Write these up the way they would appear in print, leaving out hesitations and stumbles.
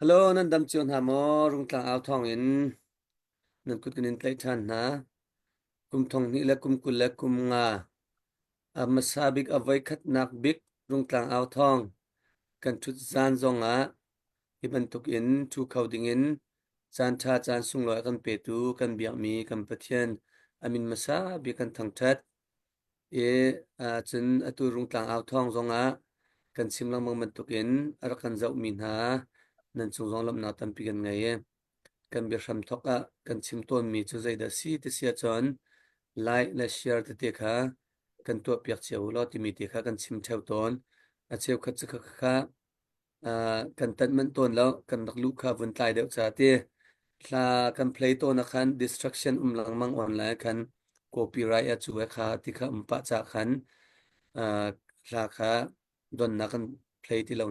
Hello, nan dam cio hna maw? Rungtlang au thawng in nan kut kan in tlaih ṭhan hna. Kum thong hnih le kum 20 le kum nga a hmasa bik a voikhatnak bik Rungtlang au thawng kan ṭhut zan zong ah hi bantuk in ṭhu kho ding in caan ṭha caan sunglawi a kan petu kan biakmi kan Pathian a min hmasa bik kan thangṭhat. I cun atu Rungtlang au thawng zongah kan chim lengmang bantukin a rak kan zohmi hna nan cung zong lawmhnak tampi kan ngei i kan biahram thawk ah kan chim tawnmi cu zeidah a si ti si ahcun like le share tete kha kan tuahpiak cio u law timi te kha kan chim ṭheo tawn. A cheukhat cu khakha kan tanh manh tawn lo kan rak luh kha vun tlai deuh ca ti hla kan play tawn ah khan distraction um lengmang online khan copyright a cu kha ti kha um pah ca khan hla kha donnak kan play ti lo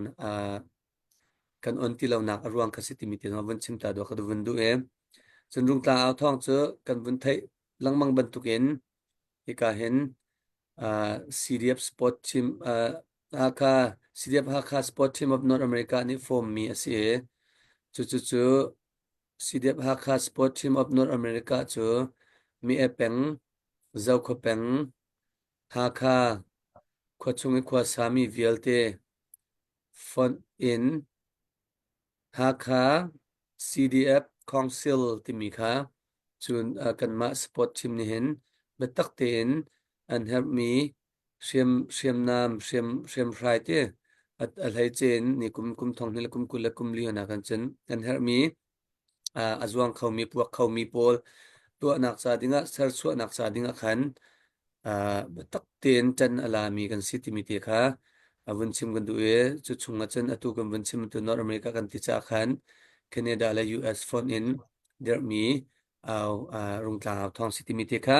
kan on ti lo nak a ruang kha si timi te vun chim ta do ka vun duh e cun rungtlang au thawng cu kan vun theih lengmang bantukin hika hin CDF Sport Team Hakha CDF Hakha Sport Team of North America nih form mi a si i cucu cu CDF Hakha Sport Team of North America cu Mi-e peng, Zokhua peng, Hakha khuachung i khuasa mi vialte fonh in Hakha CDF Council timi kha cun kanmah sport team nih hin biatak tein an herhmi hriamnam hriamhrai ti a hleice in ni kum kum thong hnih le kum 20 le kum li hna kan cun an herhmi a zuang khomi puak khomi pawl tuahnak ca dingah serchuahnak ca dingah khan biatak tein ṭan a lami kan si timi te kha a vun chim kan duh i cu chungah cun atu kan vun chim tu North America kan ti caah khan Canada le US fonh in dirhmi au rungtlang au thawng si timi te kha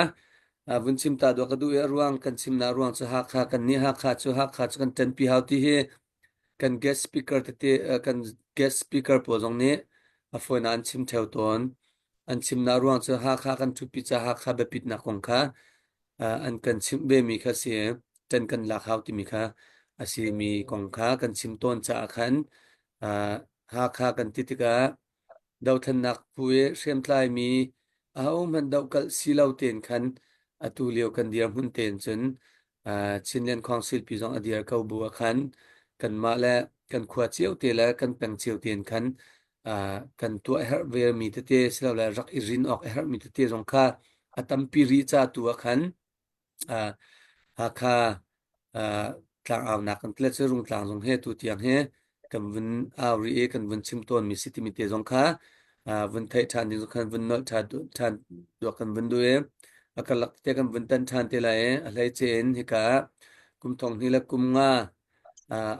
vun chim ta dua ka duh i a ruang kan chimnak ruang cu Hakha kan nih Hakha cu Hakha cu kan ṭanpi hau ti hi kan guest speaker tete kan guest speaker pawl zong nih a fawinak an chim theo tawn. An chimnak ruang cu Hakha kan ṭhutpi ca Hakha biapitnak kong kha an kan chimh ve mi kha si ṭan kan lak hau timi kha a si mi kong kha kan chim tawn caah khan Hakha kan ti tikah Dothlennak phu i hriamtlaimi ahohmanh dohkalh si lo tein khan atu lio kan dirhmun tein cun Chinland Council pi zong a dir ko bu ah khan kanmah le kan khua cio te le kan peng cio tein khan kan tuah a herh ve mi tete silole rak i rin awk a herhmi tete zong kha a tampi rih ca tu ah khan Hakha tlangaunak kan tile cu Rungtlang zong he tu tiang he kan vun au rih i kan vun chim tawnmi si timi te zong kha vun theih ṭhan ding zong khan vun nolh ṭhan duak kan vun duh i a karlak te kan vun tan ṭhan te lai i a hleice in hika ah kum thong hnih le kum nga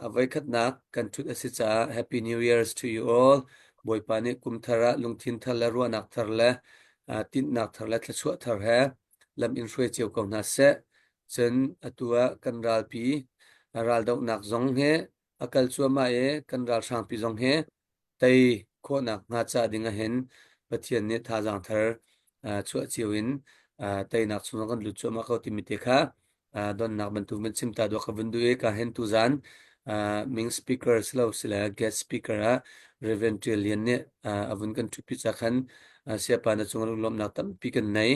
a voikhatnak kan ṭhut a si caah Happy New Year's to you all. Bawipa nih kum thar ah lungthin thar le ruahnak thar le tinhnak thar le thluachuah thar he lam in hruai cio ko hna seh. Cun atu ah kan ralpi raldohnak zong he a kal cuahmah i kan ralhrangpi zong he tei khawhnak hnga ca ding ahhin Pathian nih thazaang thar chuah cio in teinak chung kan lut cuahmah ko timi te kha donnak bantuk van chim ta dawh ka vun duh i ka hen tuzan ming speaker silo sile guest speaker ah Reverend Tial Lian nih a vun kan ṭhutpi ca khan siapa na cung lunglawmhnak tampi kan nei.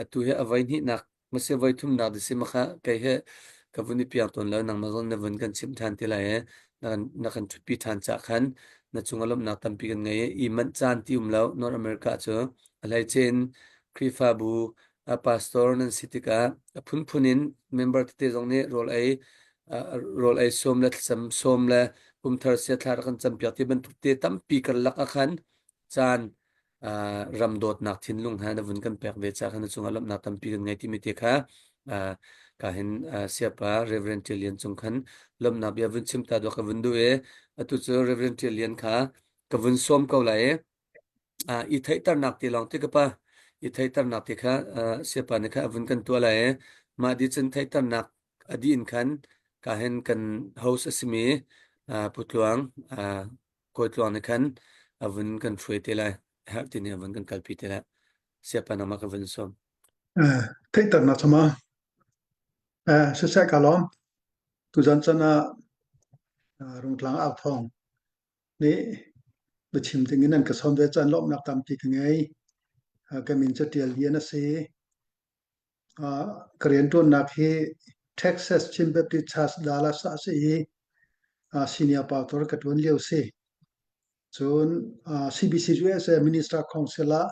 Atu hi a voi hnihnak mase voi thumnak disi makha kei he ka vun i piang tawn lo nangmah zong na vun kan chimh ṭhan te lai i na kan ṭhutpi ṭhan ca khan na cung a lawmhnak tampi kan ngei i manh caan ti um lo North America cu a hleice in Khrihfabu a pastor nan si tikah a phunphun in member tete zong nih rawl ei sawm le thlacam sawm le kumthar sia thla rak kan campiak ti bantuk te tampi karlak ah khan caan ram dawtnak thinlung ha na vun kan pek ve ca khan na cungah lawmhnak tampi kan ngei timi te kha ka hin siapa Reverend Tial Lian cung khan lawmhnak bia vun chim ta dawh ka vun duh i atu cu Reverend Tial Lian kha ka vun sawm ko lai i i theihternak ti lawng ti ka pa i theihternak ti kha siapa nih kha a vun kan tuah lai i mah di cun theihternak a dih in khan ka hin kan host a simi Pu Tluang Kawi Tluang nih khan a vun kan hruai te lai herh ti nih a vun kan kalpi te lai siapa nangmah ka vun sawm. Theihternak chama siseh ka lawm tuzan chan ah Rungtlang au thawng nih. Biachim ding in an ka sawm ve caan lawmhnak tampi ka ngei. Ka min cu Ṭial Lian a si. Ka rianṭuannak hi Texas Chin Baptist Church Dallas ah a si i senior pastor ka ṭuan lio si. Cun CBC USA Minister Council ah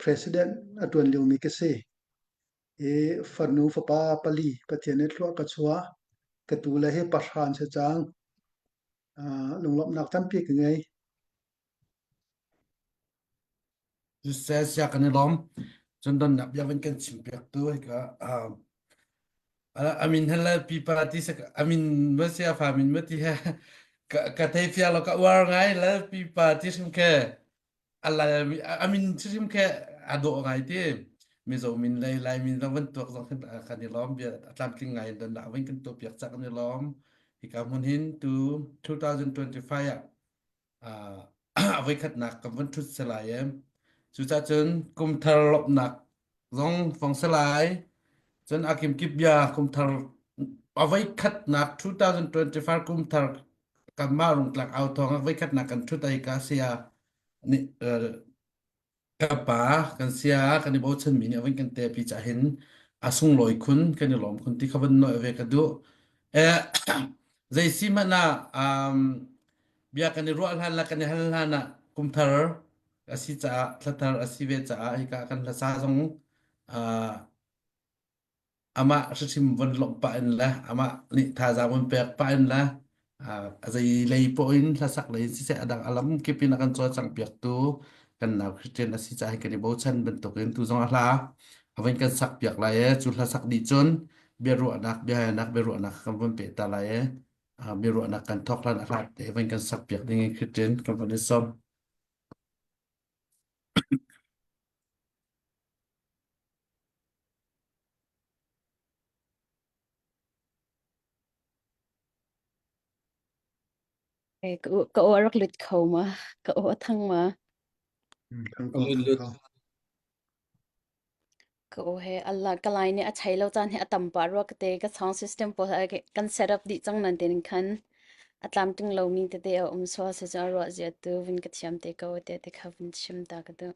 President a ṭuan liomi ka si. I fanu fapa pali Pathian nih thlua ka chuah. Ka tu le hi pahra an si cang. Lunglawmhnak tampi ka ngei. Sia kan i lawm. Cun donnak bia van kan chim piak tu hika amin hel pipa ti sak amin ma sia fa min ma ti he ka ka thei fiang lo ka uar ngai lal pipa ti hrim ke alal amin hrim ke a dawh ngai ti Mizo min lei Lai min zong van tuak zong kan i lawm bia tlamtling ngai in donnak van kan tuah piak cak kan i lawm hika hmun hin tu 2025 ah a voikhatnak kan vun ṭhut si lai i cucacun kumthar lawmhnak zong fong si lai. Cun a kimkip bia kumthar a voikhatnak 2025 kumthar kanmah rungtlak au thawng a voikhatnak kan ṭhut ai ka sia nih Ka pa kan sia kan i bochanmi nih a van kan tepi cah hin a sunglawi khun kan i lawm khun ti kha van nawi ve ka duh. Eh, zei si hmanh ah um, bia kan i ruah hlan le kan i hal hlan ah kumthar a si caah thlathar a si ve caah hika kan hlasa zong uh, amah hrimhrim von lawmh pah in le amah nih thazaang von pek pah in le a zei lei poh in hlasak lei in siseh a dang a lam kip in a kan cawlcangh piaktu kan nau Christian a si caah hi kan i bochan bantukin tu zong a hla a von kan sak piak lai e cu hla sak dih cun biaruahnak biahalnak biaruahnak kan von peh ta lai e biaruahnak kan thawk hlan a hlat te von kan sak piak ding in Christian kan von i sawm. Ka aw a rak lut kho ma? Ka aw a thang ma? Thang ko, thang ko. Ka aw he Allah ka lai nih a chei lo caan hi a tam pah rua ka te ka sound system pawl kan set up dih cang nan tin khan a tlamtling lomi tete a um sual si cu a ruah zia tu vun ka thiam te ko te te kha vun chim ta ka duh.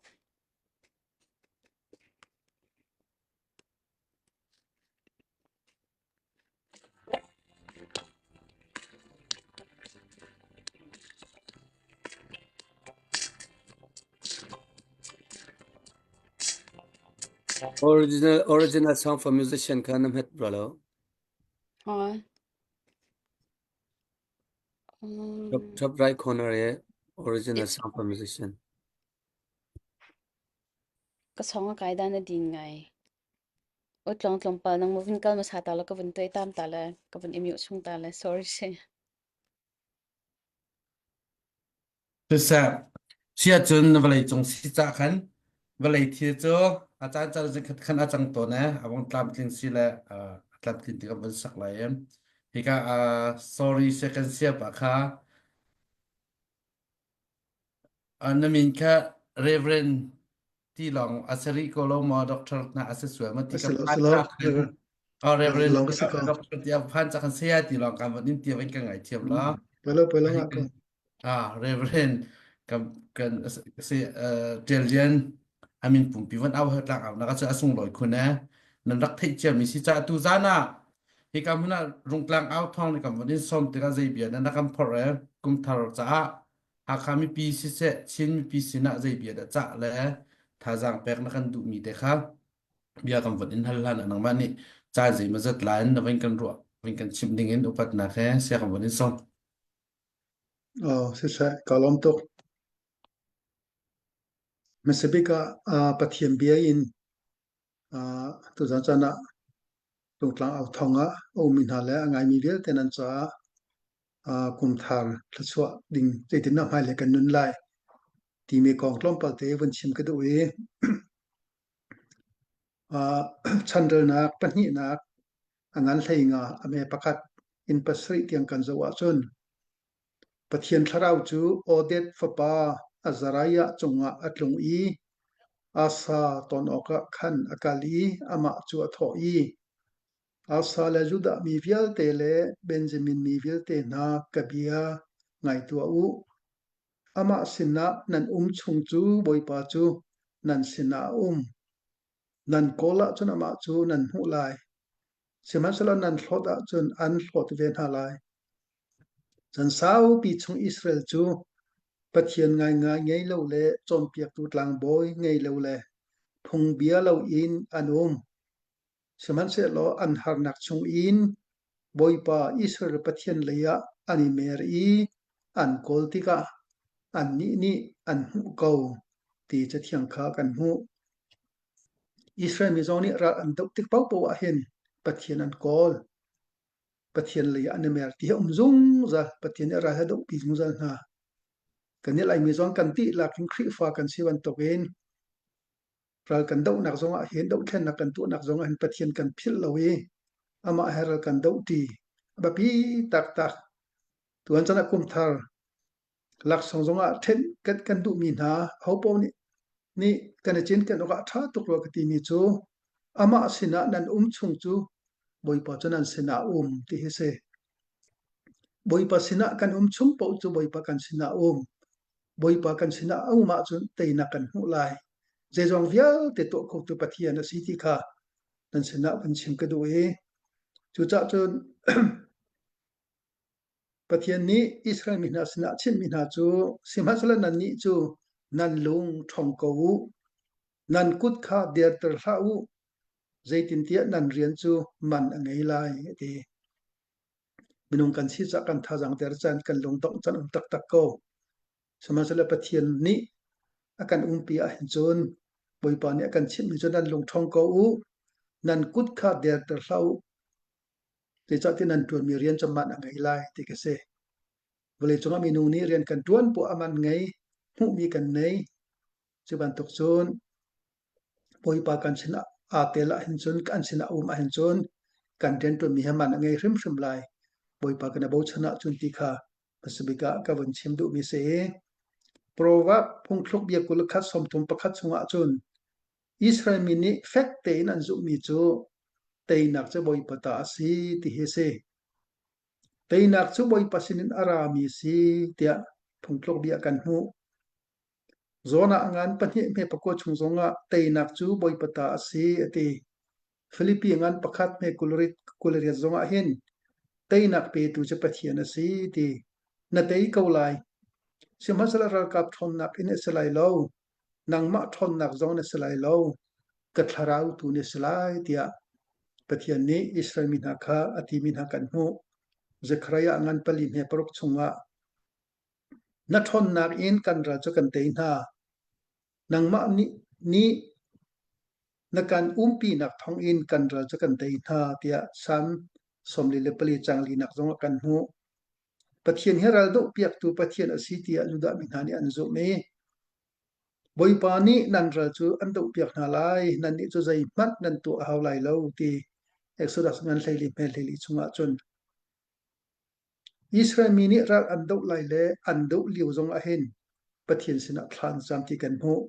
Original original song for musician kha na hmet bro lo. Hoi. Top Um, top right corner e original it's song for musician. ka song a kai dan a din ngai. O tlong tlong pa nang mo vun kal ma sa ta la ka vun toi tam ta la ka vun emiu chung ta la sorry she. Siseh, si ahcun vawleicung si cah khan vawlei thil cu a caan caan zeikhat khan a cang tawn ee. A vung tlamtling si le a tlamtlin tik ah van sak lai i hika sorry second siap ah kha na min kha Reverend ti lawng a si rih ko lo maw doctor na a si sual ma ti A ka si lo, phan si lo. cah khan oh Reverend Reverend lawng ka si ko. doctor ti a phan cah khan saya ti lawng kan van in ti van ka ngaithiam la. Pelo pelo nga ko. Ah, Reverend kan kan si Ṭial Lian amin pumpi van au tlak au nak cu a sunglawi khun e nan rak theih cia mi si ca tu zan ah hika hmun ah rungtlang au thawng ni kam van in som tikah zei bia na kan phorh e kumthar caah Hakha mipi siseh Chin mipi sinah zei bia dah cah le thazaang pek na kan duh mi te kha bia kan van in hal hlan ah nangmah nih caan zei ma zat la in na van kan ruah van kan chimh ding in upatnak he sia kan van in som. Oh, siseh, ka lawm tuk. Hmasabik ah Pathian bia in tuzan caan ah tungtlang au thawng ah a ummi hna le a ngaimi vialte nan caah kumthar thluachuah ding zeitindah hmailei kan nun lai timi kong tlawmpal te vun chim ka duh i Chanrelnak pahnihnak a ngan hlei nga a me pakhat in pasarih tiang kan zoh ahcun Pathian thlarau cu Oded fapa Azariah cungah a tlung i Asa ton awkah khan a kal i amah cu a thawh i, Asa le Judah mi vialte le Benjamin mi vialte hna ka bia ngai tuah u. Amah sinah nan um chung cu Bawipa cu nan sinah a um. Nan kawl ahcun amah cu nan hmuh lai. Sihmanhsehlaw nan hlawt ahcun an hlawt ve hna lai. Chan saupi chung Israel cu Pathian ngaingai ngei lo le cawnpiaktu tlangbawi ngei lo le phungbia loin an um. Sihmanhsehlaw an harnak chungin Bawipa Israel Pathian leiah an i mer i an kawl tikah annih nih an hmuh ko ti Cathiang kha kan hmuh. Israel mi zong nih ral an doh tik paohpaoh ah hin Pathian an kawl. Pathian lei ah an i mer ti hi a um zungzal. Pathian nih ral hi a dohpi zungzal hna. Kan i Laimi zong kan dihlak in Khrihfa kan si bantukin ral kan dohnak zongah hin dohthlennak kan tuahnak zongah hin Pathian kan philh lo i amah he ral kan dohṭi. A biapi taktak. Tuan chan ah kum thar laksawng zongah ṭhen kan, kan duhmi hna hopaoh nih nih kan i cinken awk ah ṭha tuk rua ka timi cu amah sinah nan um chung cu Bawipa cu nan sinah a um ti hi si. Bawipa sinah kan um chung paoh cu Bawipa kan sinah a um. Bawipa kan sinah a um ahcun teinak kan hmuh lai. Zeizong vialte tuah khotu Pathian a si ti kha nan sinah van chim ka duh i cucaah cun Pathian nih Israel mi hna sinah a chimhmi hna cu sihmanhsehlaw nannih cu nan lung ṭhawng ko u, nan kut kha derter hlah u, zeitintiah nan rian cu man a ngei lai, a ti. Minung kan si caah kan thazaang der caan, kan lungdongh caan um taktak ko. Sihmanhsehlaw Pathian nih a kan umpi ahhin cun Bawipa nih a kan chimhmi cu nan lung ṭhawng ko u, nan kut kha derter hlah u, zeicahtiah nan ṭuanmi rian cu man a ngei lai ti ka si. Vawleicung ah minung nih rian kan ṭuan poah a man ngei, hmuhmi kan nei. Cu bantuk cun Bawipa kan sinah aa tel ahhin cun kan sinah a um ahhin cun kan rianṭuanmi hi man a ngei hrimhrim lai. Bawipa kan i bochan ahcun ti kha hmasabik ah ka vun chim duhmi si. Proverb phungthluk bia 21 31 chungah cun Israel mi nih fek tein an zumhmi cu teinak cu Bawipa ta a si ti hi a si. Teinak cu Bawipa sinin a rami a si tiah phungtluk bia kan hmuh. Jonah ngan pahnih hme pakua chung zongah teinak cu Bawipa ta a si a ti. Filipi ngan pakhat hme kulariat zongah hin teinak petu cu Pathian a si ti. Na tei ko lai. Sihmanhsehlaw ralkap ṭhawnnak in a si lai lo. Nangmah ṭhawnnak zong na si lai lo. Ka thlarau tu na si lai tiah Pathian nih Israel mi hna kha a timi hna kan hmuh. Zekhariah ngan pali hme paruk chungah Na ṭhawnnak in kan ral cu kan tei hna. Nangmah nih, nih na kan umpinak thawngin kan ral cu kan tei hna, tiah Salm 44 caang linak zongah kan hmuh. Pathian hi ral dohpiaktu Pathian a si tiah Judah mi hna nih an zumh i Bawipa nih nan ral cu an dohpiak hna lai, nannih cu zeihmanh nan tuah a hau lai lo, ti Exodus ngan 14 hme 14 chungah cun Israel mi nih ral an doh lai le an doh lio zong ah hin Pathian sinah thla an cam ti kan hmuh.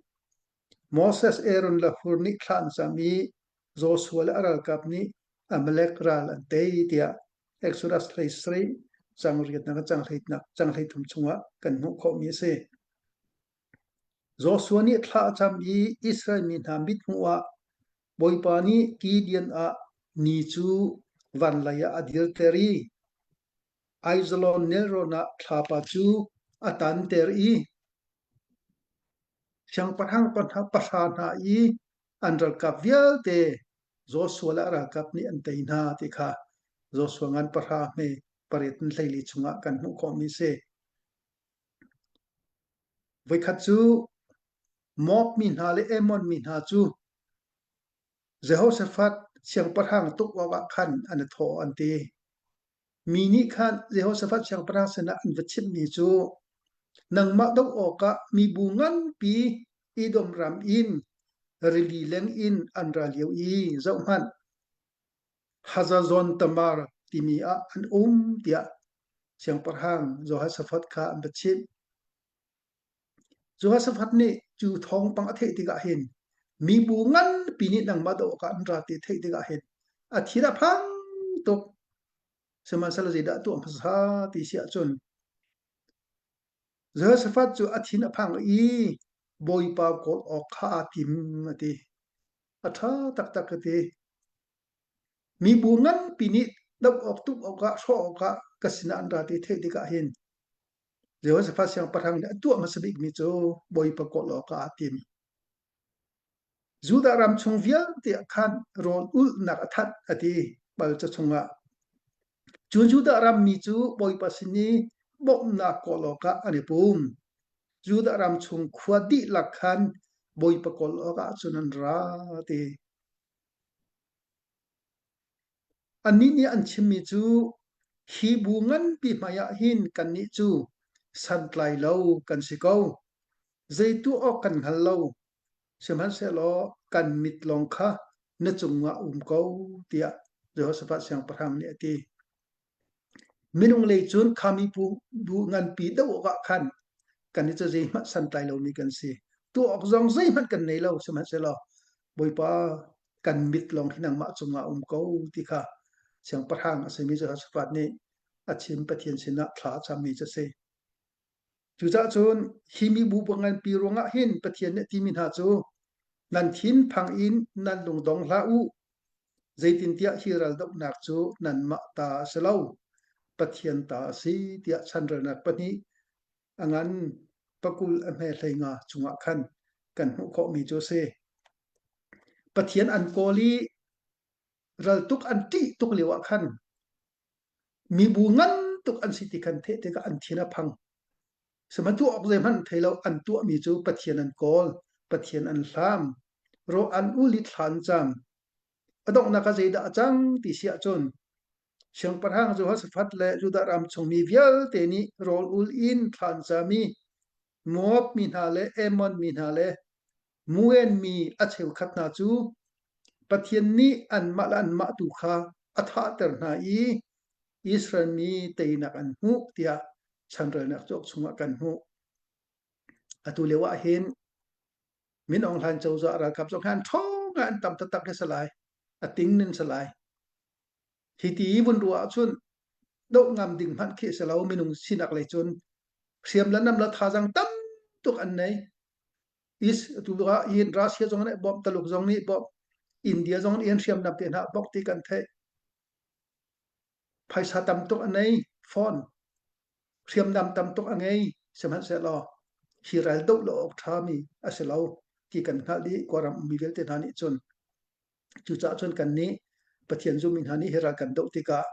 Moses, Aaron le Hur nih thla an cam i Joshua le a ralkap nih Amalek ral an tei tiah Exodus 17 cang riatnak cang hleitnak cang hleithum chungah kan hmuh khawhmi a si. Joshua nih thla a cam i Israel mi hna mithmuh ah Bawipa nih Gideon ah ni cu vanlei ah a dirter i Aijalon nelrawn ah thlapa cu a tanter i siangpahrang pahra hna i an ralkap vialte Joshua le a ralkap nih an tei hna ti kha Joshua ngan pahra hme pariat in 14 chungah kan hmuh khawhmi a si. Voikhat cu Moab mi hna le Ammon mi hna cu Jehoshaphat siangpahrang tuk awkah khan an i thawh an ti. Mi nih khan Jehoshaphat siangpahrang sinah an va chimhmi cu, Nangmah doh awkah mibu nganpi Edom ram in rili leng in an ra lio i zohhmanh, Hazazon Tamar timi ah an um tiah siangpahrang Jehoshaphat kha an va chimh. Jehoshaphat nih cu thawngpang a theih tikah hin mibu nganpi nih nangmah doh awkah an ra ti a theih tikah hin a thin a phang tuk. Sihmanhsehlaw zeidah a tuah hmasa ti si ahcun. Jehoshaphat cu a thin a phang i Bawipa kawl awk kha aa tim a ti. A ṭha taktak ka ti. Mibu nganpi nih doh awk tuk awkah hrawh awkah ka sinah an ra ti theih tikah hin Jehoshaphat siangpahrang nih a tuah hmasa bikmi cu Bawipa kawl awkah aa tim. Judah ram chung vialte ah khan rawl ulhnak a thanh a ti bal ca chungah. Cun Judah rammi cu Bawipa sin i bawmhnak kawl awkah an i pum. Judah ram chung khua dihlak khan Bawipa kawl awkah cun an ra ti. Annih nih an chimmi cu, Hi bu nganpi hmaiah hin kannih cu santlai lo kan si ko. Zei tuah awk kan hngal lo. Sihmanhsehlaw kan mit lawng kha na cungah um ko, tiah Jehoshaphat siangpahrang nih a ti. Minung lei cun kha mipu bu nganpi doh awkah khan kan i cu zeihmanh santlai lomi kan si. Tuah awk zong zeihmanh kan nei lo. Sihmanhsehlaw Bawipa kan mit lawng hi nangmah cungah um ko ti kha siangpahrang a simi Jehoshaphat nih a chim Pathian sinah thla a cammi cu a si. Cucaah cun hi mibu nganpi ruangah hin Pathian nih a timi hna cu nan thinphang in nan lung dong hlah u. Zeitintiah hi raldohnak cu nanmah ta a si lo, Pathian ta a si tiah chanrelnak pahnih a ngan pakul a hme 15 chungah khan kan hmuh khawhmi cu a si. Pathian an kawl i raltuk an ṭih tuk lioah khan mibu ngan tuk an si ti khan theih tikah an thin a phang. Sihmanhsehlaw tuah awk zeihmanh an thei lo. An tuahmi cu Pathian an kawl, Pathian an hlam, rawh an ul i thla an cam. A donghnak ah zeidah a cang ti si ahcun Siangpahrang Jehoshaphat le Judah ram chungmi vialte nih rawl ul in thla an cam i Moab mi hna le Ammon mi hna le Muen mi a cheukhat hna cu Pathian nih anmah le anmah tu kha a thahter hna i Israel mi teinak an hmuh tiah chanrelnak cauk chungah kan hmuh. Atu lio ah hin Min Aung Hlaing cozah ralkap zong hi an ṭhawng ah an tam taktak hi a si lai. A ting nin si lai. Hi ti vun ruah ahcun doh ngam ding hmanh khi a si lo minung sinak lei cun hriam le nam le thazaang tam tuk an nei. Is tu ah hin Russia zong nih bawmh Taluk zong nih bawmh India zong nih hin hriamnam te hna bawk ti kan theih. Phaisa tam tuk a nei fawn. Hriamnam tam tuk a ngei. Sihmanhsehlaw hi ral doh lo awk ṭhami a si lo ti kan hngalh dih Kawlram ummi vialte hna nih cun. Cucaah cun kannih Pathian zummi hna nih hi ral kan doh tikah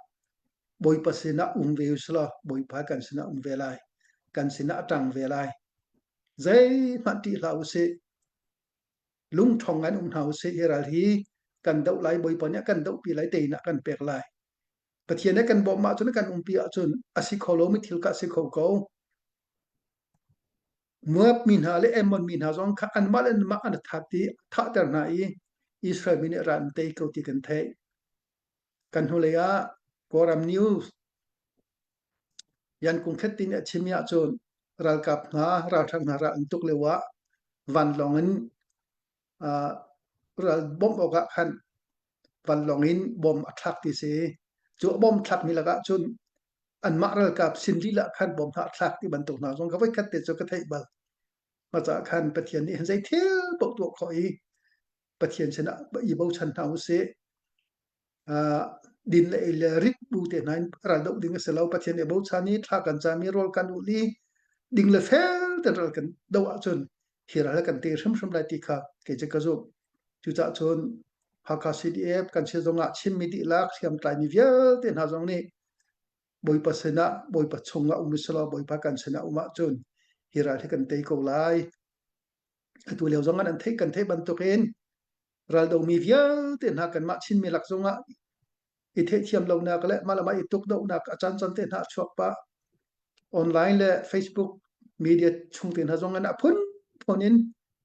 Bawipa sinah um ve usulaw Bawipa kan sinah um ve lai. Kan sinah a ṭang ve lai. Zeihmanh ṭih hlah usih. Lungṭhawng ngai in um hna usih. Hi ral hi kan doh lai. Bawipa nih a kan dohpi lai. Teinak a kan pek lai. Pathian nih kan bawmh ahcun kan umpi ahcun a si kho lomi thil kha a si kho ko. Moab mi hna le Ammon mi hna zong kha anmah le anmah an that i thahter hna i Israel mi nih ral an tei ko ti kan theih. Kan hnulei ah Kawlram News Yan Kung Khet ti nih a chimmi ahcun ralkap hna ralhrang hna ral an tuk lio ah vanlawng in ral bawmh awkah khan vanlawng in bom a thlak ti si. Cu a bom thlakmi lakah cun anmah ralkap sin lila khan bom hna a thlak ti bantuk hna zong ka voikhat te cu ka theih bal. Mah caah khan Pathian nih hin zei thil paoh tuah khawh i Pathian sinah i bochan hna usih. Din le ei le rit bu te hna in ral doh ding a si lo. Pathian i bochan i thla kan cam i rawl kan ul i ding le fel ten ral kan doh ahcun hi ral kan te hrimhrim lai ti kha kei cu ka zumh. Cucaah cun Hakha CDF kan si zongah Chinmi dihlak hriamtlaimi vialte hna zong nih Bawipa sinah Bawipa chungah um usulaw Bawipa kan sinah um ahcun hi ral hi kan tei ko lai. Atu lio zong an theih kan theih bantukin raldomi vialte hna kanmah Chinmi lak zongah i theihthiam lonak le mah le mah i tukdohnak a caan te hna a chuak pah. Online le Facebook media chung te hna zong in a phunphun in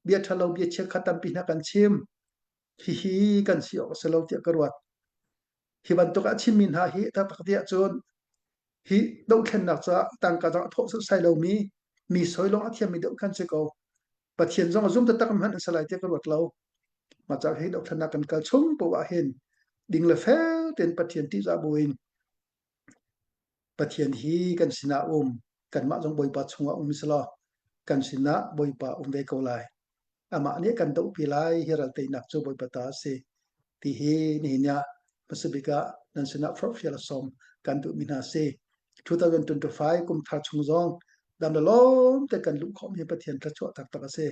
bia ṭhalo bia chiakha tampi hna kan chim. Hihi kan si awk a si lo tiah ka ruat. Hi bantuk a chimmi hna hi taktak ti ahcun hi dohthlennak caah tangka zong a thawh setsai lomi mi soi lawng a thiammi deuh kan si ko. Pathian zong a zum taktak hmanh an si lai tiah ka ruat lo. Mah caah hi dohthlennak kan kal chung poah ah hin ding le fel tein Pathian ṭihzah buin Pathian hi kan sinah um. Kanmah zong Bawipa chungah um selaw kan sinah Bawipa um ve ko lai. Amah nih kan dohpi lai hi ral teinak cu Bawipa ta a si. Ti hi nihin ah hmasabik ah nan sinah forhfial a sawm kan duhmi hna si. 2025 kum thar chung zong dam le lawm te kan luh khawhmi Pathian thluachuah taktak a si.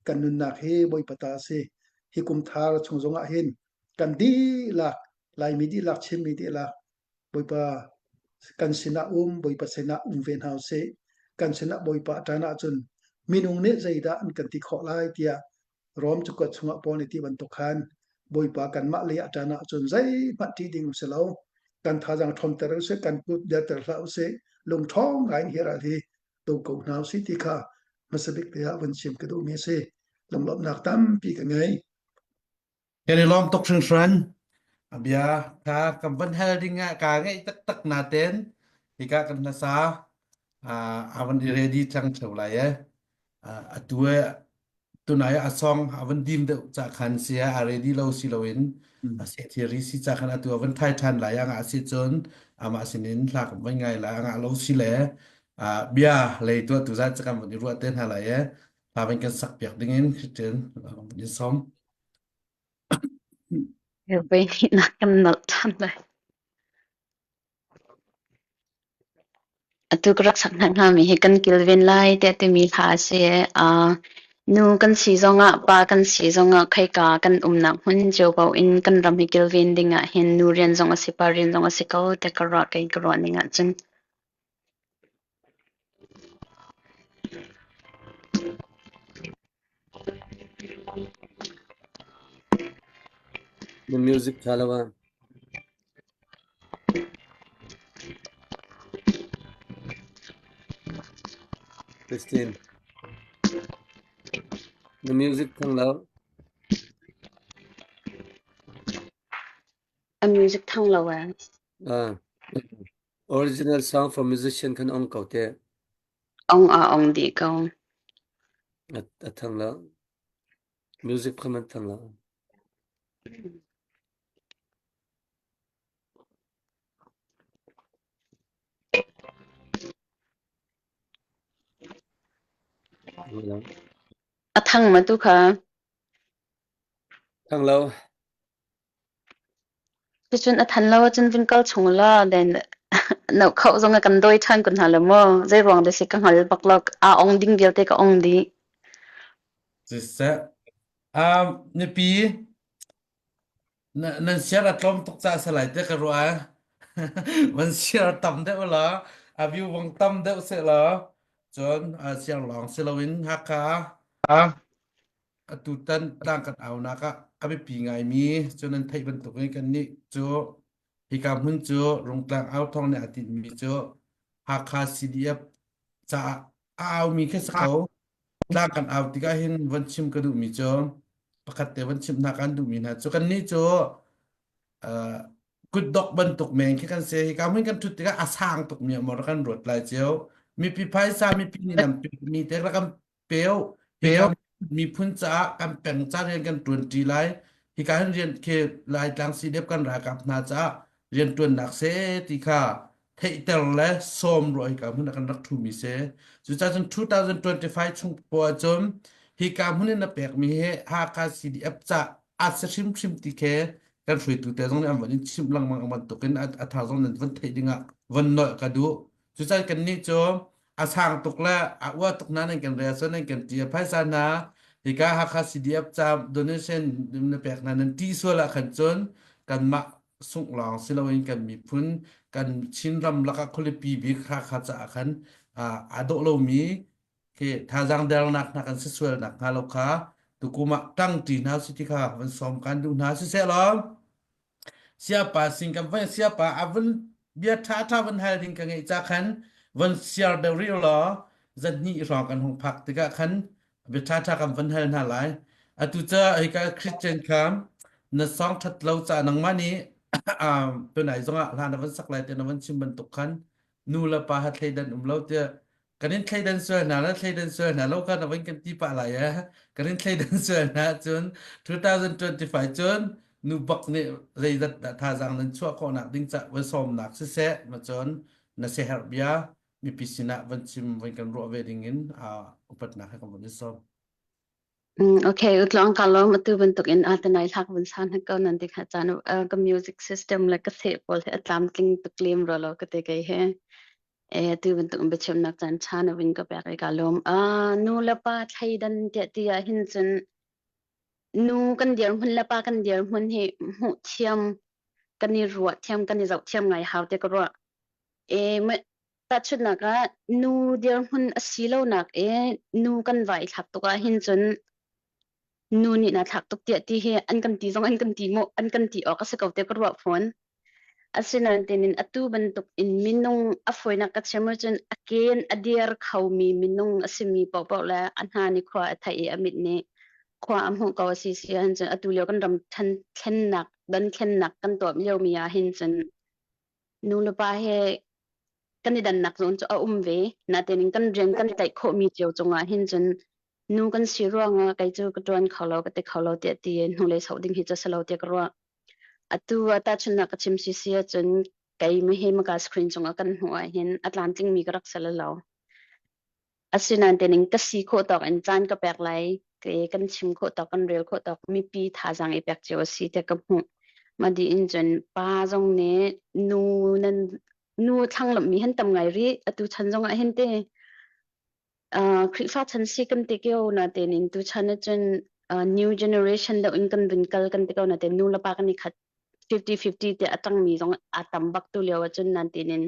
Kan nunnak hi Bawipa ta a si. Hi kum thar chung zong ah hin kan dihlak Laimi dihlak Chinmi dihlak Bawipa kan sinah um Bawipa sinah um ve hna usih. Kan sinah Bawipa a ṭan ahcun minung nih zeidah an kan ti khawh lai tiah Rom cakuat chungah Paul nih ti bantuk khan Bawipa kanmah lei a ṭan ahcun zeihmanh ṭih ding um si lo. Kan thazaang ṭhawnter usih, kan kut derter hlah usih, lungṭhawng ngai in hi ral hi do ko hna usih ti kha hmasa bik te ah vun chim ka duhmi a si. Lunglawmhnak tampi ka ngei. Kan i lawm tuk hringhran. A bia kha kan van hal ding ah kaa ngeih taktak naten hika kan hlasa a van i ready cang theo lai e. Atu e tunai a song a van dim deuh ca khan sia a ready lo si loin a se theory si ca khan atu a van thai than lai anga si cun amah sinin hla kan van ngai lai anga lo si le bia lei tu tu zat kan van i ruah te hna lai e. Hla van kan sak piak ding in Christian van in som. Voi hnihnak kan nolh ṭhan lai. Atu ka rak sak hna hngami hi kan kilven lai tiah timi hla a si. Uh, nu kan si zongah, pa kan si zongah khoika kan umnak hmun cio paoh in kan ram hi kilven ding ah hin nu rian zong a si, pa rian zong a si ko tiah ka ruah kei ka ruah ning ahcun. Na music ṭha lo ah. Christine. Na music thang lo. A music thang lo eh. Ah. Original sound for musician kan ong ko te. Ong a ong dih ko. A, a thang lo. Music kha man thang lo. A thang ma tu kha? Thang lo. Cucun a than lo ahcun vun kal chung law then nohkhoh zong a kan dawi ṭhan kun hna lo maw? Zeiruang dah si ka hngal bak lo. Aa ong ding vialte ka ong dih. Siseh. Um, nupi na, nan siar a tlawm tuk caah salai te ka ruah. Van siar tam deuh la, a view vong tam deuh seh la, cun a siar lawng si loin Hakha Atutan tlang kan aunak ah a biapi ngaimi cu nan theih bantukin kannih cu hika hmun cu Rungtlang au thawng nih aa tinhmi cu Hakha CDF caah a aumi khi si ko. Tlang kan au tikah hin von chim ka duhmi cu pakhat te von chim hna kan duhmi hna cu kannih cu uh, kutdok bantuk men khi kan si. Hika hmun kan ṭhut tikah a sang tukmi a mor kan ruat lai cio. Mipi phaisa mipi nih nan pekmi te rak kan Peo hika miphun caah kan peng ca rian kan ṭuanṭi lai. Hika hin rian khi Laitlang CDF kan ralkap hna caah rianṭuannak se ti kha theihter le sawm ruah hika hmun ah kan rak ṭhumi si. Cucaah cun 2025 chung poah ahcun hika hmun in na pekmi hi Hakha CDF ca a si hrimhrim ti khi kan hruaitu te zong nih an von in chimh lengmang bantukin a thar zong nan von theih dingah von nolh ka duh. Cucaah kannih cu a sang tuk le a uah tuk na nan kan rel so nan kan ṭial phaisa hna hika Hakha CDF ca donation na pek hna nan ṭih sual ah khan cun kanmah sungh lawng si loin kan miphun kan Chinram lakah khualipi bik Hakha caah khan aa dawh lomi khi thazaang dernak hna kan si sual nak hnga lo kha tukum ah ṭangṭi hna si ti kha van sawm kan duh hna siseh law Siapa sin kan van siapa a vun bia ṭha ṭha van hal ding ka ngeih ca khan van siar deuh rih law zan hnih hrawng kan hung phak tikah khan bia ṭha ṭha kan van hal hna lai. Atu ca hika Christian kha na song ṭhat lo ca nangmah nih tunai zongah hla na van sak lai te na van chim bantuk khan nu le pa ha thleidan um lo tiah kan in thleidan sual hna la thleidan sual hna lo kha na van kan ti pah lai eh kan in thleidan sual hna cun 2025 cun nu bak nih zeizat dah thazaang nan chuah khawhnak ding ca van sawmnak siseh ma cun na siaherh bia. mipi sinah van chim van kan ruah ve ding in upatnak he kan von i sawm. Okay, utlong ka lawm atu bantuk in atanai hlak vun san ko nan ti kha chan ka music system le ka se pawl he atlam tling tuk lem ro lo ka te kai he e atu bantuk in biachimnak caan chan vin ka pek i ka lawm. Nu le pa thleidan tiah ti ah hin cun nu kan dirhmun le pa kan dirhmun hi hmuh thiam kan i ruah thiam kan i zoh thiam ngai hau te ka ruah. E tahchunhnak ah nu dirhmun a si lonak i nu kan va i thlak tuk ah hin cun nu nih na thlak tuk tiah ti hi an kan ti zong an kan ti maw an kan ti awk a si ko tiah ka ruah fawn. Asinain tinin atu bantuk in minung a fawinak ka chim ahcun a ken a dir khomi minung a simi paohpaoh le a hna nih khua a theih i a mit nih khua a hmuh ko a si si ahcun atu lio kan ram thlennak don thlennak kan tuah liomi ah hin cun nu le pa he kan i dannak zawn cu a um ve. Natein kan rian kan tlaih khawhmi cio cungah hin cun nu kan si ruangah kei cu ka ṭuan kho lo ka ti kho lo tiah ti in hnulei soh ding hi cu si lo tiah ka ruah. Atu ah tahchunhnak ka chim sisi ahcun kei hi maka screen cungah kan hmuh ahhin a tlamtlingmi ka rak si lo. Asinain tining ka si khawh tawk in caan ka pek lai, kan chim khawh tawk, kan rel khawh tawk mipi thazaang i pek cio a si tiah ka hmuh. Mah dih in cun pa zong nih nu nan nu thlanglamhmi han tam ngai rih atu chan zong ah hin te uh, Khrihfa chan si kan ti kio na te nin tu chan ahcun uh, new generation deuh in kan vun kal kan ti ko na te nu le pa kan i khat 50-50 te a tangmi zong a tam bak tu lio ahcun nan ti nin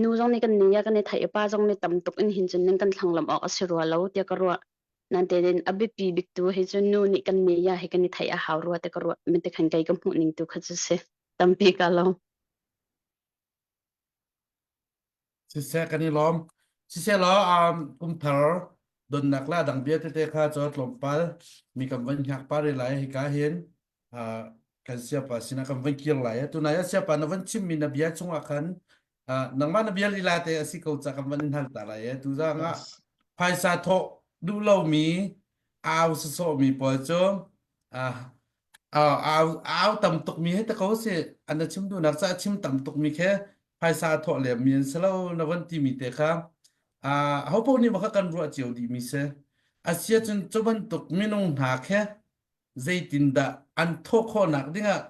nu zong nih kan ning ya kan i theih i pa zong nih tam tuk in hin cun nan kan thlanglam awk a si rua lo tiah ka ruah. Nan te in a biapi bik tu hi cun nu nih kan ne ya hi kan i theih a hau rua te ka ruah. Min te khan kei ka hmuh ning tu kha cu si. Tampi ka lo. Siseh kan i lawm. Siseh law um, kumthar donnak le a dang bia tete kha cu tlawmpal mi kan van hngak pa re lai hika hin uh, kan siapa sinah kan van kir lai. Tunai ah siapa na van chimmi na bia chungah khan uh, nangmah na bia lila te a si ko ca kan van in hal ta lai. Tu zang ah phaisa thawh duh lomi au sawsawhmi pawl cu uh, au au tam tukmi he te ko si an na chim duhnak ca chim tam tukmi khe phaisa thawh lem mi an si lo na van timi te kha uh, ho paoh nih ma kha kan ruah cio dih mi si asia cun cu bantuk minung hna khe zeitindah an thawh khawhnak dingah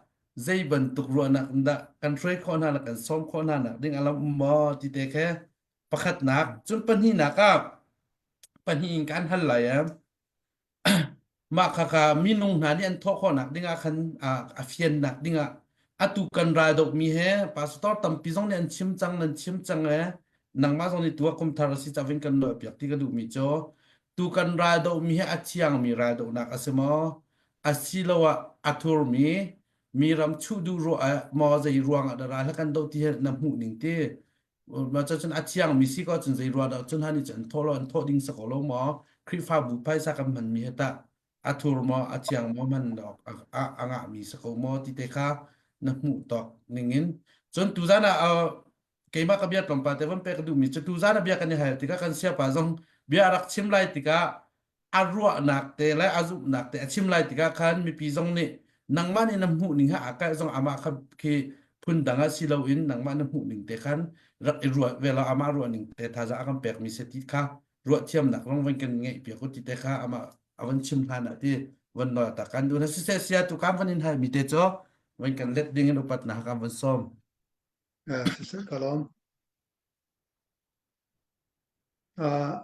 zei bantuk ruahnak in dah kan hruai khawh hna le kan sawm khawh hna nak ding a lam um maw ti te khe pakhatnak cun pahnihnak ah pahnih in kan hal lai eh mah khakha minung hna nih an thawh khawhnak dingah khan a fiannak dingah atu kan ral dohmi he pastor tampi zong nih an chim cang nan chim cang e nangmah zong nih tua kum thar a si cawin kan nawl piak ti ka duhmi cu tu kan ral dohmi hi a thiangmi ral dohnak a si maw asiloah a thurmi mi ram chuh duh ruah ah maw zei ruang ah dah ral he kan doh ti hi na hmuh ning ti mah cun a thiangmi si ko cun zei ruah dah cun hani cu an thawh lo an thawh ding si ko lo maw Khrihfabu phaisa kan hmanmi hi tah a thur maw a thiang maw hman a, a ngahmi si ko maw ti te kha na hmuh tawk ning in cun tuzan ah keimah ka bia tlawmpal te von pek ka duhmi cu tuzan ah bia kan i hal tikah kan siapa zong bia a rak chim lai tikah a ruahnak te le a zumhnak te a chim lai tikah khan mipi zong nih nangmah nih na hmuh ning ha aa kalh zong amah kha khi phun dang ah si loin nangmah na hmuh ning te khan rak i ruah ve lo amah ruah ning te thazaang a kan pek mi se ti kha ruah thiamnak zong van kan ngeih piak u ti te kha amah a van chim hlan ah ti van nawl ta kan duh na siseh sia tu kam van in hal mi te cu van kan let ding in upat na kam van sawm Siseh ka lawm. Uh,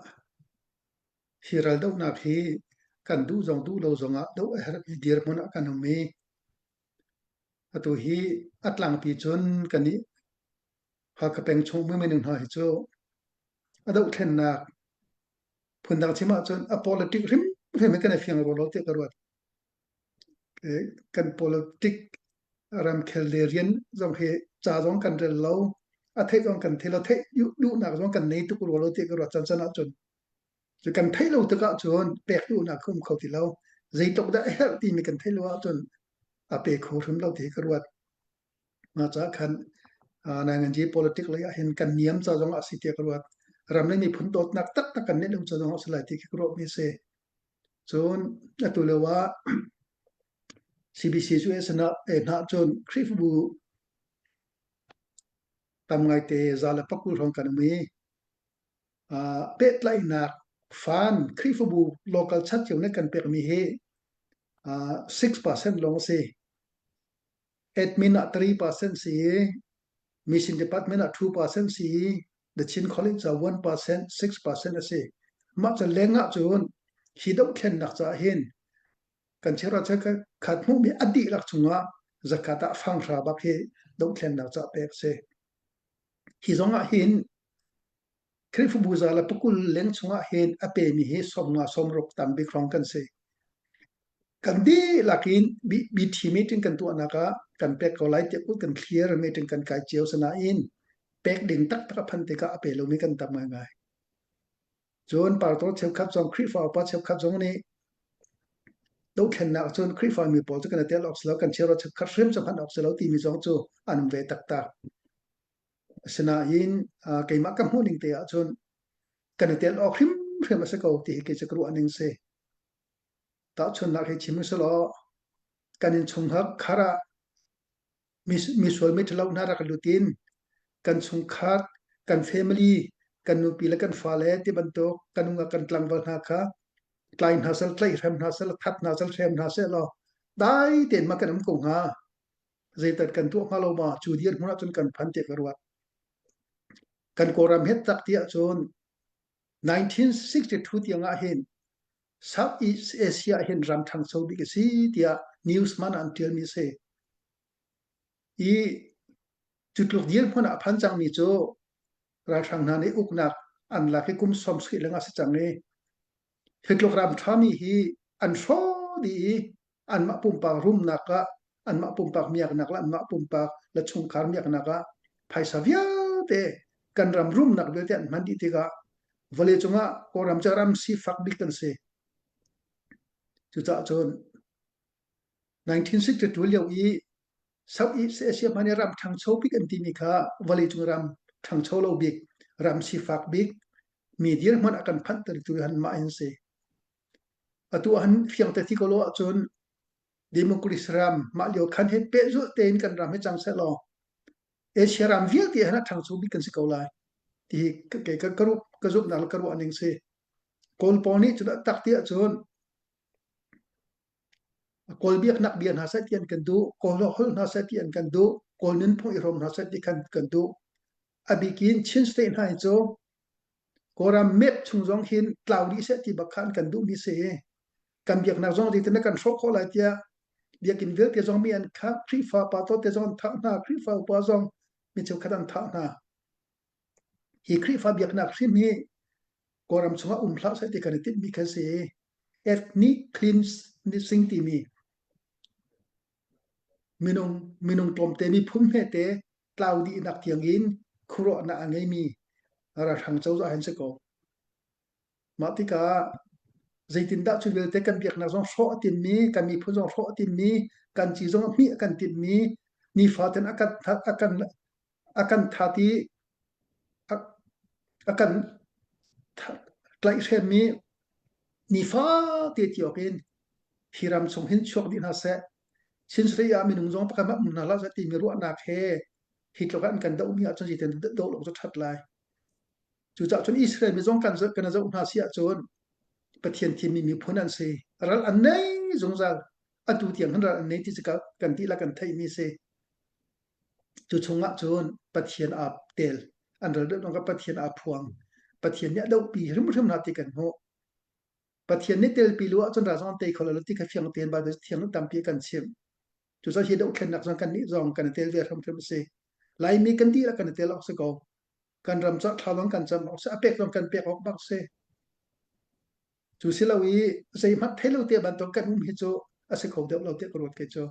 hi ral dohnak hi kan duh zong duh lo zongah doh a herhmi dirhmun ah kan um i atu hi a tlangpi cun kan i Hakha peng chung ummi minung hna hi cu a dohthlennak phundang chim ahcun a politic hrimhrim hi kan i fiang rua lo tiah ka ruat. Kan politic ramkhel le rian zong hi ca zong kan rel lo, a theih zong kan thei lo, theih duhnak zong kan nei tuk rua lo tiah ka ruat cancan ahcun. Cu kan theih lo tik ahcun pek duhnak ka um kho ti lo. Zeitluk dah a herh timi kan theih lo ahcun a pe kho hrim lo ti hi ka ruat. Mah caah khan nainganzi politic lei ahhin kan niam ca zong ah a si tiah ka ruat. Ram le miphun dawtnak taktak kan neih lo ca zong ah a si lai ti khi ka ruahmi a si. Cun atu lio ah CBC cu sinah hna cun Khrihfabu tam ngaite za le pakul hrawng kan um i. Pehtlaihnak fund Khrihfabu local church cio nih kan pekmi hi 6% lawng a si. Admin ah 3% si i Mission Department ah 2% si i The Chin College ah 1%, 6% a si. Mah ca leng ah cun hi dohthlennak caah hin kan cheuhra khat hmuhmi a dihlak chungah zakhat ah fanghra bak hi dohthlennak caah pek a si. Hi zong ah hin Khrihfabu za le pakul leng chungah hin a pemi hi 50 sawmruk tam bik hrawng kan si. Kan dihlak in BT meeting kan tuahnak ah kan pek ko lai tiah kan clear meeting kan kai cio sanain pek ding taktak a phan tikah a pe lomi kan tam ngaingai. Cun pastor cheukhat zong Khrihfa upa cheukhat zong nih dothlennak cun Khrihfa mi pawl cu kan i tel awk si lo, kan cheuhra cheukhat hrim cu hman awk si lo timi zong cu an um ve taktak. Asinain keimah ka hmuh ning te ahcun kan i tel awk hrimhrim a si ko ti hi kei cu ka ruah ning si. Tahchunhnak hi chim usih kan innchungkhar khar ah misual miṭhalo hna rak lut in kan chungkhar, kan family, kan nupi le kan fale ti bantuk kan ungak kan tlangval hna kha tlai hna sel, tlaihhrem hna sel, that hna sel, hrem hna seh law dai tein ma kan um ko hnga. Zeitat kan tuah hnga lo ma cu dirhmun ahcun kan phan tiah ka ruat. Kan Kawlram het tak ti ahcun 1962 tiang ah hin Southeast Asia hin ram ṭhangcho bik a si tiah news man an ṭialmi a si. I cu tluk dirhmun ah a phan cangmi cu ralhrang hna nih uknak an lak i kum sawm sarih leng a si cang i hi tluk ram ṭhami hi an hrawh dih i anmah pumpak rumnak ah anmah pumpak miaknak le anmah pumpak le chungkhar miaknak ah phaisa vialte kan ram rumnak vialte an hman dih tikah vawleicung ah Kawlram cu ram sifak bik kan si. Cucaah cun 1962 lio i Southeast Asia hmanh i ram ṭhangcho bik an timi kha vawleicung ram ṭhangcho lo bik, ram sifak bik, mi dirhmun a kan phanhtertu han mah in si. Atu han fiang te thi ko lo ahcun democracy ram mah lio khan he pehzulh tein kan ram hi cang seh law Asia ram vialte han a ṭhangcho bik kan si ko lai ti hi kei ka ka ka zumhnak le ka ruah ning si. Kawl pawl nih cun a tak ti ahcun Kawl biaknak bia hna seh ti an kan duh, Kawl holh hna seh ti an kan duh, Kawl nunphung i hrawm hna seh ti khan kan duh. A bikin Chin state hna hi cu Kawlram map chung zong hin tlau dih seh ti bak kha an kan duhmi si. Kan biaknak zong zeitin kan hrawh khawh lai tiah biakinn vialte zong mi an khah, Khrihfa pastor te zong an thah hna, Khrihfa upa zong mi cheukhat an thah hna. Hi Khrihfa biaknak hrim hi Kawlram chungah um hlah seh ti kan i timhmi kha si. Ethnic cleansing timi minung minung tlawmte miphun hmete tlau dihnak tiangin khuaruahnak a ngeimi ralhrang cozah an si ko. Mah tikah zeitindah cu vialte kan biaknak zong hrawh a timmi, kan miphun zong hrawh a timmi, kan ci zong hmih a kan timmi, nifatin a kan a kan a kan that i a, a kan tlaihhremmi nifate ti awk in hi ram chung hin chuak dih hna seh. Chin State ah minung zong pakhat hmanh um hna hlah seh timi ruahnak he hi tluk ah an kan dohmi ahcun zeitin doh lo cu ṭhat lai. Cucaah cun Israel mi zong kan kan zoh hna si ahcun Pathian thimmi miphun an si. Ral an nei zungzal. Atu tiang hin ral an nei ti cu kan dihlak kan theihmi si. Cu chungah cun Pathian aa tel. An ral deuh ka Pathian aa phuang. Pathian nih a dohpi hrimhrim hna ti kan hmuh. Pathian nih telpi lu ahcun ral zong an tei kho lo ti kha fiang tein Bible thiang tampi kan chimh. Cucaah hi dohthlennak zong kannih zong kan i tel ve hrimhrim a si. Laimi kan dihlak kan i tel awk si ko. Kan ram ca thla zong kan cam awk si. A pek zong kan pek awk bak si. Cu si lo i zeihmanh thei lo te bantuk kan um hi cu a si kho deuh lo tiah ka ruat kei cu.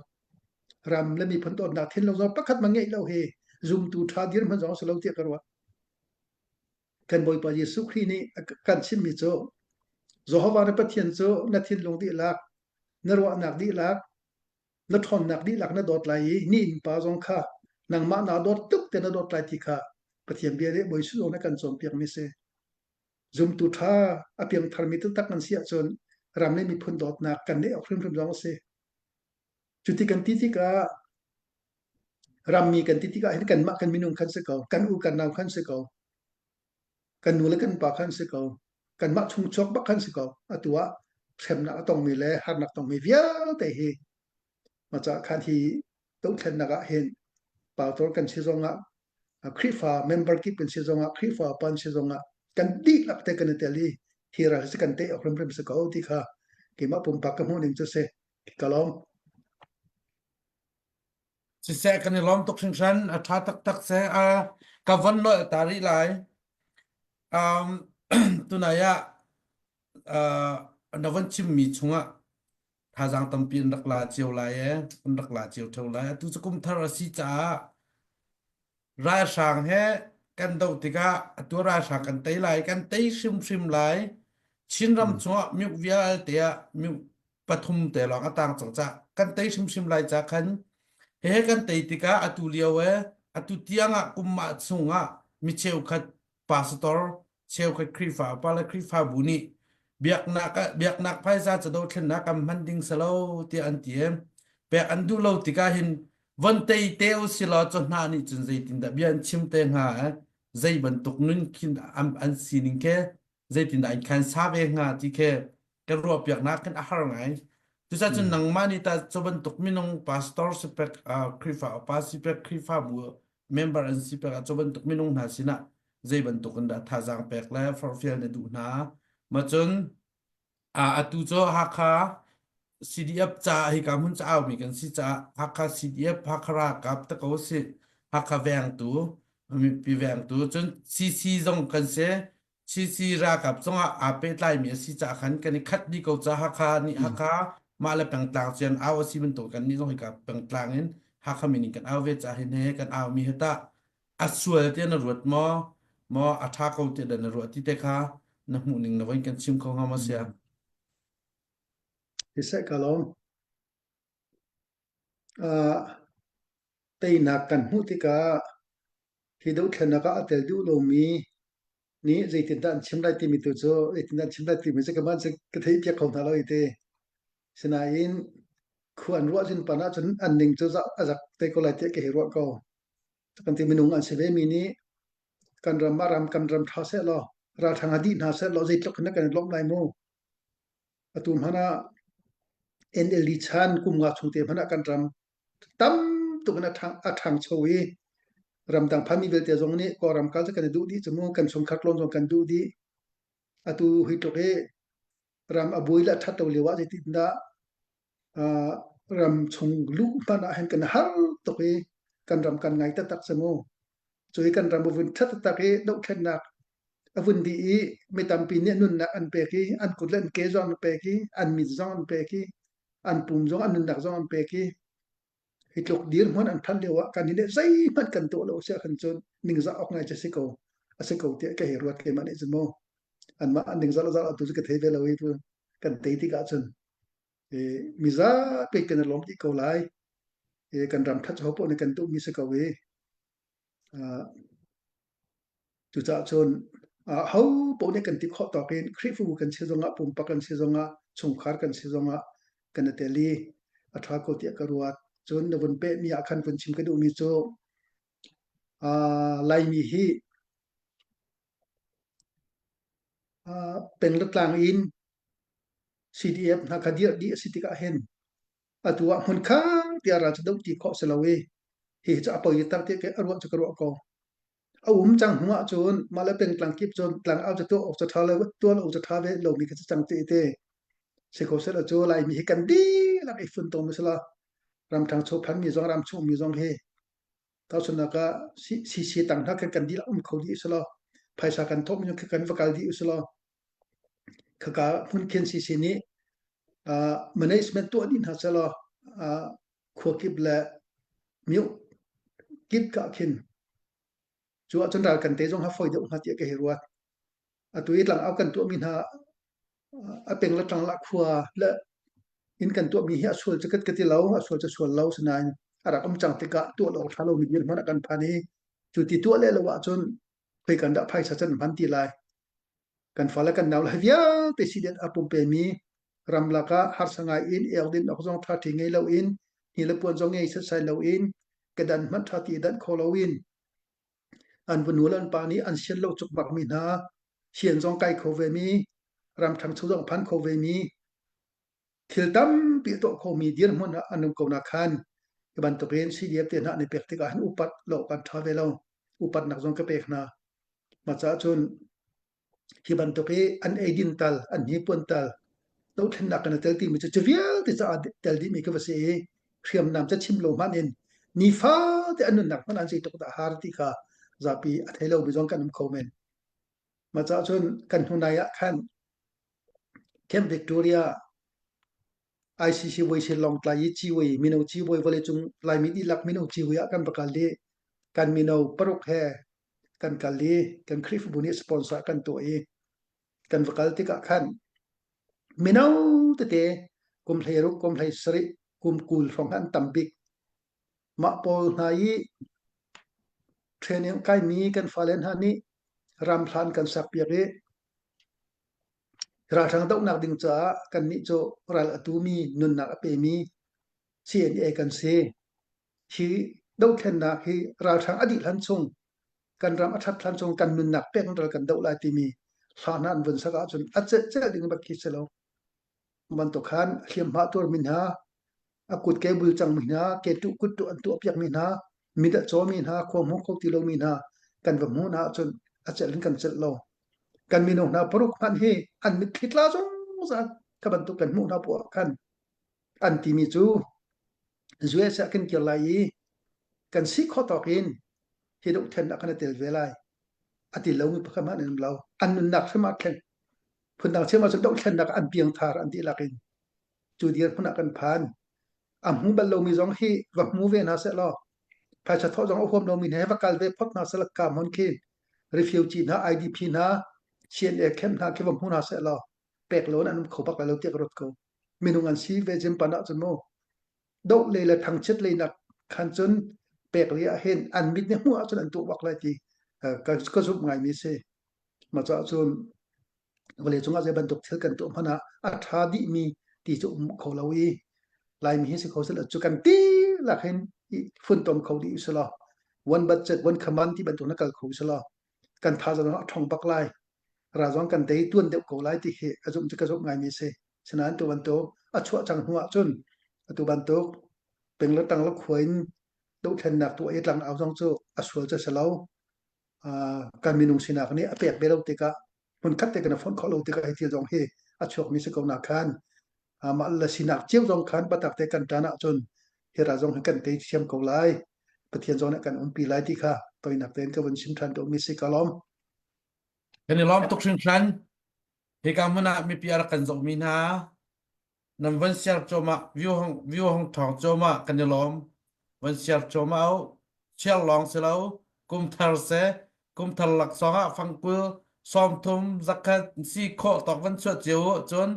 Ram le miphun dawtnak thinlung zong pakhat ma ngeih lo hi zumtu ṭha dirhmun zong a si lo tiah ka ruat. Kan Bawipa Jesuh Khrih nih a kan chimmi cu Jehovah na Pathian cu na thinlung dihlak, na ruahnak dihlak, na ṭhawnnak dihlak na dawt lai i ni innpa zong kha nangmah naa dawt tuk te na dawt lai ti kha Pathian bia nih Bawi Jesuh zong nih a kan cawnpiakmi si. Zumtu ṭha a piangtharmi taktak kan si ahcun ram le miphun dawtnak kan neih awk hrimhrim zong a si. Cuti kan ti tikah rammi kan ti tikah hin kanmah kan minung kan si ko, kan u kan nau kan si ko. Kan nu le kan pa khan si ko. Kanmah chungchuak bak khan si ko. Atu ah hremnak a tongmi le harnak tongmi vialte hi maca khan hi dohthlennak ah hin pastor kan si zongah Khrihfa member kip kan si zongah Khrihfa pan si zongah kan dihlak te kan i tel i hi ral hi kan tei awk hrimhrim si ko ti kha keimah pumpak ka hmuh ning cu si. Ka lawm. Siseh kan i lawm tuk hringhran a ṭha taktak seh a ka von nolh ta rih lai. Um, tunai ah uh, na von chimmi chungah thazaang tampi an rak la cio lai e an rak la cio ṭheo lai. Atu cu kum thar a si caah ralhrang he kan doh tikah atu ralhrang kan tei lai kan tei hrimhrim lai. Chinram chungah miuk vialte ah miuk pathum te lawng a tang cang ca kan tei hrimhrim lai ca khan he kan tei tikah atu lio e atu tiang ah kum mah chung ah mi cheukhat pastor cheukhat Khrihfa upa le Khrihfabu nih biaknak biaknak phaisa ca dothlennak kan hman ding salo tiah an ti e pek an duh lo tikah hin von tei te u si law cu hna nih cun zeitindah bia an chim te hnga eh zei bantuk nun khin an, an sining ke zeitindah an khan sa ve hnga ti khe kan ruahpiaknak kan a har ngai. Cucaah cun nangmah nih tah cu bantuk minung pastor sipek Khrihfa upa sipek Khrihfabu member an sipek ah cu bantuk minung hna sinah zei bantuk in dah thazaang pek le forhfial na duh hna. Ma cun atu cu Hakha CDF ca hika hmun ca aumi kan si caah Hakha CDF Hakha ralkap te ko si Hakha vengtu mipi vengtu cun CC zong kan si CC ralkap zongah aa pehtlaimi a si caah khan kan i khat dih ko caah Hakha nih Hakha mah le pengtlang cian au a si bantuk kan nih zong hika pengtlang in Hakha min in kan au ve caah hin he kan aumi hi tah a sual tiah na ruat maw maw a ṭha ko tiah dah na ruah ti te kha na hmuh ning na voin kan chim kho hnga maw sia? Siseh ka lawm. Uh, teinak kan hmuh tikah Hi dothlennak ah a tel duh lomi nih zeitindah an chim lai timi tu cu zeitindah an chim lai timi cu keimah cu ka theihpiak kho hna lo i ti. Sinain khua an ruah cun pan ahcun an ning cu a zak te ko lai tiah ka hei ruah ko. Kan ti minung an si ve mi nih kan ram ah ram kan ram ṭha seh law ralṭha nga dih hna seh law zeitluk in kan i lawmh lai mu. Atu hmanh ah NLD chan kum nga chung te hmanh ah kan ram tam tuk in a ṭhangcho i ramdang phanmi vialte zong nih Kawlram kal cu kan i duh dih cu mu kan chungkhar tlawn zong kan duh dih. Atu hi tluk hi ram a buai le a ṭhat lo lio ah zeitindah ram chung luh hmanh ah hin kan har tuk i kan ram kan ngai taktak cu mu. Cu i kan ram a vun ṭhat taktak i dohthlennak a vun dih i mi tampi nih nunnak an pek i an kut le an ke zong an pek i an mit zong an pek i an pum zong an nunnak zong an pek i hi tluk dirhmun an phanh lio ah kan nih zeihmanh kan tuah lo siah khan cun ningzah awk ngai cu si ko a si ko tiah ka hei ruat keimah nih cun mu anmah an ningzah zah tu cu ka thei ve lo i tu kan tei tikah cun mizapi kan i lawm dih ko lai kan ram that ho poh nih kan duhmi si ko i Cucaah cun ho paoh nih kan ti khawh tawk in Khrihfabu kan si zongah, pumpak kan si zongah, chungkhar kan si zongah kan i tel i a ṭha ko tiah ka ruat. Cun na vun pehmi ah khan vun chim ka duhmi cu Laimi hi peng le tlang in CDF hna kha dirh dih a si tikah hin atu ah hmunkhat tiah ral cu doh ti khawh si lo i hihi cu a poi tak tiah a ruah cu ka ruah ko. A um cang hnu ahcun mah le pengtlang kip cun tlang au cu tuah awk cu ṭha lo tuan awk cu ṭha ve lomi kha cu cang te te si kho seh cu Laimi hi kan dihlak i funtom a si la ram ṭhangcho phanmi zong ram chungmi zong hi tahchunhnak ah CC tang hna khan kan dihlak um kho dih si law phaisa kan thawhmi khi kan va kal dih si law khaka hmun khin CC nih uh, management tuah dih hna seh law uh, khua kip le mioh kip ka khin cu ahcun ral kan te zong ha foi deuh hnga tiah ka hei ruat. Atu i tlangau kan tuahmi hna a peng le tlang la khua le in kan tuahmi hi a sual cu ka ti lo, a sual cu sual lo sinain a rak um cang tikah tuah lo ṭha lomi dirhmun ah kan phan i cu ti tuah le lo ahcun khoi kan dah phaisa can hman ti lai. Kan fale kan nau le vialte sidian a pumpemi ramlak ah harsa ngai in eldin awk zong ṭha ṭi ngei loin hni le puan zong ngei setsai loin kedan hmanh ṭha ti danh kho loin an vanu le an pa nih an sian lo cukmak mi hna. Sian zong kai kho ve mi, ram ṭhangcho zong phan kho ve mi, thil tampi a tuah khomi dirhmun ah an um ko na khan hi bantukin CDF te hna an i pek tikah hin upat lo kan ṭha ve lo. Upatnak zong ka pek hna. Mah caah cun hi bantuk i an eidin tal, an hnipuan tal, dothlennak kan i tel timi cu cu vialte caah tel dihmi ka va si i hriamnam ca chim lo hmanh in nifate an nunnak hmanh an zeitluk dah har ti kha zapi a thei lomi zong kan um kho men. Mah caah cun kan hnunai ah khan Camp Victoria ICC Voice Lawngtlai i ciwei mino ciwei vawleicung Laimi dihlak mino ciwei ah kan va kal i kan mino paruk he kan kal i kan Khrihfabu nih sponsor kan tuah i kan va kal tikah khan mino tete kum 16 kum 17 kum 20 hrawng an tam bik mah pawl hna i training kaimi kan fale hna nih ram hlan kan sak piak i Ralhrang dohnak ding caah kannih cu ral a tumi nunnak a pemi CNA kan si. Hi dohthlennak hi ralhrang a dih hlan chung kan ram a ṭhat hlan chung kan nunnak pek in ral kan doh lai timi hla hna an vun sak ahcun a celh celh ding bak khi si lo. Bantuk khan hliamhma tuarmi hna, a kut ke bul cangmi hna, ke tuh kut tuh an tuahpiakmi hna, mit a cawmi hna, khua hmu kho ti lomi hna kan va hmuh hna ahcun a celh in kan celh lo. Kan mino hna paruk hmanh hi an mitthli tla zungzal kha bantuk kan hmuh hna poah khan an timi cu US ah kan kir lai i kan si khawh tawk in hi dohthlennak kan i tel ve lai. A ti lomi pakhat hmanh an um lo. An nunnak hrim ah thleng Phundang chim ahcun dohthlennak an piangthar an dihlak in cu dirhmun ah kan phan. A hmu bal lomi zong hi va hmu ve hna seh law phaisa thawh zong a huam lomi hna he va kal ve phot hna seh law ka hmun khi refugee hna IDP hna CNA camp hna khi va hmu hna seh law pek lo in an um kho bak lai lo tiah ka ruat ko. Minung an si ve zimpan ahcun mu doh lei le thangchiat lei nak khan cun pek lei ah hin an mit nih hmuh ahcun an tuah bak lai ti ka, ka zumh ngaimi si. Mah caah cun vawleicung ah zei bantuk thil kan tuah hmanh ah a ṭha dihmi ti cu um kho lo i Laimi hi si kho seh cu kan dihlak hin i funtom kho dih usih law one budget one command ti bantuk na kal kho usih law kan thazaang a ṭhawng bak lai ra zong kan tei tuan deuh ko lai ti khi a zumh cu ka zumh ngaimi si. Sinain tu bantuk a chuah cang hnu ah cun atu bantuk peng le tang le khua in dohthlennak tuah i tlang au zong cu a sual cu a si lo. Kan minung sinak nih a pek ve lo tikah hmunkhat te kan i fonh khawh lo tikah hi thil zong hi a chuakmi si ko na khan mah le sinak cio zong khan patak te kan ṭan ahcun hi ral zong hi kan tei thiam ko lai Pathian zong nih kan umpi lai ti kha toinak tein ka vun chim ṭhan duhmi si ka lawm. Kan i lawm tuk hringhran. Hika hmun ah mipi a rak kan zohmi hna Nan van siar cuahmah, view hong, view hong ṭhawng cuahmah kan i lawm. Van siar cuahmah u. Chiar lawng si lo. Kum thar seh. Kum thar laksawng ah fangkul, 30, zakhat si khawh tawk van chuah cio u. Cun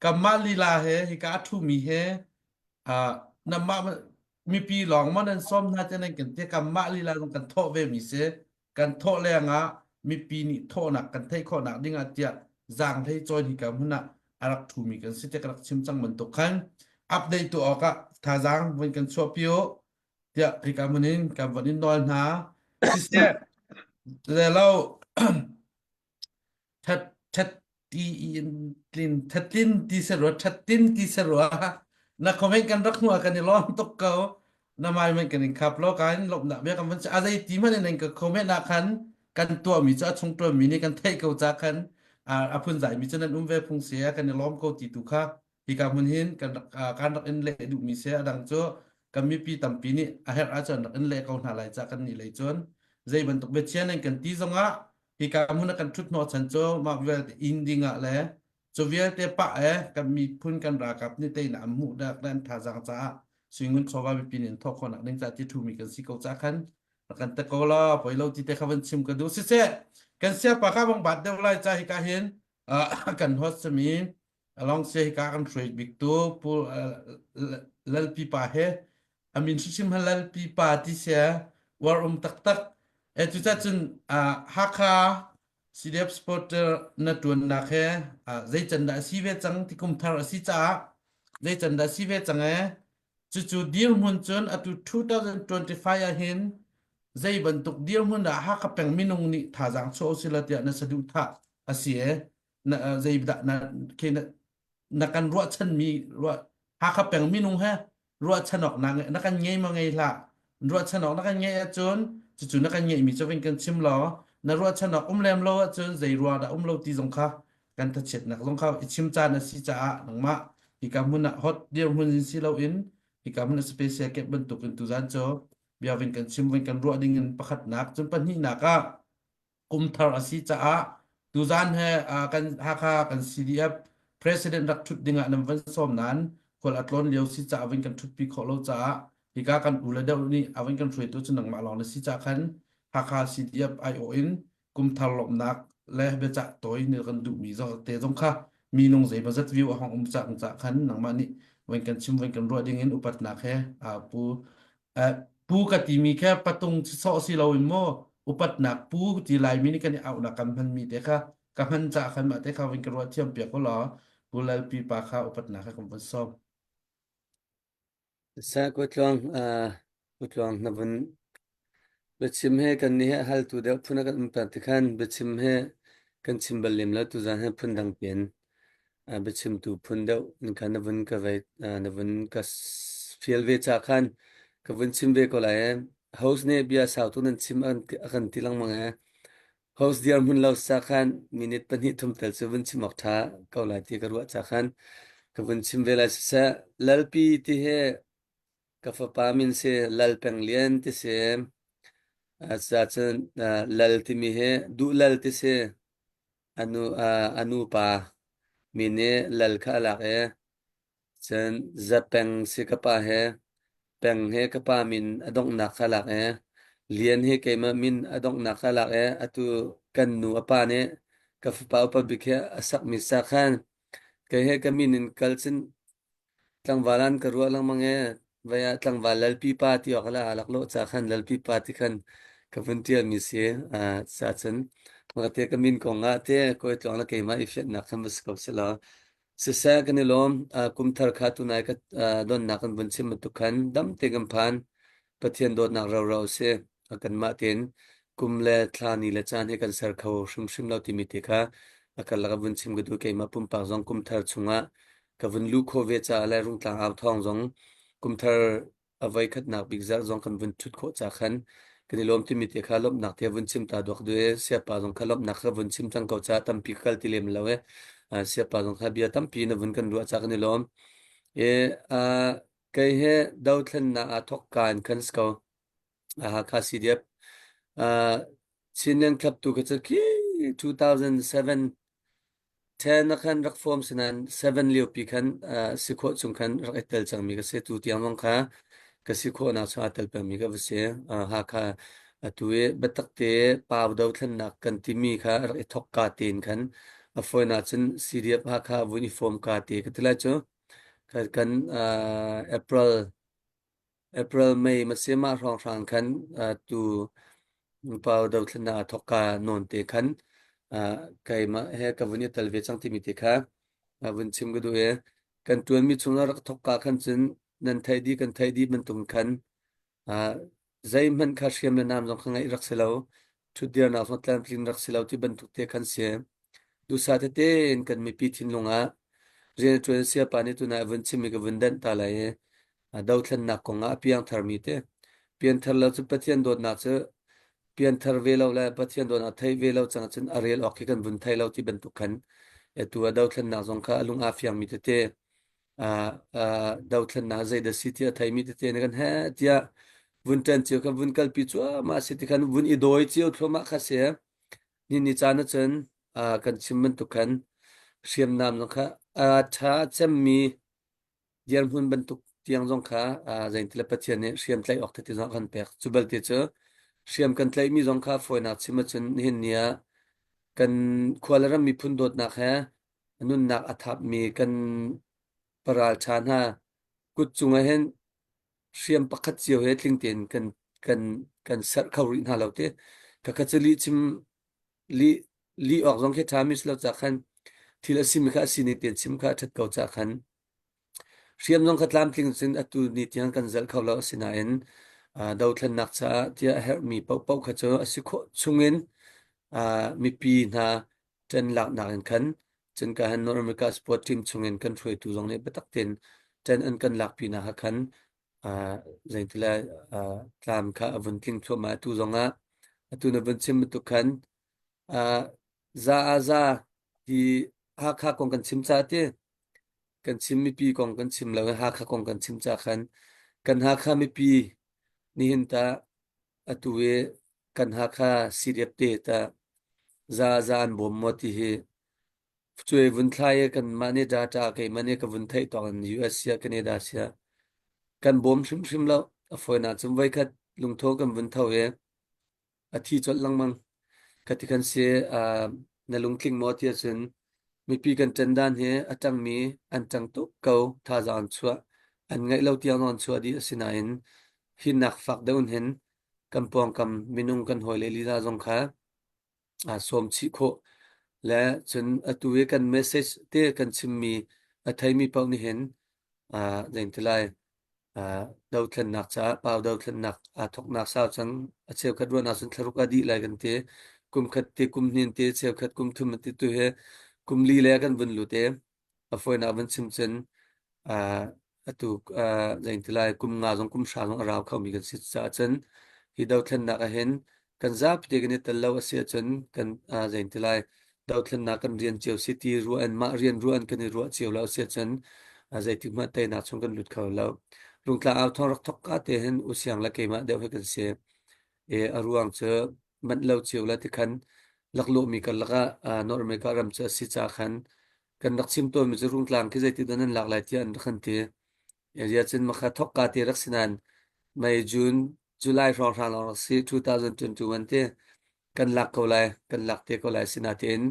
kanmah lila he hika a ṭhumi he uh, nanmah mipi lawng maw nan sawm hna tiah nan kan ti kanmah lila zong kan thawh ve mi si. Kan thawh lengah mipi nih thawhnak kan theih khawhnak dingah tiah zaanghlei cawn hi ka hmun ah a rak ṭhumi kan si tiah ka rak chim cang bantuk khan update tu awkah thazaang von kan chuahpi u tiah hika hmun in kan von in nawl hna. Siseh, lo That that ti in tlin thatlin ti se rua thattin ti se rua na comment kan rak hnu ah kan i lawm tuk ko na mai man kan in khap lo kan lawmnak bia kan van a zei ti man in ka comment ah khan kan tuah mi cu a chung tuah mi nih kan theih ko ca khan a phun zai mi cu nan um ve phung se kan i lawm ko ti tu kha hika hmun hin kan rak kan rak in leh duh mi se a dang cu kan mipi tampi nih a herh ahcun rak in leh ko hna lai ca kan nih lei cun zei bantuk biachia nan kan ti zongah hika hmun a kan ṭhut hnawh chan cu mah vialte inn ding ah le cu vialte pah e kan miphun kan ralkap nih teinak an hmuh dak le an thazaang caah suingun chawva mipi nih an thawh khawhnak ding caah ti ṭhumi kan si ko ca khan rak kan te ko la poi lo ti te kha van chim ka duh siseh kan siapa kha bang bat deuh lai ca hika hin kan host sami along se hika kan hruai bik tu pu lalpi pa he amin hrimhrim ha lalpi pa ti se war um taktak e cuca cun Hakha CDF supporter na tuannak he zei can dah si ve cang ti kum thar a si caah zei can dah si ve cang e cucu dirhmun cun atu 2025 ah hin zei bantuk dirhmun dah Hakha peng minung nih thazaang chuah usila tiah na saduhthah. A si e na zeidah na ke na na kan ruahchanmi ruah Hakha peng minung he ruahchan awk na na kan ngei ma ngei hlah ruahchan awk na kan ngeih ahcun cucu na kan ngeihmi cu vin kan chim law na ruahchan awk um lem lo ahcun zei ruah dah um lo ti zong kha kan thachiatnak zong kha i chim caan a si caah nangmah hika hmun ah hot dirhmun in si loin hika hmun ah special camp bantuk in tuzan cu bia vin kan chim vin kan ruah ding in pakhatnak cun pahnihnak ah kum thar a si caah tuzan he kan Hakha kan CDF president rak ṭhut dingah nan van sawm nain khual a tlawn lio si caah vin kan ṭhutpi khawh lo caah hika kan u le deuh nih a vin kan hruaitu cu nangmah lawng na si caah khan Hakha CDF aiawh in kum thar lawmhnak le biacah tawi nih kan duhmi zong te zong kha minung zeimawzat view a hong um cang caah khan nangmah nih vin kan chim vin kan ruah ding in upatnak he pu Pu ka timi kha patung sawh si loin maw upatnak pu ti Laimi nih kan i auhnak kan hmanmi te kha ka hman caah khan mah te kha vin ka ruah thiam piak u law Pu Lalpi pa kha upatnak kha kan vun sawm. Sa kutluang kutluang na vun biachim he kan nih he haltu deuh phun a kan um peng ti khan biachim he kan chim bal lem lo tuzan he phun dang pian biachimtu phun deuh in khan na vun ka ve na vun ka fial ve ca khan ka vun chim ve ko lai. Host nih bia sau tu nan chim a kan ti lengmang e. Host dirhmun lo sa khan minute pahnih thum tel cu vun chim awk ṭha ko lai ti ka ruah ca khan ka vun chim ve lai. Siseh, Lalpi ti hi ka fapa min si Lal Peng Lian ti si. Cuacun Lal timi hi Duh Lal ti si. A nu pa mi nih lal kha a lak i cun Za Peng si ka pa he Peng he ka pa min a donghnak kha a lak i Lian hi keimah min a donghnak kha a lak i atu kan nu a pa nih ka fapa upa bik hi a sakmi sa khan kei he ka min in kal cun Tlangval an ka ruah lengmang i vei ah tlangval Lalpi pa ti awk le aa laklawh ca khan Lalpi pa ti khan ka vun ṭialmi si. Cuahcun makate ka min kong ah te kawi tluang le keimah i fianhnak khan va si ko selaw. Siseh kan i lawm. Kum thar kha tunai ka donnak kan vun chim bantuk khan dam te kan phan. Pathian dawtnak roro a si. Kanmah tein kum le thla ni le caan hi kan ser kho hrimhrim lo timi te kha a karlak ah vun chim ka duh. Keimah pumpak zong kum thar chungah ka vun luh khawh ve caah le Rungtlang au thawng zong kum thar a voi khatnak bik zarh zong kan vun ṭhut khawh ca khan kan i lawm timi te kha lawmhnak te vun chim ta duak du e siapa zong kha lawmhnak kha vun chim cang ko ca tampi ka kal ti lem lo e siapa zong kha bia tampi na vun kan ruah ca kan i lawm e kei he dothlennak aa thawk ka in khan si ko Hakha CDF Chinland Club tu kha cu khi 2007 10 na khan rak form sinan 7 lio pi khan si khawh chung khan rak i tel cangmi ka si tu tiang zong kha ka si khawhnak chung aa tel pengmi ka va si Hakha atu i biatak te pau dothlennak kan timi kha rak i thawk ka tein khan a fawinak cun CDF Hakha vun i form ka te ka ti lai cu kan April April, May mah hrawnghrang khan tu pau dothlennak aa thawk ka nawn te khan keimah he ka vun i tel ve cang timi te kha vun chim ka duh i kan ṭuanmi chungah rak thawk ka khan cun nan theih dih kan theih dih bantuk khan zeihmanh kha hriam le nam zong kha ngeih rak si lo ṭhutdirnak zong tlamtlin rak si lo ti bantuk te khan si. Duhsah tete in kan mipi thinlung ah rian a ṭuan siapa nih tunah a vun chim i ka vun danh ta lai i dothlennak kong ah a piangtharmi te pianthar lo cu Pathian dawtnak cu pianthar ve lo le Pathian dawtnak theih ve lo cang cun a rel awk khi kan vun thei lo ti bantuk khan atu a dothlennak zong kha a lung aa fiangmi tete dothlennak zeidah si ti a theimi tete nih kan he tiah vun ṭan cio khan vun kalpi cuahmah si ti khan vun i dawi cio thluahmah kha si ni ni caan ahcun kan chim bantuk khan hriamnam zong kha a ṭha cemmi dirhmun bantuk tiang zong kha zeiti le Pathian nih hriam tlaih awk ti zong a kan pek. Cu belte cu hriam kan tlaihmi zong kha fawinak chim ahcun nihin ni ah kan khua le ram miphun dawtnak he nunnak a thapmi kan paral ṭha hna kut cungah hin hriam pakhat cio he tling tein kan kan kan serh kho rih hna lo ti. Khakha cu lih chim lih lih awk zong khi ṭhami si lo ca khan thil a simi kha a sining tein chim kha a ṭhat ko ca khan Hriam zong kha tlamtling cun atu ni tiang kan zelh kho lo. Asinain dothlennak caah tiah a herhmi paohpaoh kha cu a si khawh chungin mipi hna Ṭan laknak in khan cun ka han North America sport team chungin kan hruaitu zong nih biatak tein ṭan an kan lakpinak ah khan zeitile tlam kha a vun tling thluahmah. Atu zongah atu na vun chim bantuk khan za ah za hi Hakha kong kan chim ca ti kan chim mipi kong kan chim lo Hakha kong kan chim ca khan kan Hakha mipi nihin ta atu i kan Hakha CDF te ta za za an bawm maw ti hi cuai vun thlai i kanmah nih data keimah nih ka vun theih tawk in US sia Canada sia kan bawm hrimhrim lo. A fawinak cun voikhat lungtho kan vun tho i a thi colh lengmang. Khati khan si na lungtling maw ti ahcun mipi kan ṭan dan hi a ṭangmi an ṭang tuk ko thazaang an chuah an ngaih lo tiang an chuah dih asinain hinnak fak deuh in hin kan pawngkam minung kan hawile lila zong kha aa sawm chih khawh le cun atu i kan message te kan chimmi a theimi paoh nih hin zeiti lai dothlennak caah pau dothlennak aa thawknak sau cang a cheukhat ruahnak cun thlaruk a dih lai kan ti kum khat te kum hnin te cheukhat kum thum ti tu he kum li le kan vun lut e a fawinak van chim cun atu zeiti lai kum nga zong kum hra zong a rau khomi kan si caah cun hi dothlennak ah hin kan zapi kan i tel lo a si ahcun kan zeiti lai dothlennak kan rian cio si ti ruah in mah rian ruah in kan i ruah cio lo a si ahcun zeitik hmanh teinak chung kan lut kho lo. Rungtlang au thawng rak thok ka te hin usiang le keimah deuh hi kan si. E a ruang cu manh lo cio le tikhan laklawhmi karlak ah North America ram cu a si ca khan kan rak chim tawnmi cu Rungtlang khi zeitik dah nan lak lai tiah an rak kan ti. Area cun makha thok ka te rak si nain May, June, July hrawnghrang lawng rak si 2021 te kan lak ko lai, kan lak te ko lai sinain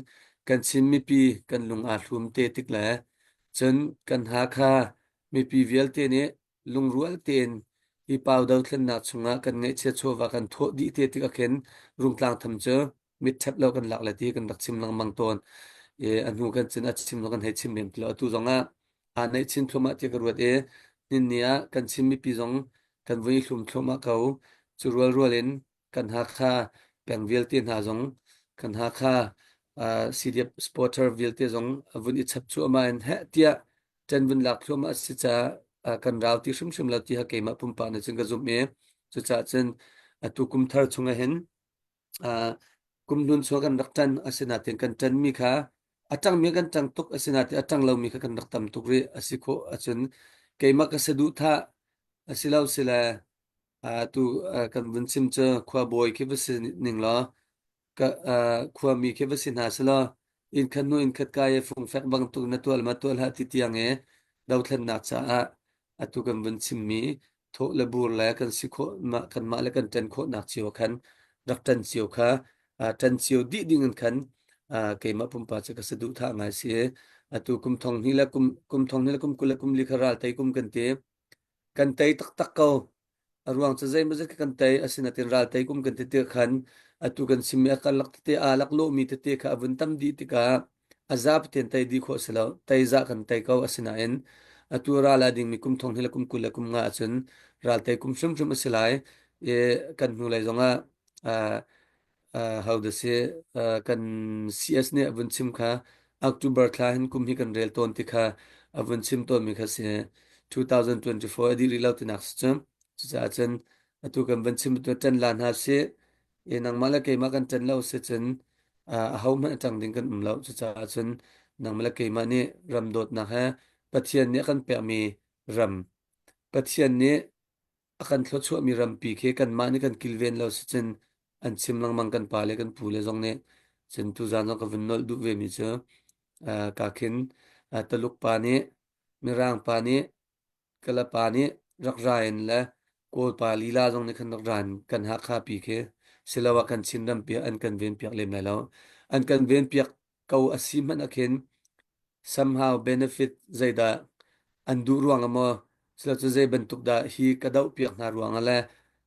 kan Chin mipi kan lung aa hlum te tik le cun kan Hakha mipi vialte nih lungrual tein hi pau dothlennak chungah kan ngaihchia chawva kan thawh dih te tik ah khin Rungtlang tham cu mit ṭhep lo kan lak le ti kan rak chim lengmang tawn. I a hnu kan cun a chim lo kan hei chim lem ti lo. Atu zong ah aa neih chin thluahmah ti ka ruat i ninni ah kan Chin mipi zong kan vui hlum thluahmah ko. Cu rualrual in kan Hakha peng vialte hna zong kan Hakha CDF supporter vialte zong a vun i chap cuahmah in heh tiah ṭan vun lak thluahmah a si caah kan rau ti hrimhrim lo ti ha keimah pumpak nih cun ka zumh i cucaah cun atu kum thar chungah hin kum hlun chung kan rak ṭan asinain kan ṭanmi kha a ṭangmi kan ṭang tuk asinain a ṭang lomi kha kan rak tam tuk rih a si khawh ahcun keimah ka saduhthah a si lo sile tu kan vun chim cu khuabawi khi va si ning law ka khuami khi va si hna selaw inn khat hnu inn khat kai i fungfek bangtuk na tual ma tual hlah ti tiang i dothlennak caah atu kan vun chimmi thawh le bur le kan si khawh mah kanmah le kan ṭan khawhnak cio khan rak ṭan cio kha ṭan cio dih ding in khan keimah pumpak cu ka saduhthah ngai si atu kum thong hnih le kum kum thong hnih le kum 20 le kum li kha ral tei kum kan ti kan tei taktak ko. A ruang cu zeimawzat kan tei asinain ral tei kum kan ti tik khan atu kan chimmi a karlak tete aa laklawhmi tete kha a vun tam dih tikah a zapi tein tei dih khawh a si lo. Tei zah kan tei ko asinain atu ral a dingmi kum thong hnih le kum 20 le kum nga ahcun ral tei kum hrimhrim a si lai. I kan hnulei zongah ho dah si kan CS nih a vun chim kha October thla hin kum hi kan rel tawn ti kha a vun chim tawnmi kha si 2024 a dih rih lo tinak si cu cucaah cun atu kan vun chim tu ṭan la hna si i nangmah le keimah kan ṭan lo si cun aho hmanh a ṭang ding kan um lo cucaah cun nangmah le keimah nih ram dawtnak he Pathian nih a kan pekmi ram Pathian nih a kan thluachuahmi rampi khi kanmah nih kan kilven lo sicun an chim lengmang kan pa le kan pu le zong nih cun tuzaan zong ka vun nolh duh vemi cu ka khin Taluk pa nih Mirang pa nih Kala pa nih rak ra in le Kawl pa lila zong nih khan rak ra in kan Hakha pi khi siloah kan Chin rampi an kan ven piak lem lai lo an kan ven piak ko a si hmanh ah khin somehow benefit zeidah an duh ruang ah maw silo zei bantuk dah hi ka doh piak hna ruang ah le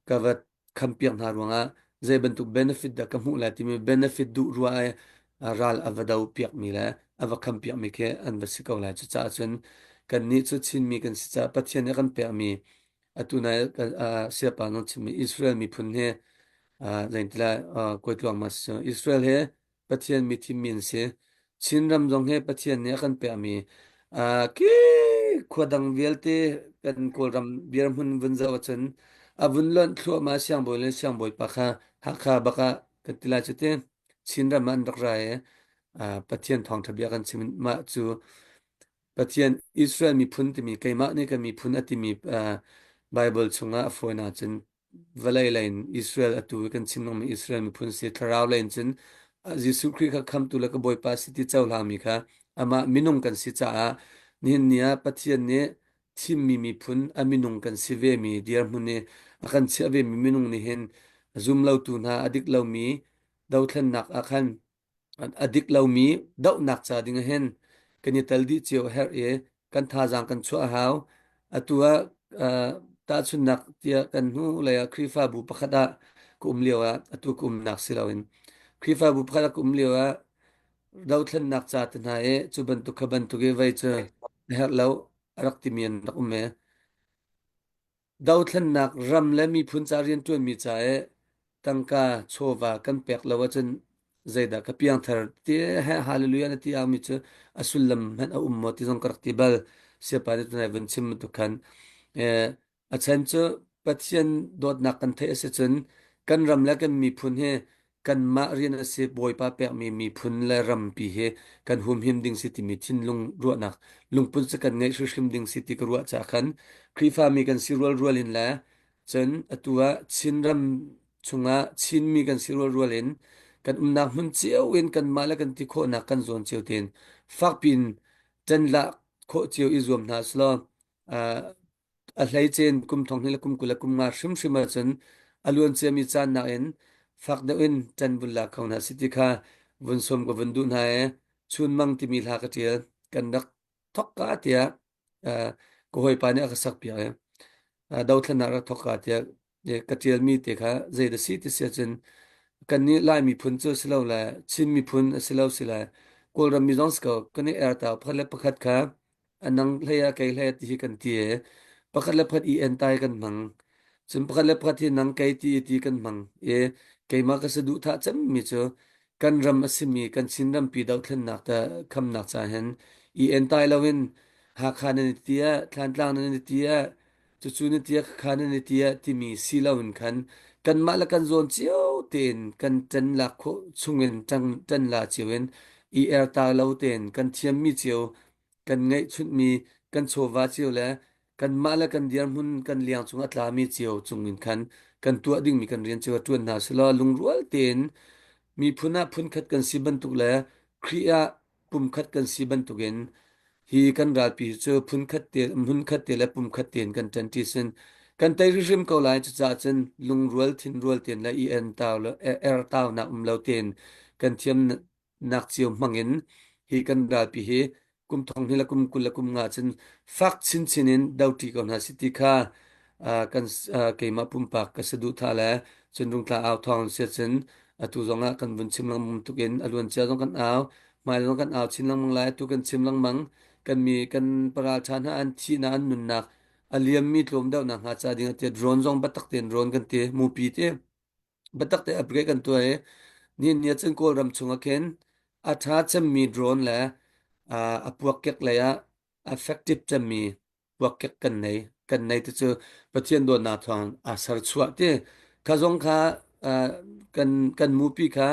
ka va kham piak hna ruang ah zei bantuk benefit dah ka hmuh lai timi benefit duh ruah i ral a va do piak mi le a va kham piak mi khi an va si ko lai cucaah cun kannih cu Chinmi kan si caah Pathian nih a kan pekmi atu nai siapa nung chimmi Israel miphun hi zeintila kuai tluang ma si Israel he. Pathian mi thimmi an si. Chinram zong hi Pathian nih a kan pekmi khi khua dang vialte kan Kawlram dirhmun vun zoh ahcun a vun lonh thluahmah siangbawi le siangbawipa kha Hakha bak ah kan ti lai cu ti. Chinram ah an rak ra i Pathian thawngṭha bia kan chim. Mah cu Pathian Israel miphun timi keimah nih ka miphun a timi Bible chungah a fawi ahcun vawlei lei in Israel atu i kan chim lengmang Israel miphun si thlarau lei in cun Jesuh Khrih kha khamtu le ka Bawipa si ti cohlangmi kha amah minung kan si caah nihin ni ah Pathian nih thimmi miphun a minung kan si vemi dirhmun i a kan chiah vemi minung nih hin zumlotu hna a dik lomi dothlennak ah khan a dik lomi dohnak ca ding ah hin kan i tel dih cio a herh i kan thazaang kan chuah a hau. Atu ah tahchunhnak tiah kan hnu lei ah Khrihfabu pakhat ah ka um lio ah atu ka umnak si loin Khrihfabu pakhat ah ka um lio ah dothlennak ca te hna i cu bantuk kha bantuk i vei cu a herh lo a rak timi an rak um i Dothlennak ram le miphun ca rianṭuanmi ca i tangka chawva kan pek lo ahcun zeidah ka piangthar ti he hallelujah na ti aumi cu a sullam hmanh a um maw ti zong ka rak ti bal. Siapa nih tunai vun chim bantuk khan eh, a chan cu Pathian dawtnak kan theih a si cun kan ram le kan miphun hi kanmah rian a si Bawipa pekmi miphun le rampi hi kan humhim ding si timi thinlung ruahnak lungput cu kan ngeih hrimhrim ding si ti ka ruah caah khan Khrihfami kan si rualrual in le cun atu ah Chinram chungah Chinmi kan si rualrual in kan umnak hmun cio in kanmah le kan ti khawhnak kan zawn cio tein fakpi in ṭan lak khawh cio i zuam hna selaw a hleice in kum thong hnih le kum 20 le kum nga hrimhrim ahcun a luan ciami caan nakin fak deuh in ṭan vun la kho hna si ti kha vun sawm ka vun duh hna i chunmang timi hla ka ṭial kan rak thok ka tiah ka hawipa nih a ka sak piak i dothlennak rak thok ka tiah ka ṭialmi te kha zei dah si ti si ahcun kannih Lai miphun cu si lo le Chin miphun a si lo si le Kawlram mi zong si ko kan i ertau pakhat le pakhat kha a nang hlei ah kei hlei ah ti hi kan ti i pakhat le pakhat i entai kan hmang. Cun pakhat le pakhat hi nang kei ti ti kan hmang i keimah ka saduhthah cemmi cu kan ram a simi kan Chin rampi dohthlennak te khamnak ca hin i entai loin Hakha nan i ti ah Thlantlang nan i ti ah cucu na ti ah khakha nan i ti ah timi si loin khan kanmah le kan zawn cio tein kan ṭan lak khawh chungin ṭang ṭan la cio in i erta lo tein kan thiammi cio kan ngeihchunhmi kan chawva cio le kanmah le kan dirhmun kan liang cung a tlami cio cungin khan kan tuah dingmi kan rian cio ṭuan hna selaw lungrual tein miphun ah phunkhat kan si bantuk le Khrih ah pumkhat kan si bantukin hi kan ralpi cu phunkhat te hmunkhat te le pumkhat tein kan ṭanṭi sin kan tei hrimhrim ko lai cucaah cun lungrual thinrual tein le i en tau le er tau nak um lo tein kan thiam nak cio hmangin hi kan ralpi hi kum thong hnih le kum 20 le kum nga cun fak chinchin in doṭi ko hna si ti kha kan keimah pumpak ka saduhthah le cun rungtla au thawng sia cun atu zongah kan vun chim lengmang tukin a luan cia zong kan au hmai zong kan au chin lengmang lai atu kan chim lengmang kan mi kan paral ṭha hna an thihnak an nunnak a liammi tlawm deuhnak hnga ca ding ati drone zong biatak tein drone kan ti mupi ti biatak te upgrade kan tuah i nihin ni cun Kawlram chungah khin a ṭha cemmi drone le a puakkek lei ah effective cemmi puakkek kan nei kan nei ti cu Pathian dawtnak thawng aa serchuah ti kha zong kha kan kan mupi kha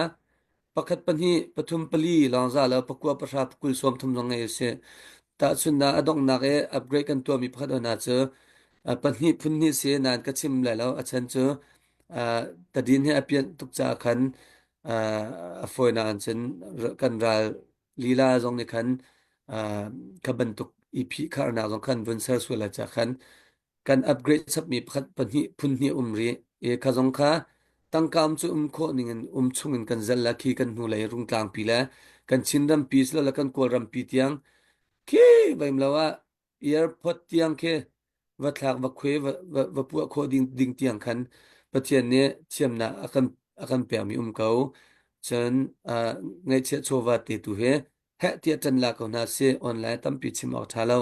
pakhat pahnih pathum pali lawng za lo pakua pahra pakul sawm thum zong ngei a si tahchunnak a donghnak i upgrade kan tuahmi pakhat hna cu pahnih phun hnih si nain ka chim lai lo a chan cu tadin he a pianh tuk caah khan a fawinak in cun kan ral lila zong nih khan kha bantuk i phihkharnak zong khan vun ser sual lai caah khan kan upgrade chapmi pakhat pahnih phun hnih um rih i kha zong kha tangka um cu um khawh ning in um chung in kan zal la khi kan hnu lei rungtlangpi le kan Chin rampi silole kan Kawl rampi tiang khi vaim lo ah airport tiang khi va thlak va khuai va, va, va puah khawh ding, ding tiang khan Pathian nih thiamnak a kan a kan pekmi um ko cun uh, ngaihchiah chawva te tu hi heh tiah ṭan la ko hna sih online tampi chim awk ṭha lo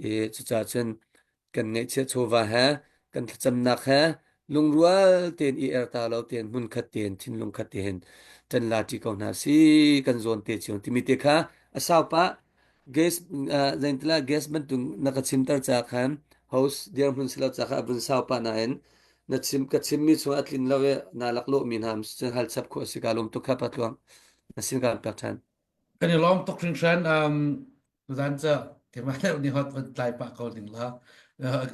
i cucaah cun kan ngaihchiah chawva he kan thlacamnak he Lungrual tein i er ta lo tein hmunkhat tein thinlung khat tein ṭan la ṭi ko hna si kan zawn te cio timi te kha a sau pah gas uh, zeintila gas bantuk na ka chimter ca khan host dirhmun si lo ca kha a vun sau pah nain na chim ka chimmi chung a tlin lo i na laklawh mi hna cun hal chap khawh a si ka lawm tuk kha patluang na sin ka pek ṭhan. Kan i lawm tuk hringhran. Um, tuzan cu keimah deuh nih hot van tlai pah ko ning la. Uh,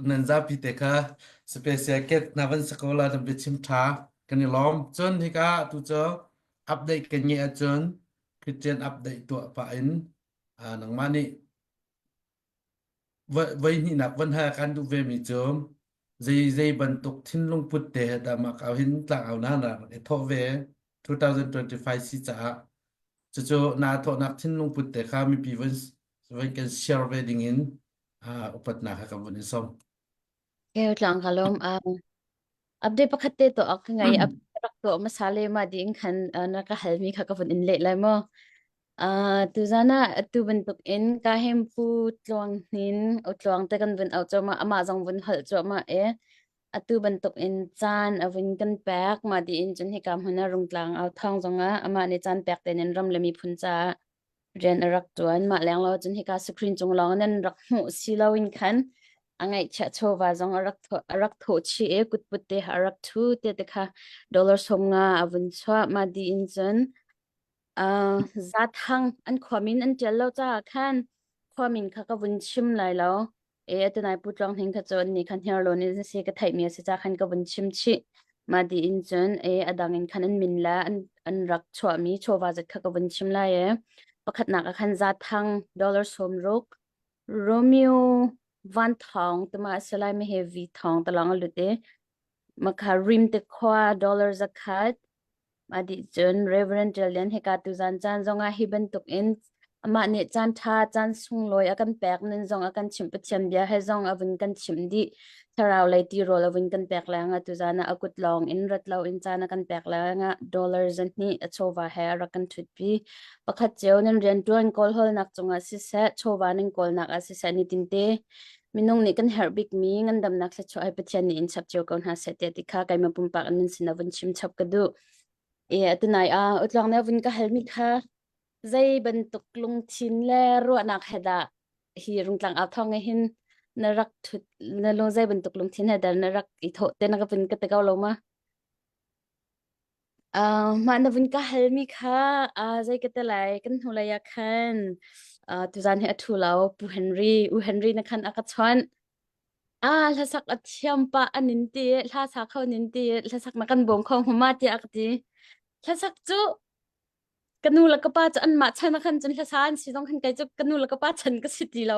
nan zapi te kha special ket na van sa ko la nan biachim ṭha. Kan i lawm. Cun hika tu cu update kan ngeih ahcun Christian update tuah pah in uh, nangmah nih Voi hnihnak von hal kan duh vemi cu zei zei bantuk thinlung put te he dah mah kau hin tlangau na na rak i thawh ve 2025 si caah cucu naa thawhnak thinlung put te kha mipi von von kan share ve ding in uh, upatnak he kan vun in sawm. Keu tlang ka lawm. Um, update pakhat te to ak ngai up rak to hmasa le ma ding khan uh, na ka halmi kha ka vun in leh lai mo. Uh, tuzan ah atu bantuk in ka hem pu tluang hnin o tluang te kan vun au choma ama zong vun hal choma e atu bantuk in caan a vun kan pek ma di in chun hika hmun a rungtlang au thong zonga ama ne caan pek ten in ram le mi phun cha rian a rak ṭuan. Mah leng lo cun hika screen cung lawng nan rak hmuh si loin khan a ngaihchiah chawva zong a rak thawh a rak thawh chih i kutput te a rak ṭhu te te kha dollar 50 a vun chuah. Mah dih in cun uh, zathang an khuamin an ṭial lo caah khan khuamin kha ka vun chim lai lo. E atunai pu tluang hning kha cu an nih khan hniarlawn in si ka theihmi a si ca khan ka vun chim chih. Mah dih in cun e a dang in khan an min le an an rak chuahmi chawva zat kha ka vun chim lai e. Pakhatnak ah khan zathang dollar 60 Romeo Van Thawng tama a si lai mi he V Thawng talong a lut i makha rim te khua dollar 100 Mah dih cun Reverend Ṭial Lian hika tuzan caan zongah hi bantukin amah nih caan ṭha, caan sunglawi a kan pek nun zong a kan chimh Pathian bia he zong a vun kan chimh dih. Thlarau lei tirawl a vun kan pek lengah tuzan ah a kut lawng in rat loin caan a kan pek lengah dollar 200 a chawva he a rak kan ṭhutpi. Pakhat cio nan rianṭuan kawlhawlnak cungah siseh, chawva nan kawlnak ah siseh nitinte minung nih kan herh bikmi ngandamnak thluachuah hi Pathian nih in chap cio ko hna seh tiah ti kha keimah pumpak in nan sin ah vun chim chap ka duh. E atunai ah utluang ne vun ka halmi kha zei bantuk lungthin le ruahnak he dah hi rungtlang au thong hin na rak thut na lung zei bantuk lungthin he dah na rak i thawh te na ka vun ka te ko lo ma? Uh, mah na vun ka halmi kha uh, zei ka te lai kan hnulei ah khan uh, tuzan hi a ṭhu lo Pu Henry U Henry na khan a ka chawnh ah hlasak a thiam pah an in ti hla sa kho nin ti hlasak na kan bawm kho hma tiah a ka ti hlasak cu ka nu le ka pa cu anmah chan ah khan cun hlasa an si zong khan kei cu ka nu le ka pa chan ka si ti lo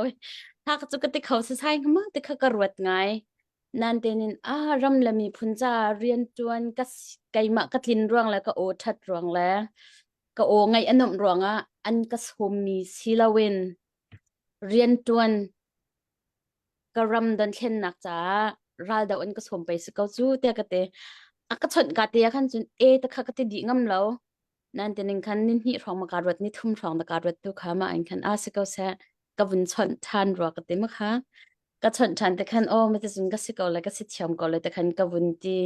hla cu ka ti kho sasai hnga ti kha ka ruat ngai nan tenin a ram le miphun ca rian ṭuan ka keimah ka tlin ruang le ka aw ṭhat ruang le ka aw ngaih a nuamh ruangah an ka sawmmi si loin rian ṭuan ka ram donthlennak caah raldoh in ka sawm pei si ko cu tiah ka ti. A ka chawnh ka te ah khan cun e ta kha ka ti dih ngam lo. Nan tining khan ni hnih hrawng ma ka ruat ni thum hrawng da ka ruat tu kha ma in khan a si ko seh ka vun chawnh ṭhan rua ka ti ma kha. Ka chawnh ṭhan te khan aw ma ti cun ka si ko le ka si thiam ko le te khan ka vun ti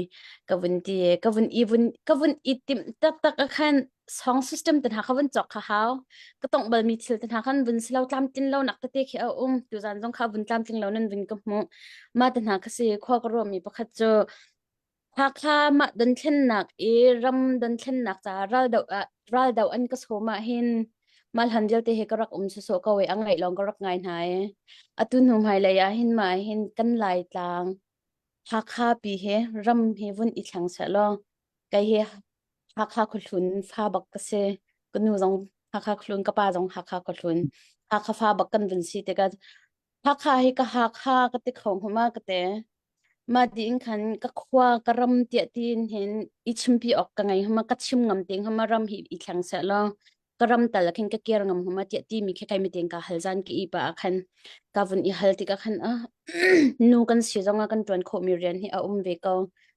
ka vun ti ka vun i vun ka vun i timh taktak ah khan song system te hna kha vun cawk kha hau ka tongh balmi thil te hna khan vun si lo tlamtlin lo nak tete khi a um tuzan zong kha vun tlamtling lo nan vun ka hmuh mah te hna kha si khua ka ruahmi pakhat cu Hakha mah donthlennak i ram donthlennak ca raldoh ah raldoh an ka sawm ah hin mah hlan vialte he ka rak um sawsawh ko i a ngaih lawng ka rak ngai hna i atu hnu hmailei ah hin mah hin kan Laitlang Hakha pi he ram he vun i thleng seh law kei hi Hakha khuahlun fa bak ka si. Ka nu zong Hakha khuahlun, ka pa zong Hakha khuahlun. Hakha fa bak kan vun si tikah Hakha hi ka Hakha ka ti kho hngama ka te. Mah ding khan ka khua ka ram tiah tiin hin i chimpi awk ka ngei hama ka chim ngam ting hama ram hi i thleng seh law ka ram tal ah khin ka kir ngam hama tiah timi khi kai miteng ka hal zan ka i pa ah khan ka vun i hal tikah khan ah nu kan si zongah kan ṭuan khawhmi rian hi a um ve ko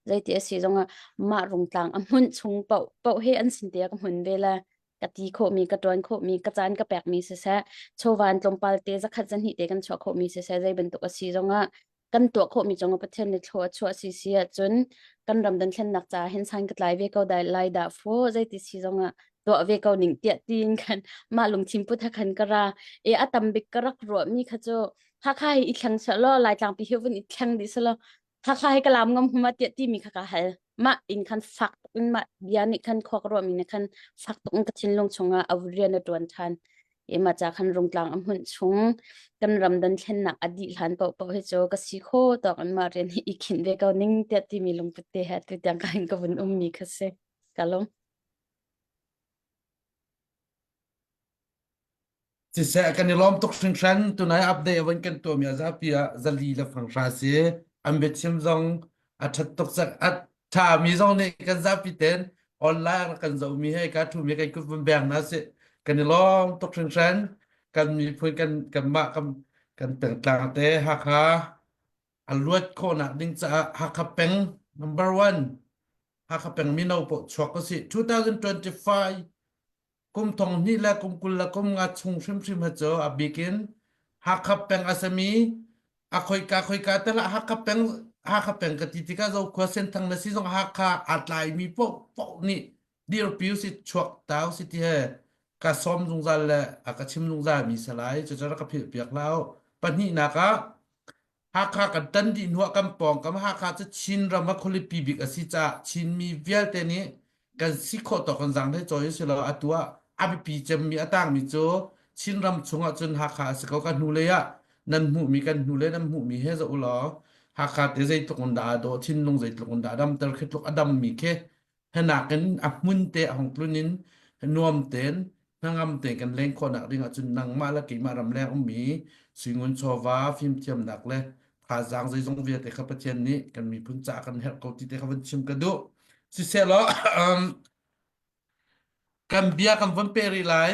zeiti a si zongah mah rungtlang a hmunh chung paoh paoh he an sin te ah ka hmun ve la ka ti khawhmi ka ṭuan khawhmi ka caan ka pekmi siseh chawvan tlawmpal te zakhat zahnih te kan chuah khawhmi siseh zei bantuk a si zongah. Kan tuah khawhmi cungah Pathian nih thlua a chuah si si ahcun kan ram dothlennak caah hin san ka tlai ve ko dai lai dah fu zeiti si zongah tuah ve ko ning tiah tiin khan mah lungthin put ha khan ka ra e a tam bik ka rak ruahmi kha cu Hakha hi i thleng seh law Laitlang pi hi vun i thleng dih seh law Hakha hi ka lam ngam huma tiah timi kha ka hal. Mah in khan fak tuk in mah bia nih khan khua ka ruahmi nih khan fak tuk in ka thinlung chungah a rian a ṭuan ṭhan. I mah ca khan rungtlang a hmunh chung kan ram dan thlennak a dih hlan paohpaoh hi cu ka si kho tawk in mah rian hi i khinh ve ko ning tiah timi lungput te he tu tiang ka hin ka vun ummi kha si. Ka lung. Siseh kan i lawm tuk hringhran tunai update a von kan tuahmi a zapi ah zali le fanghra si an biachim zong a ṭhat tuk cang a ṭhami zong nih kan zapi ten online rak kan zohmi he ka ṭhumi kan kut vun beng hna sih kan i lawm tuk hringhran kan miphun kan kanmah kan kan pengtlang te Hakha a luat khawhnak ding caah Hakha peng number one Hakha peng mino paoh chuak usih 2025 kum thong hnih le kum 20 le kum nga chung hrimhrim hi cu a bik in Hakha peng a sami a khoika khoika te lah Hakha peng Hakha peng ka ti tikah Zokhua Senthang le si zong Hakha aa tlaimi paoh paoh nih dirpi si chuak tau si ti he ka sawm zungzal le a ka chim zungzal mi salai cucu rak ka philh piak hlah pahnihnak ah Hakha kan tan dih hnuah kan pawngkam Hakha cu Chin ram ah khualipi bik a si caah Chinmi vialte nih kan si khawh tawk kan zaang hlei cawi si lo atu ah a biapi cemmi a tangmi cu Chin ram chungah cun Hakha a si ko ka hnulei ah nan hmuhmi kan hnulei nan hmuhmi he zoh u law Hakha te zeitluk in dah aa dawh thinlung zeitluk in dah a damter khi tluk a dammi khi Hnakin a hmun te a hung tlun in nuam tein hnangam tein kan leng khawhnak ding ahcun nangmah le keimah ramleng ummi suingun chawva fimthiamnak le thazaang zeizong vialte kha Pathian nih kan miphun caah kan herh ko ti te kha van chim ka duh. Sisehlaw kan bia kan von pe rih lai.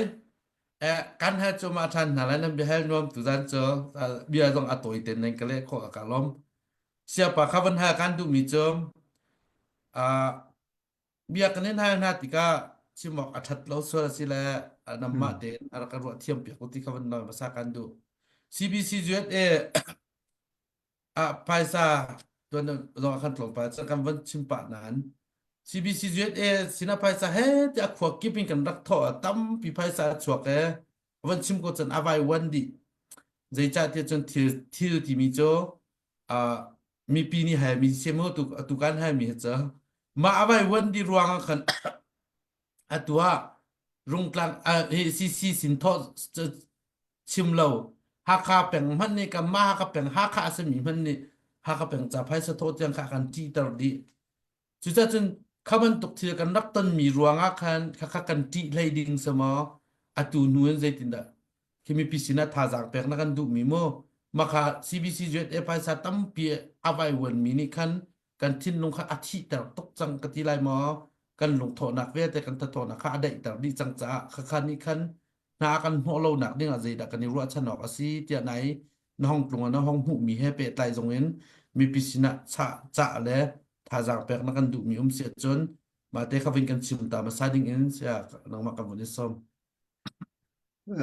Eh, kan hal cu ma ṭhan hna lai nan bia hal nuam tuzan cu bia zong a tawi ten nan ka leh khawh ka lawm. Siapa kha van hal kan duhmi cu Uh, bia kan in hal hna tikah chim awk a ṭhat lo sual a si le nangmah Hmm. tein a rak kan ruah thiam piak u ti kha van nawl hmasa kan duh. CBC USA ah phaisa tuan zong ah khan tlawmpal cun kan van chim pah nain CBC USA sinah phaisa he tiah khua kip in kan rak thawh ah tampi phaisa a chuak e van chim ko cun a vai wan dih zeicahtiah cun thil thil timi cu uh, mipi nih halmi si mu tu atu kan halmi hi cu mah a vai wan di ruang ah khan atu ah rungtlang hi CC sin thaw chim lo Hakha peng hmanh nih kan mah Hakha peng Hakha a simi hmanh nih Hakha peng ca phaisa thaw tiang kha kan ṭihter dih Cucacun kha bantuk thil kan rak tonmi ruangah khan khakha kan ṭih hlei ding si maw? Atu hnu in zeitindah khi mipi sinah thazaang pek na kan duhmi mu? Makha CBC USA phaisa tampi a vaivuanmi nih khan kan thinlung kha a thihter tuk cang ka ti lai maw? Kan lungthawhnak vialte kan thathawhnak kha a daihter dih cang caah khakha nih khan hna kan hnawh lonak ding ah zeidah kan i ruahchan awk a si tiah nai na hong tlung ah na hong hmuhmi he pehtlai zong in mipi sinah chah cah le thazaang pek na kan duhmi um si ahcun mah te kha vin kan chim ta hmasa ding in sia nangmah kan vun i sawm.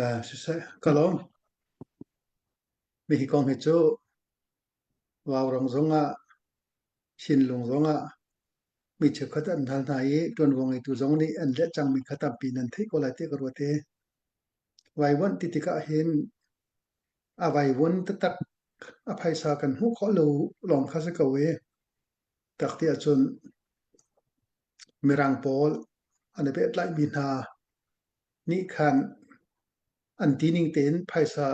Uh, siseh, ka lawm. Mi hi kong hi cu Vaurang zongah, Thinlung zongah mi cheukhat an hal hna i ṭuanvo ngeitu zong nih an leh cangmi kha tampi nan theih ko lai tiah ka ruat i vaivuanh ti tikah hin a vaivuan taktak a phaisa kan hmuh khawh lo lawng kha si ko i tak ti ahcun Mirang pawl an i pehtlaihmi hna nih khan an tining tein phaisa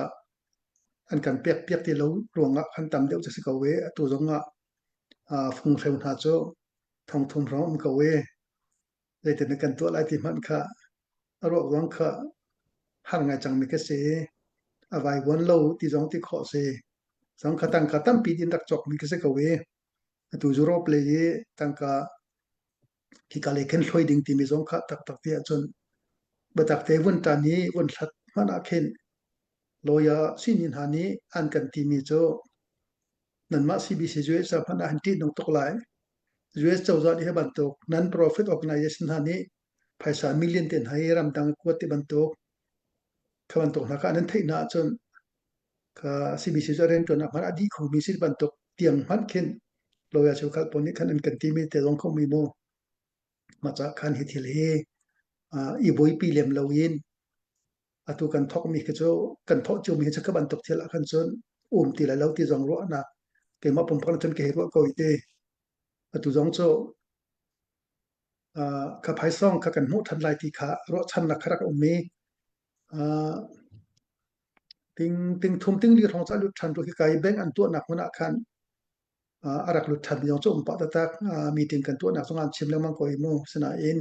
an kan pek piak ti lo ruangah khan tam deuh cu si ko i atu zongah funghreu hna cu thongthum hrawng um ko i zeitin kan tuah lai ti hmanh kha a ruak zong kha har ngai cangmi ka si i a vaivuan lo ti zong ti khawh si zong kha tangka tampi din rak cawkmi ka si ko i atu Europe lei i tangka hika lei khin hloi ding timi zong kha taktak ti ahcun biatak te vun ṭan i vun hlat hmanh ah khin lawyer sihni hna nih an kan timi cu nanmah CBC US hmanh ah han ṭihnung tuk lai. US cozah nih hi bantuk non-profit organization hna nih phaisa million te hna hi ramdang kuat ti bantuk kha bantuk hna kha nan theih hna ahcun kha CBC cu rianṭuan ah hmanh a dih khomi si bantuk ti. tiang hmanh khin lawyer cheukhat pawl nih khan an kan timi te zong kho mi mu. Mah ca khan hi thil hi i buaipi lem loin atu kan thawkmi khi cu kan thawh ciomi hi cu ka bantuk thil ah khan cun um ti lai lo ti zong ruahnak keimah pumpak cun ka hei ruah ko i ti. Atu zong cu ka phaisawng kha kan hmuh ṭhan lai ti kha ruahchannak kha rak um i ting ting thum ting li hrawng cu a lut ṭhan rua hika i bank an tuahnak hmun ah khan a rak lut ṭhan mi zong cu um pah taktak. Meeting kan tuahnak zong ah an chim lengmang ko i mu. Sinain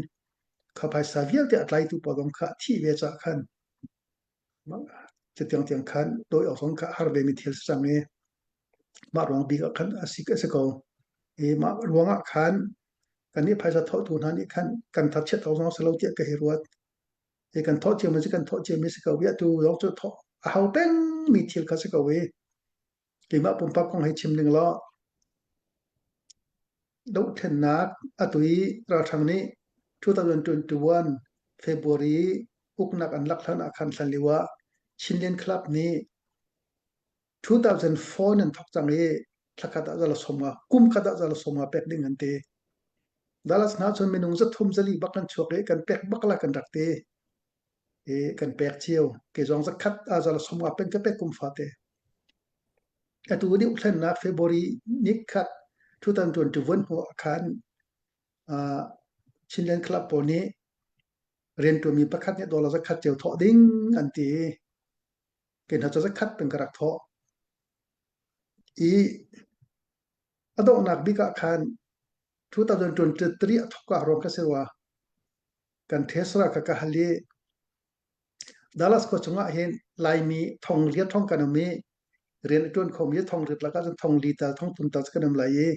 kha phaisa vialte a tlaitu pawl zong kha a thih ve caah khan cutiang tiang khan dawi awk zong kha a har ve mi thil si cang i mah ruang bik ah khan a si a si ko. I mah ruang ah khan kannih phaisa thawhtu hna nih khan kan thachiat awk zong si lo tiah ka hei ruat. Hi kan thawh ciomi cu kan thawh ciomi si ko i atu zong cu thawh a hau pengmi thil kha si ko i keimah pumpak kong hei chim ning law dohthlennak atu i ralhrang nih 2021 February uknak an lak hlan ah khan hlan lio ah Chinland Club nih 2004 nan thawk cang i thlakhat ah zala 50 kum khat ah zala 50 pek ding an ti. Dallas hna cun minung 300 zali bak kan chuak i kan pek bak la kan rak ti. I kan pek cio. Ke zong zakhat ah zala 50 pen ka pek kum fate. Atu ni uthlennak February ni khat 2021 hnu ah khan uh, Chinland Club pawl nih riantuanmi pakhat nih dollar zakhat cio thawh ding an ti. Ke hna cu zakhat peng ka rak thawh. I a donghnak bik ah khan 2023 a thawk ah ruang ka si rua. Kan Tesla ka ka hal i Dallas khua chungah hin Laimi thong riat thong kan um i rian a ṭuan khomi thong riat lakah cun thong li tal thong thum tal kan um lai i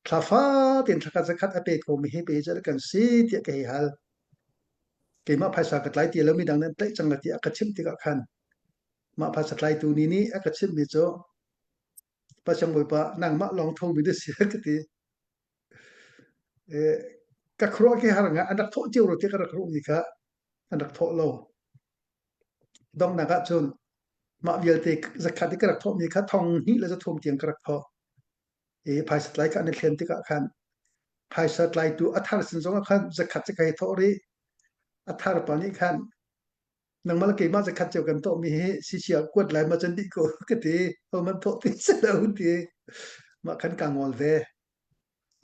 thla fatin thla khat zakhat a pe khomi hi pe zat kan si tiah ka hei hal. Keimah phaisa ka tlai ti lo midang nan tlaih cang la tiah a ka chimh tikah khan mah phaisa tlaitu ni nih a ka chimhmi cu Pathian Bawipa nangmah lawng thomi na si ka ti. Ka khuaruah ke har nga an rak thawh cio ro ti ka rak ruahmi kha an rak thawh lo. Donghnak ah cun mah vialte zakhat i ka rak thawhmi kha thong hnih le zathum tiang ka rak thawh. I phaisa tlai kha an i thlen tikah khan phaisa tlaitu a thar sin zongah khan zakhat cu ka hei thawh rih. A thar pa nih khan nangmah le keimah zakhat cio kan tuahmi hi sisia kuat lai ma cun dih ko ka ti. Ho man thawh ti si lo ti. Mah khan ka ngol ve.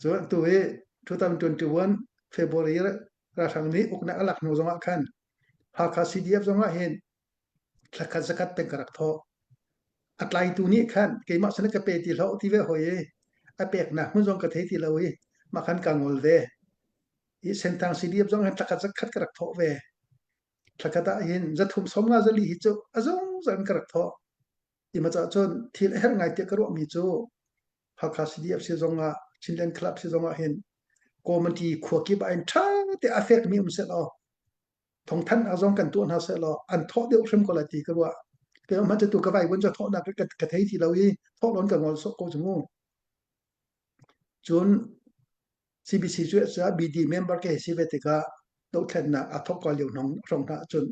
Cun tu hi 2021 February ralhrang nih uknak a lak hnu zongah khan Hakha CDF zongah hin thlakhat zakhat peng ka rak thawh. A tlaitu nih khan keimah sin ka pe ti hlah ti ve hoi i a peknak hmun zong ka thei ti lo i mah khan ka ngol ve. I Senthang CDF zong hin thlakhat zakhat ka rak thawh ve. Thlakhat ah hin zathum 50 zali hi cu a zungzal in ka rak thawh. Ti ma cah cun thil a herh ngai tiah ka ruahmi cu Hakha CDF si zong ah Chinland Club si zong ah hin committee khua kip ah hin ṭha te a fekmi um seh law thawngthanh ah zong kan tuah hna seh law an thawh deuh hrim ko lai ti ka ruah. Keimah hmanh cu tu ka vai vun cu thawhnak ka, ka thei ti lo i thawh lawn ka ngol sawh ko cu mu. Cun CBC cu BD member ke si ve tikah dohthlennak a thawk ka lio hrawng hrawng hna cun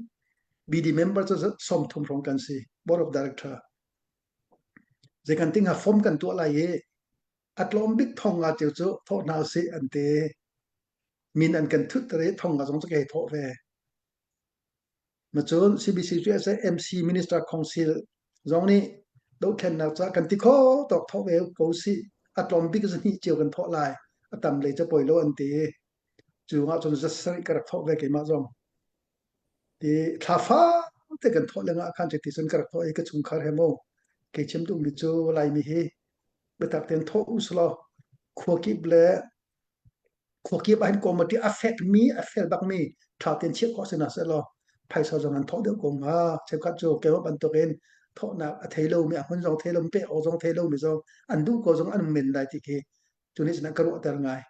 BD member cu 30 hrawng kan si board of director zei kan ting ha form kan tuah lai i a tlawm bik thong nga cio cu thawh hna usih an ti min an kan thut tere thong nga zong cu ka hei thawh ve Macun CBC cu MC Minister Council zong nih dohthlennak ca kan ti kho tawk thawh ve ko sih a tlawm bik zahnih cio kan thawh lai a tam lei ca poi lo an ti cu ngah cun za sarih ka rak thawh ve keimah zong ti thla fa te kan thawh lengah khan ti cun ka rak thawh i ka chungkhar he mo kei chim duhmi cu Laimi hi biatak tein thawh usulaw khua kip le Khuakip ahhin committee a fekmi, a fel bakmi ṭha tein chiah khawh si hna sehlaw phaisa zong an thawh deuh ko hnga. Cheukhat cu keimah bantukin thawhnak a thei lomi, a hmun zong thei lomi, pek awk zong thei lomi zong an duh ko zong an um men lai ti khi cu nih cun a ka ruahter ngai.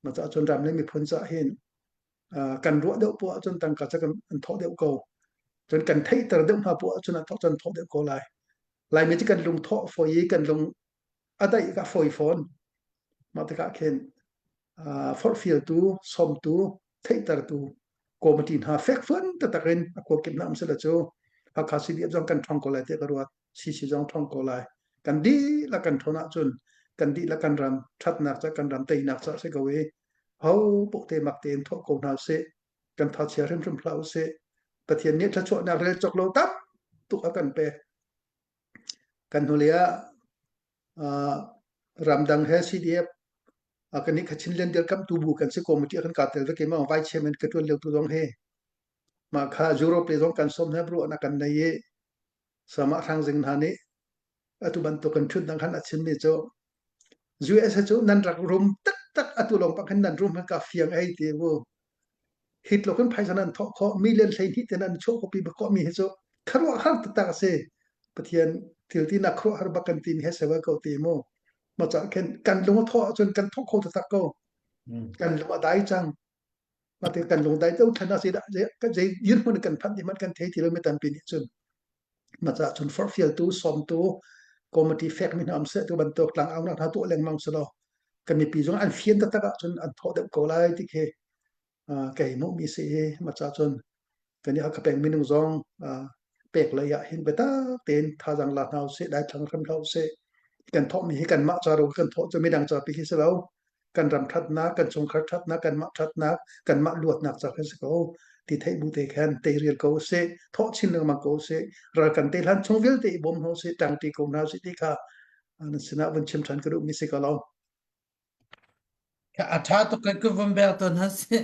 Mah caah cun ram le miphun caah hin kan ruah deuh poah ahcun tangka cu an thawh deuh ko. Cun kan theihter deuh hna poah ahcun a thawh cun thawh deuh ko lai. Laimi cu kan lung thawh fawi i kan lung a daih ka fawi fawn. Mah tikah khin forhfialtu, sawmtu, theihtertu committee hna fekfuan taktak in a khuakip hna um sila cu Hakha CDF zong kan ṭhawng ko lai tiah ka ruat. CC zong ṭhawng ko lai. Kan dihlak kan ṭhawn ahcun Kan dihlak kan ram ṭhatnak ca kan ram teinak ca si ko i ho paoh te mak tein thawh ko hna usih. Kan thachia hrimhrim hlah usih. Pathian nih thluachuahnak rel cawk lo tam tuk a kan pek. Kan hnulei ah uh, ramdang he CDF uh, kan nih Kachin Lian dirkamhtu bu kan si committee ah kan ka tel ve keimah vice chairman ka tuan lio tu zong hi mah kha Europe le zong kan som hna ruahnak kan nei i sama hrangzing hna nih atu bantuk kan thut dang khan a chimmi cu US cu nan rak rum taktak atu lawng pak hin nan rum ka fiang ei ti bu hit lo kan phaisa nan thawh khawh million 12 te nan chuah kopi bak mi hi cu kharuah har taktak a si Pathian thil ti nak khuah har bak kan ti mi he sewa ko ti mu ma cha khen kan lung a thawh ahcun kan thawh kho taktak ko kan lung a dai cang ma te kan lung dai to than a si da zei dirhmun kan phanh ti man kan thei ti lo mi tampi nih cun Ma ca cun forhfialtu, sawmtu, committee fekmi hna um seh tu bantuk tlangaunak hna tuah lengmang selaw kan mipi zong an fian taktak ahcun an thawh deuh ko lai ti khi kei hmuhmi si i ma ca cun kan i Hakha peng minung zong pek lei ah hin biatak tein thazaang la hna usih, daithlang hram hlah usih. Kan thawhmi hi kanmah ca ro kan thawh cu midang ca pi khi si lo. Kan ram ṭhatnak, kan chungkhar ṭhatnak, kanmah ṭhatnak, kanmah luatnak ca khan si ko. Ti theih bu te khan teirial ko usih, thawh chin lengmang ko usih, ral kan tei hlan chung vialte i bawm hna usih, ṭangṭi ko hna usih ti kha nan sinah vun chim ṭhan ka duhmi si ko lo. A ṭha tuk kan ka van bel tawn hna sih.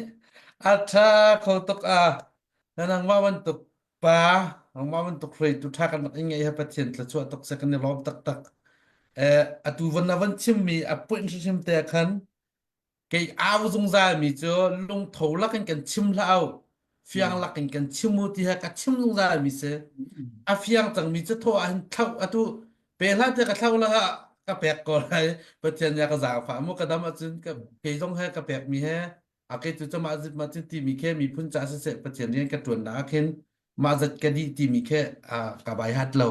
A ṭha kho tuk a. Na nangmah bantuk pa, nangmah bantuk hruaitu ṭha kan rak i ngeih hi Pathian thluachuah tuk seh kan i lawm taktak. Eh, atu van na van chimmi a point hrimhrim te khan kei au zungzal mi cu lungtho lakin kan chim hlah u fiang lakin kan chim u ti he ka chim zungzal mi si a fiang cang mi cu thaw ah hin thlau atu pe hlah te ka thlau la ka pek ko lai pathian ya ka zaangfah mu ka dam ahcun ka kei zong he ka pek mi he a kei tu cu mah zit mah ti timi khe miphun ca siseh pathian rian ka ṭuan nak ah khin mah zat ka dih timi khe ka bai hat lo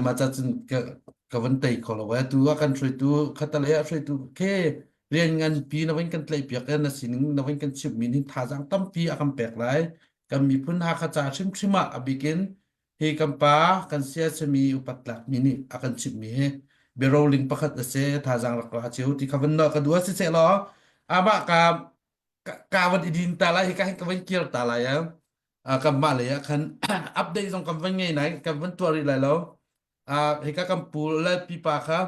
mah ca cun ka ka van tei kho lo tu ah kan hruaitu khatale ah hruaitu khe rian nganpi na van kan tlaih piak na sining na van kan chimh mi nih thazaang tampi a kan pek lai kan miphun Hakha ca hrimhrim ah a bikin hi kan pa kan sia simi upat tlak mi nih a kan chimh mi hi biaroling pakhat a si thazaang rak la cio ti kha van no ka dua si seh law amah ka ka van i din ta lai hi ka hin ka van kir ta lai a kan mah lei ah khan update zong kan van ngei nai kan van tuah rih lai lo hika kan pu le pipa kha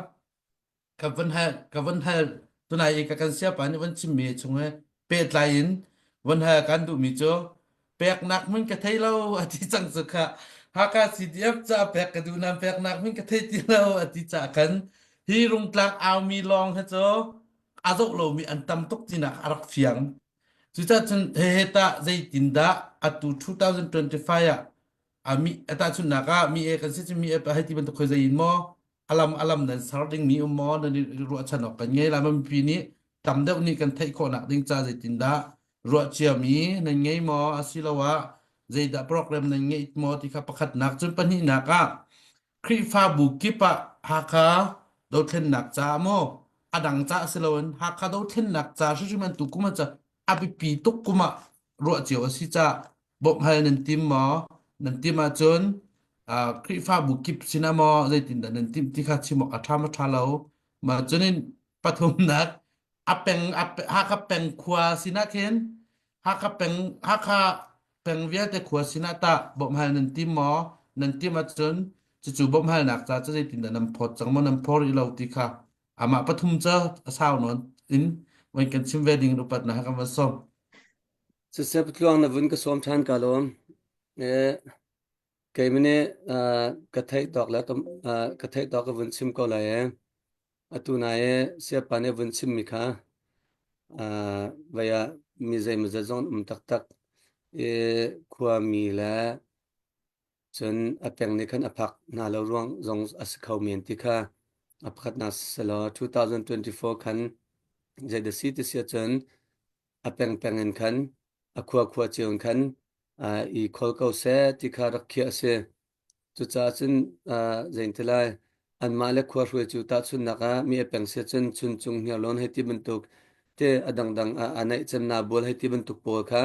ka van hal ka van hal tunai i ka kan siapa nih van chimmi chung he pehtlai in van hal kan duhmi cu peknak hmun ka thei lo a ti cang cu kha Haka CDF ca pek ka duh nan peknak hmun ka thei ti lo a ti ca khan hi rungtlang aumi lawng he cu a zoh lomi an tam tuk tinak a rak fiang cucah cun hehe tah zeitindah atu 2025 ah ami atahchunnak ah mi e kan si cu mi e hei ti bantuk khoi zei in maw alam alam nan ser ding mi um maw nan i ruahchan awk kan ngei la mipi nih tam deuh nih kan theih khawhnak ding ca zeitindah ruah ciami nan ngei maw asiloah zeidah program nan ngeih maw ti kha pakhatnak cun pahnihnak ah Khrihfabu kip ah Hakha dothlennak ca maw a dang ca si loin Hakha dothlennak ca hrimhrim an tu kum ah ca a biapi tuk kum ah ruah cio a si ca bawmh hal nan tim maw nan tim ahcun uh, Khrihfabu kip sinah maw zeitindah nan timh ti kha chim awk a ṭha ma ṭha lo mah cunin pathumnak a peng a Hakha peng khua sinah khin Hakha peng Hakha peng vialte khua sinah tah bawmhhal nan tim maw nan tim ahcun cucu bawmhhalnak ca cu zeitindah nan phawt cang maw nan phawr rih lo ti kha amah pathum cu a sau nawn in van kan chim ve ding in upatnak kan van sawm. Siseh tluang na vun ka sawm ṭhan ka lawm. Eh, keimah nih ka theih tawk le ka theih tawk ka vun chim ko lai ee. Atu nai i siapa nih vun chimmi kha vei ah mi zeimawzat zong an um taktak i khuami le cun a peng nih khan a phak hna lo ruang zong a si kho men ti kha a pakhatnak siselaw 2024 khan zeidah si ti si ahcun a pengpeng in khan a khua khua cio in khan i khol ko seh ti kha rak khiah a si. Cucaah cun zeitin anmah le khua hruai cu tahchunhnak ah mi a peng sia cun Chuncung Hniarlawn hei ti bantuk te a dangdang ah aa naih cemnak bual hei ti bantuk pawl kha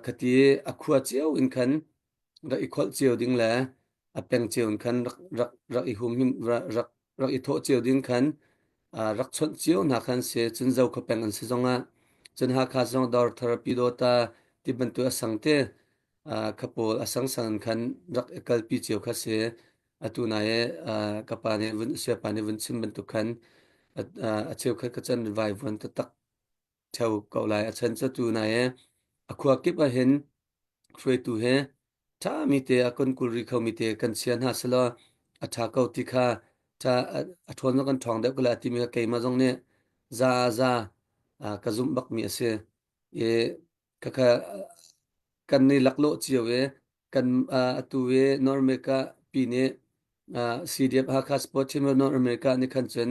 khati a khua cio in khan rak i kholh cio ding le a peng cio in khan rak rak rak i humhim rak rak i thawh cio ding khan. rak chawnh cio hna kha an si. Cun Zokhua peng an si zongah cun Hakha zong Dawrthar, Pyidawta ti bantuk a sang te kha pawl a sangsang in khan rak i kalpi cio kha si. Atu nai i ka pa nih vun siapa nih vun chim bantuk khan a cheukhat ka can vaivuan taktak theo ko lai. A chan cu tu nai i a khua kip ah hin hruaitu he ṭhami te a kan kul rih khomi te kan chia hna selaw a ṭha ko ti kha ṭha a ṭhawn zong kan ṭhawng deuh ko lai timi kha keimah zong nih za za ka zumh bakmi a si. I khakha kan i laklawh cio i kan atu i North America pi nih CDF Hakha Sport Team of North America nih khan cun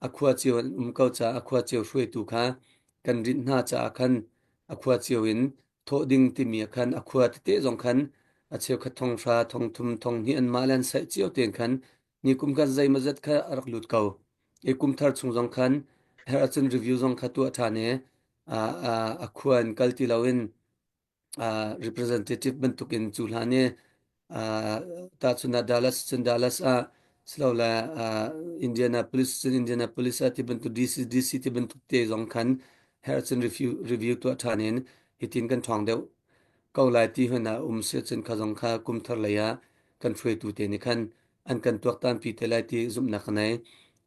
a khua cio an um ko caah a khua cio hruaitu kha kan rinh hna caah khan a khua cio in thawh ding timi ah khan a khua tete zong khan a cheukhat thong hra thong thum thong hnih anmah le an saih cio tein khan ni kum khan zeimawzat kha a rak lut ko. I kum thar chung zong khan herh ahcun review zong kha tuah ṭhan i a khua in kal ti loin representative bantukin cu hlan i tahchun ah Dallas cun Dallas ah silole Indianapolis cun Indianapolis ah ti bantuk DC DC ti bantuk te zong khan herh cun review review tuah ṭhan in hitin kan ṭhawng deuh ko lai ti hon ah um si cun kha zong kha kum thar lei ah kan hruaitu te nih khan an kan tuaktan pi te lai ti zumhnak ka nei.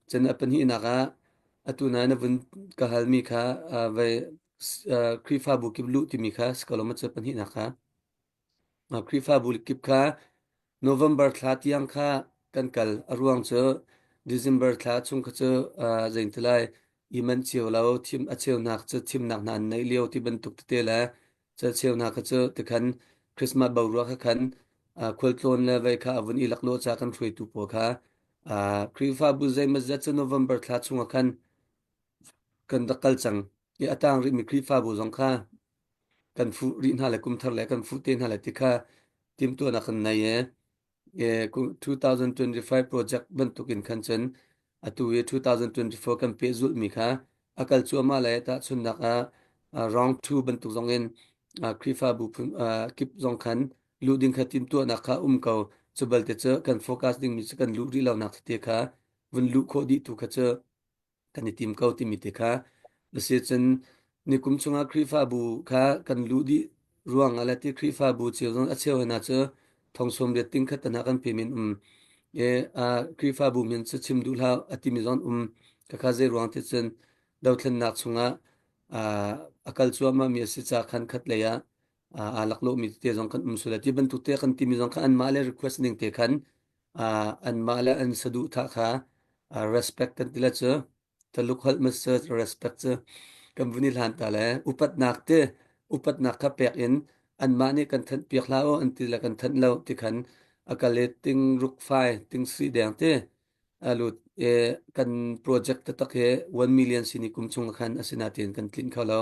Cun a pahnihnak ah atu na na vun ka halmi kha vai Khrihfabu kip luh timi kha si ko lo maw cu pahnihnak kha? Khrihfabu kip kha November thla tiang kha kan kal. A ruang cu December thla chung kha cu zeitilai i manh cio lo, thim a cheunak cu thimnak hna an neih lio ti bantuk tete le cu a cheunak kha cu tikhan Christmas boruak kha khan khualtlawn le vei kha a vun i laklawh ca kan hruaitu pawl kha Khrihfabu zeimawzat cu November thla chungah khan kan rak kal cang i a tang rihmi Khrihfabu zong kha kan fuh rih hna le kum thar le kan fuh te hna le ti kha timhtuahnak kan nei i 2025 project bantukin khan cun atu i 2024 kan pehzulhmi kha a kal cuahmah le tahchunhnak ah round 2 bantuk zong in Khrihfabu phun kip zong khan luh ding kha timhtuahnak kha um ko. Cu balte cu kan focus dingmi cu kan luh rih lonak tete kha vun luh khawh dih tu kha cu kan i tim ko timi te kha a cun nikum chungah Khrihfabu kha kan luh dih ruang ah le ti Khrihfabu cio zong a cheu hna cu thong sawm riat ting khat hna kan pe min um e a Khrihfabu min cu chim duh hlah a timi zong um ka kha zei ruang ti cun dothlennak chungah a kal cuahmah mi a si ca khan khat lei ah aa laklawh mi te zong kan um sula ti bantuk te kan timi zong kha anmah le request ning te khan anmah le an saduhthah kha respect kan ti le cu Taluk holh massage respect cu kan vun i hlan ta le upatnak te upatnak kha pek in anmah nih kan thanh piak hlah u an ti le kan thanh lo ti khan a kal i ting ruk fai ting si deng te alut e kan project taktak he 1 million sini kum chung khan asinain kan tlinh kho lo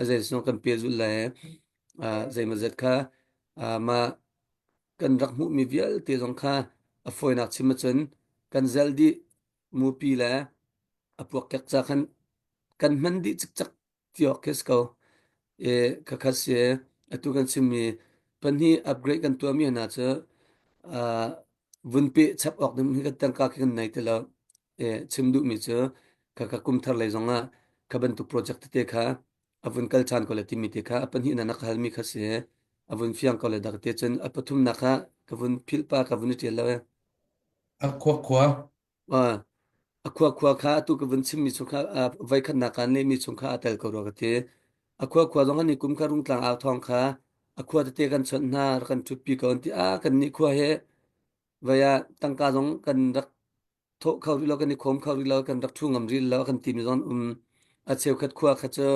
a zei song kan pe zul le zeimawzat kha ma kan rak hmuhmi vialte zong kha a fawinak chim ahcun kan zelh dih mupi le a puakkek ca khan kan hman dih cikcek ti awk khi si ko. E, khakha si atu kan chimmi pahnih upgrade kan tuahmi hna cu uh, vun pe chap awk ding hi kan tangka khi kan nei ti lo. E, chim duhmi cu khakha kum thar lei zong ah kha bantuk project tete kha a vun kal ṭhan ko le timi te kha a pahnihnak na ka halmi kha si a vun fiang ko le dak te cun a pathumnak kha ka vun philh pa ka vun i ṭial lo e. A khua khua. A khua khua kha atu ka vun chimmi chung kha voi khatnak kaan lehmi chung kha a tel ko rua ka ti. A khua khua zong an i kum kha Rungtlang au thawng kha a khua tete kan chawnh hna rak kan ṭhutpi ko an ti. A kan nih khua he voi ah tangka zong kan rak thawh kho rih lo kan i khawm kho rih lo kan rak ṭhu ngam rih lo kan timi zong um a cheukhat khua kha cu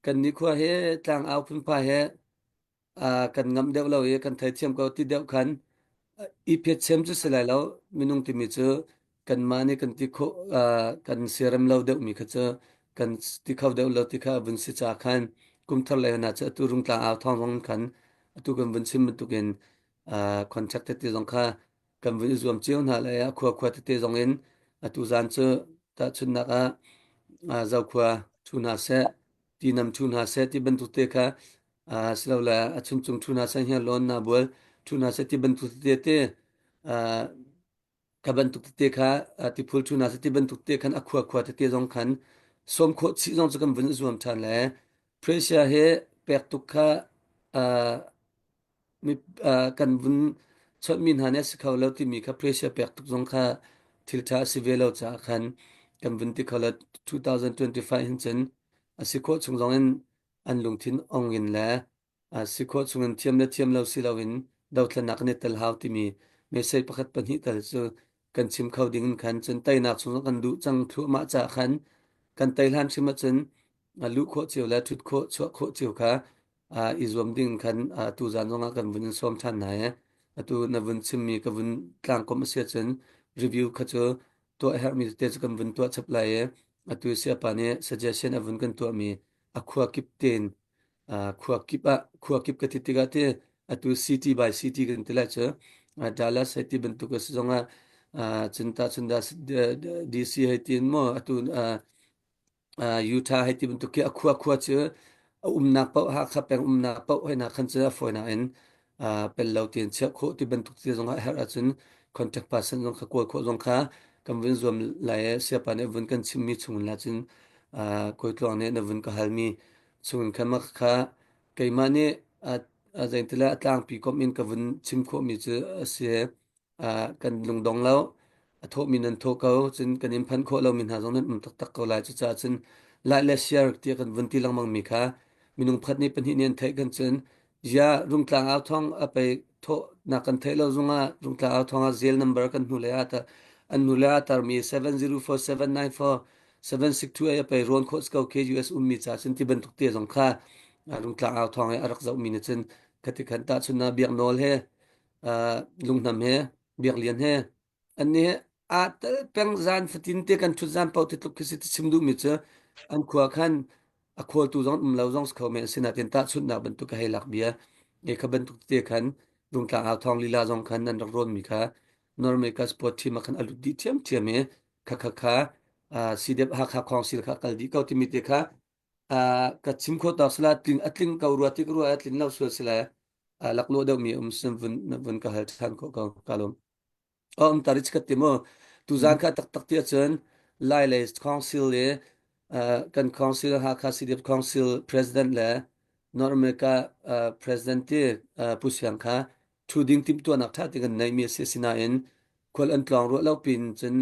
kan nih khua he tlang au phunphai he kan ngamh deuh lo i kan theithiam ko ti deuh khan i phiatchem cu si lai lo minung timi cu kanmah nih kan ti khawh kan siarem lo deuhmi kha cu kan ti kho deuh lo ti kha vun si ca khan kum thar lei hna cu atu rungtlang au thawng zong khan atu kan vun chim bantukin contract tete zong kha kan vun i zuam cio hna le a khua khua tete zong in atu zan cu tahchunhnak ah Zokhua thu hna seh tinam thu hna seh ti bantuk te kha silole a chungcung thu hna seh hniarlawn na bual thu hna seh ti bantuk tete te. Kha bantuk tete kha tiphul ṭhu hna seh ti bantuk te khan a khua khua tete zong khan sawm khawh chih zong cu kan vun i zuam ṭhan le Prussia he pek tuk kha mi kan vun chawnhmi hna nih a si kho lo timi kha Prussia pek tuk zong kha thil ṭha a si ve lo caah khan kan vun ti kho lo. 2025 hin cun a si khawh chung zong in an lungthin ong in le a si khawh chungin thiam le thiam lo si loin dothlennak kan i tel hau timi message pakhat pahnih tal cu kan chim kho ding in khan cun teinak chung kan duh cang thluahmah caah khan kan tei hlan hrim ahcun luh khawh cio le ṭhut khawh chuah khawh cio kha i zuam ding khan tu zan zongah kan vun in sawm ṭhan hna i atu na vun chimmi ka vun tlangkom a si ahcun review kha cu tuah herhmi tete cu kan vun tuah chap lai i atu siapa nih suggestion a vun kan tuahmi a khua kip tein khua kip ah khua kip ka ti tikah ti atu city by city kan ti lai cu Dallas hei ti bantuk a si zongah cun ta cun DC hei ti in maw atu Utah hei ti bantuk khi a khua khua cu a umnak paoh Hakha peng umnak paoh hei na khan cu a fawinak in pel lo tiin chiah khawh ti bantuk ti zongah a herh ahcun contact person zong kha kawl khawh zong kha kan vun zuam lai i siapa nih vun kan chimmi chung la cun kawi tluang nih na vun ka halmi Chun kha mak kha keimah nih a zeintile a tlangpi komh in ka vun chim khawhmi cu a si. Kan lungdong lo. A thawhmi nan thaw ko. Cun kan in phanh khawh lomi hna zong nan um taktak ko lai. Cucaah cun like le share tiah kan vun ti lengmang mi kha minung pakhat nih pahnih nih an theih kan cun ya rungtlang au thawng a pei thawhnak kan theih lo zungah rungtlang au thawng ah zel number kan hnu le ah an hnu le ah tarmi 704794 762 a pei rawn khawh ko khi US ummi ca cun ti bantuk te zong kha rungtlang au thawng i a rak zohmi nih cun khati khan tahchun na biak nawl he lunghnam he biak lian he an nih a tel peng zan fatin te kan thut zan pau ti tluk khi si ti chim duhmi cu an khua khan a khawltu zong um lo zong si kho men asinain tahchunhnak bantuk ka hei lak bia e kha bantuk te khan rungtlang au thawng lila zong khan nan rak rawnmi kha North America sport team ah khan a lut dih ṭhiamṭhiam i kha kha kha CDF Hakha Council kha kal dih ko timi te kha ka chim kho tak sila tling a tling ko rua ti ka rua a tlin lo sual sila laklawh deuh mi um sin vun vun ka hal than ko ko ka lawm um tari chikat ti mu tuzan kha taktak ti ahcun Lai le Council le kan Council Hakha CDF Council President le North America President ti Pu Siang kha thu ding timhtuahnak ṭha te kan neihmi a si sinain khual an tlawng ruah lo pin cun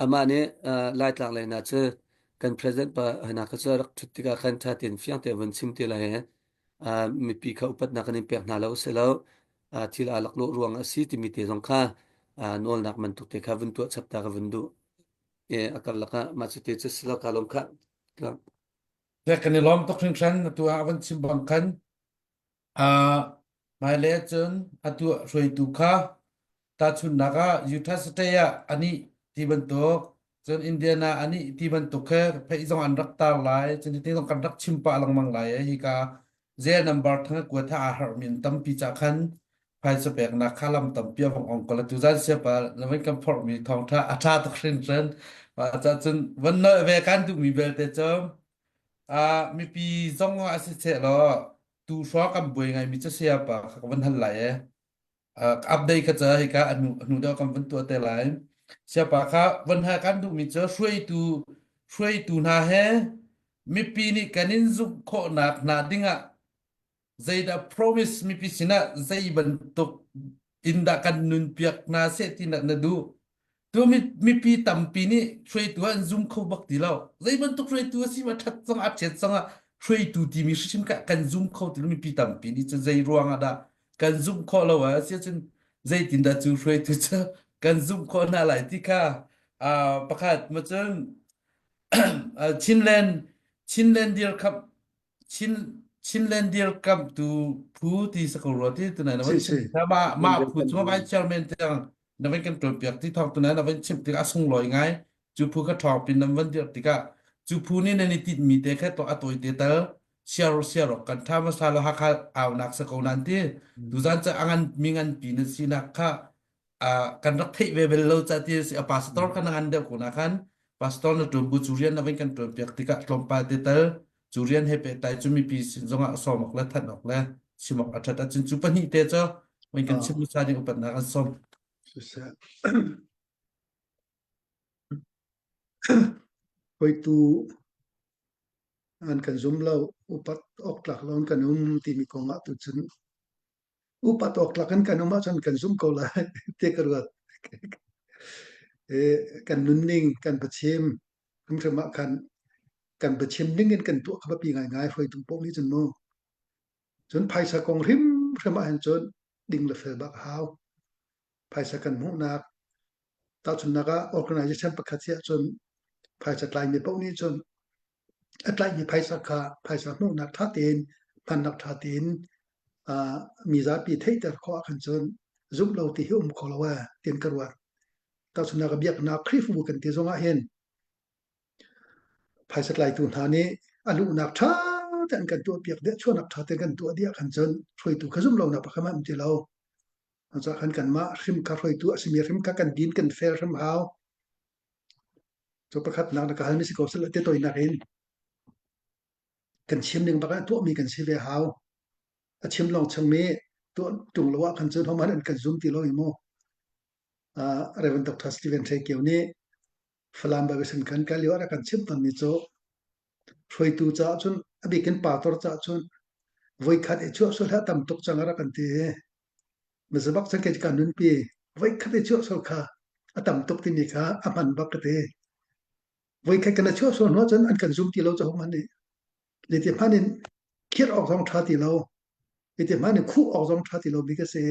amah nih Laitlang lei hna cu kan president pa hna kha cu rak ṭhut tikah khan ṭha tein fiang tein vun chim te lai he mipi kha upatnak kan in pek hna lo si lo thil aa laklawh ruang a si timi te zong kha nawlnak bantuk te kha vun tuah chap ta ka vun duh e a karlak ah mah cu te cu si lo ka lawm kha. Kan i lawm tuk hringhran atu ah van chim bang khan Hmailei ahcun atu hruaitu kha tahchunhnak ah Utah State ah anih ti bantuk, cun Indiana anih ti bantuk khi pheih zong an rak tar lai. Cun hiti zong kan rak chim pah lengmang lai i hika zel number thang a kuat ah aa harhmi an tampi cah khan phaisa peknak kha lam tampi a vong ong ko la. Tuzan siapa na van kan phorhmi thawngṭha a ṭha tuk hringhran. Mah cah cun van nolh ve kan duhmi belte cu mipi zong ah siseh law tu hrawng kan buai ngaimi cu sayapa kha ka van hal lai e. Uh, update kha ca hika anu anu deuh kan van tuah te lai. Sayapa kha van hal kan duhmi cu hruaitu hruaitu hna he mipi nih kan in zumh khawhnak hna dingah zeidah promise mipi sinah zei bantuk in dah kan nunpiak hna seh ti nak na duh tu mipi tampi nih hruaitu an zum kho bak ti lo zei bantuk hruaitu a si ma that zong a ṭhet zong ah hruaitu timi hrim ka kan zum kho ti lo mipi tampi nih cu zei ruang ah dah kan zumh khawh lo ah si cun zeitin dah cu hruaitu cu kan zumh khawh hna lai ti kha pakhat ma cun Chinland Chinland dirkamh Chin Chinland dirkamhtu phu ti sa ko rua ti tunai na van Si chim si. ma ma Kan phu cu vice chairman tiang na van kan tuan piak ti thawng tunai na van chim tik a sunglawi ngai cu phu kha ṭhawng pin nan van dirh tikah cu phu nih nan i tinhmi te kha to a tawi te tal siar siar awk kan ṭha hmasa lo Hakha aunak sa ko nan ti tuzan ca a ngan mi ngan pi nan sinak kha kan rak theih ve bel lo ca ti si a pastor kan ngan deuh ko na khan pastor na ṭuan bu cu rian na van kan ṭuan piak tikah tlawmpal te tal cu rian he pehtlai cu mipi sin zongah sawm awk le thanh awk le chim awk a ṭhat ahcun cu pahnih te cu van kan chim hmasa ding upatnak an sawm. Siseh. Hruaitu an kan zum lo, upat awk tlak lo an kan um timi kong ah tucun upat awk tlak in kan um ahcun kan zum ko lai ti ka ruat. Kan nunning, kan biachim, hrimhrim ah khan kan biachim ning in kan tuah kha biapi ngaingai hruaitu paoh nih cun mu. Cun phaisa kong hrimhrim ah hin cun ding le fel bak a hau. Phaisa kan hmuhnak, tahchunhnak ah organization pakhat si ahcun phaisa tlaimi paoh nih cun a tlaihmi phaisa kha phaisa hmuhnak ṭha tein hmannak ṭha tein uh, mi zapi theihter khawh ahkhan cun zumh lo ti hi um kho lo ee tiin ka ruat. Tahchunhnak ah biaknak Khrihfabu kan ti zong ah hin phaisa tlaitu hna nih a luhnak ṭha tein kan tuahpiak dih, chuahnak ṭha tein kan tuah dih ahkhan cun hruaitu kha zumh lonak pakhat hmanh um ti lo. Cucaah khan kanmah hrim kha hruaitu a simi hrim kha kan din kan fel hrim hau. Cu pakhatnak na ka halmi si ko seh te toinak in kan chim ning bak ah tuahmi kan si ve hau. A chim lawng chungmi tuah ṭung lo ah khan cun hohmanh an kan zum ti lo i mu. Uh, Reverend Dr. Stephen Hre Kio nih Falam Bible kan kal lio ah rak kan chimh tawnmi cu hruaitu caah cun a bik in pastor caah cun voikhat i chuah sual hlah tam tuk cang a rak kan ti i Mizabak cun kei ka nunpi voikhat i chuah sual kha a tam tuk timi kha a hman bak ka ti. Voikhat kan i chuah sual hnu cun an kan zum ti lo cu hman nih. Zeiti hmanh in khirh awk zong ṭha ti lo. Zeiti hmanh in khuh awk zong ṭha ti lo mi ka si.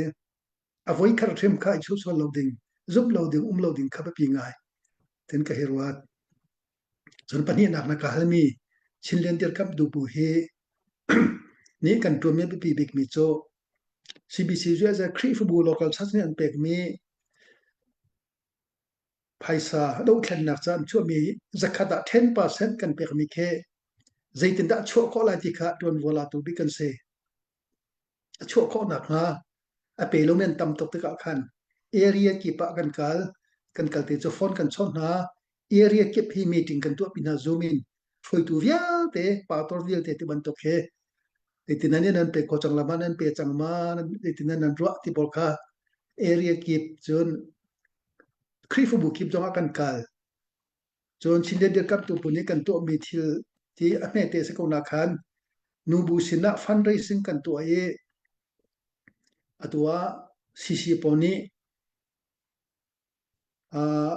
A voikhat hrim kha i chuah sual lo ding, zumh lo ding, um lo ding kha biapi ngai. Tin ka hi ruat. Cun pahnihnak na ka halmi Chinland dirkamh dubu hi nih kan ṭuanmi biapi bikmi cu CBC cu Khrihfabu local church nih an pekmi phaisa dohthlennak ca an chuahmi zakhat ah 10% kan pekmi khi zeitindah chuah khawh lai ti kha ṭuanvo latu bik kan si. A chuah khawh nakhnga a pe lomi an tam tuk tikah khan area kip ah kan kal. Kan kal te cu phone kan chawnh hna. Area kip hi meeting kan tuahpi hna Zoom in hruaitu vialte, pastor vialte ti bantuk hi zeitin nan nan pe kho cang la ma nan pe cang ma zeitin nan nan ruah ti pawl kha area kip cun Khrihfabu kip zong ah kan kal. Cun Chinland dirkamhtu bu nih kan tuahmi thil hi a hmete a si ko nakhan nubu sinah fundraising kan tuah i atu ah CC pawl nih uh,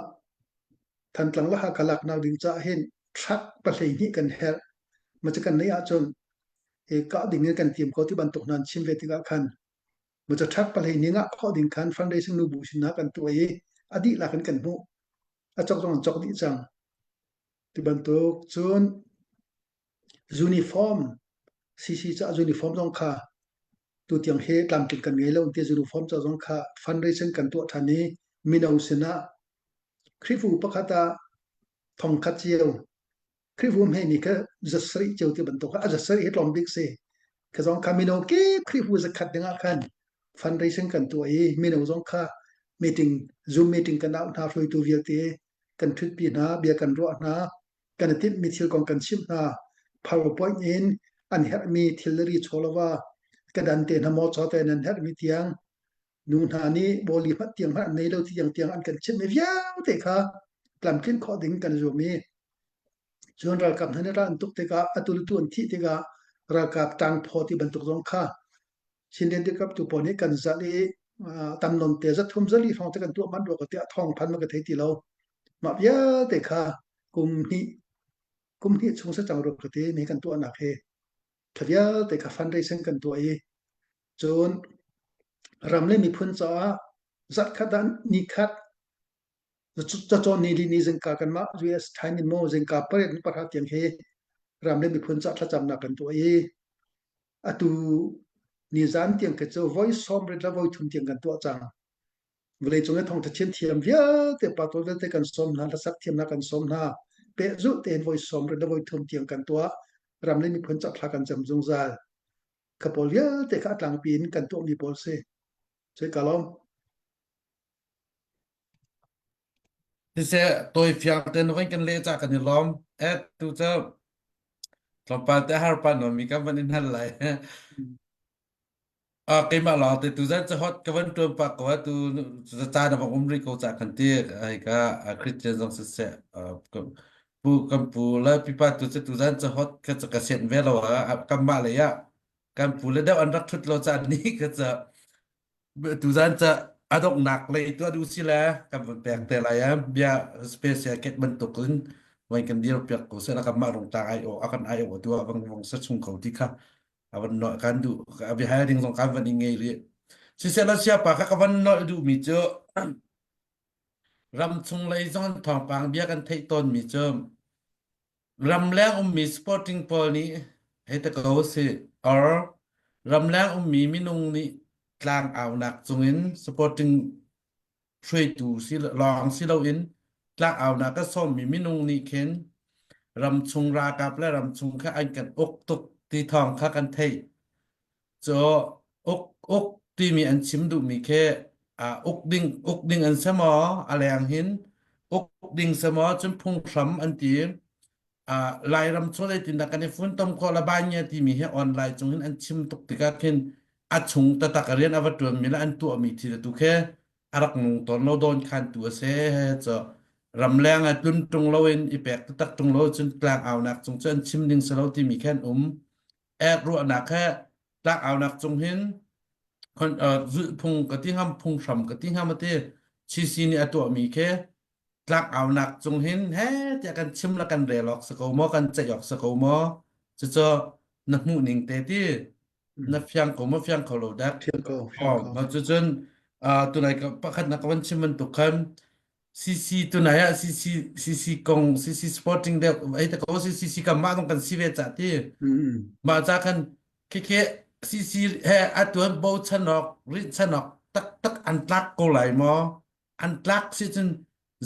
Thantlang le Hakha laknak ding caah hin truck 12 kan herh. Ma cu kan neih ahcun i kah ding in kan tim ko ti bantuk hna an chim ve tikah khan ma cu truck 12 ngah khawh ding khan fundraising nubu sinah kan tuah i a dihlak in kan hmuh. A cawk zong an cawk dih cang. Ti bantuk cun uniform CC caah uniform zong kha tutiang hi tlamtling kan ngei lo ti uniform ca zong kha fundraising kan tuah ṭhan i mino sinah Khrihfu pakhat ah thongkhat cio Khrihfu hmeimi kha 700 cio ti bantuk a 700 hi tlawm bik si. Kha zong kha mino kip Khrihfu zakhat ding ah khan fundraising kan tuah i mino zong kha meeting Zoom meeting kan auh hna hruaitu vialte kan ṭhutpi hna bia kan ruah hna kan i timhmi thil kong kan chimh hna PowerPoint in an herhmi thilri chawlava ka dan te hna maw chaw te nan herhmi tiang nu hna nih bawli hmanh tiang hmanh an nei lo tiang tiang an kan chimhmi vialte kha tlamtlinh khawh ding kan zuam i cun ralkap hna nih ral an tuk tikah atu le tu an thih tikah ralkap ṭangphaw ti bantuk zong kha Chinland dirkamhtu pawl nih kan zalh i tam nawn te zathum zali hrawng te kan tuah manh rua ka tiah thawng phan ma ka thei ti lo mah vialte kha kum hnih kum hnih chung sa cang rua ka ti mi kan tuahnak hi kha vialte kha fundraising kan tuah i cun ram le miphun caah zarhkhat ah ni khat cacawn ni li ni zingka kanmah US time in maw zingka pariat in pahra tiang hi ram le miphun caah thlacamnak kan tuah i atu nizan tiang khi cu voi sawm rit le voi thum tiang kan tuah cang. Vawleicung i thawngṭha chim thiam vialte pastor vialte kan sawm hna, hlasak thiamnak kan sawm hna. Pehzulh tein voi sawm rit le voi thum tiang kan tuah. Ram le miphun caah thla kan cam zungzal. Kha pawl vialte kha a tlangpi in kan tuahmi pawl si. Cui ka lawm. Siseh tawi fiang tein voi kan leh cah kan i lawm. Eh tu cu tlawmpal te har pa nomi kan van in hal lai. Ah, keimah lawng te tuzan ca hot ka van tuan pak ko tu caan a bang um rih ko ca kan ti ai ka Christian zong siseh pu kan pu le pipa tu cu tuzan ca hot ka ka sian ve lo ah kanmah lei ah kan pu le deuh an rak thut lo caan ni ka ca tuzan ca a donghnak lei tu adu si le kan van pek te lai ah bia special ket bantuk in vai kan dir piak ko se la kanmah rung tlang ai o akan ai o tu ah bang vong sa chung ko ti kha a van nolh kan duh a bia ding zong kan van i ngei rih siseh la siapa kha ka van nolh duhmi cu ram chung lei zong thawngpang bia kan theih tawnmi cu ramleng ummi sporting pawl nih hei ta ko si or ramleng ummi minung nih tlang aunak cungin supporting hruaitu si lawng si loin tlangaunak a sawmmi minung nih khin ramchung ralkap le ramchung kha an kan uk tuk ti thawng kha kan theih. Cu uk uk timi an chim duhmi khi uh, uk ding uk ding an si maw a leng hin uk ding si maw cun phunghram an ti uh, Lairam chung zeitindah kan i funtom khawh la banya timi hi online cung hin an chim tuk tikah khin a chung taktak a rian a va ṭuanmi le an tuahmi thil tu khi a rak nung tawn lo dawn khan tu a si cu ramleng ah tlun ṭung loin i pek taktak ṭung lo cun tlang aunak cung cu an chim ding si lo timi khi an um ek ruahnak he tlang aunak cung hin zulhphung ka ti ngam phunghram ka ti ngam ati CC nih a tuahmi khi tlak aunak cung hin he tiah kan chim la kan rel awk si ko maw kan ceih awk si ko maw cucu na hmuh ning te ti na fiang ko maw fiang kho lo dak Fiang ko, fiang oh ko. ma cucun tunai ka pakhat na ka van chim bantuk khan CC tunai ah CC CC kong CC sporting deuh ai ta ko CC kan mah dong kan si ve cha ti Mm. mah cha khan khi CC he atuan bochan ok rin chan ok tak tak an tlak ko lai maw an tlak si cun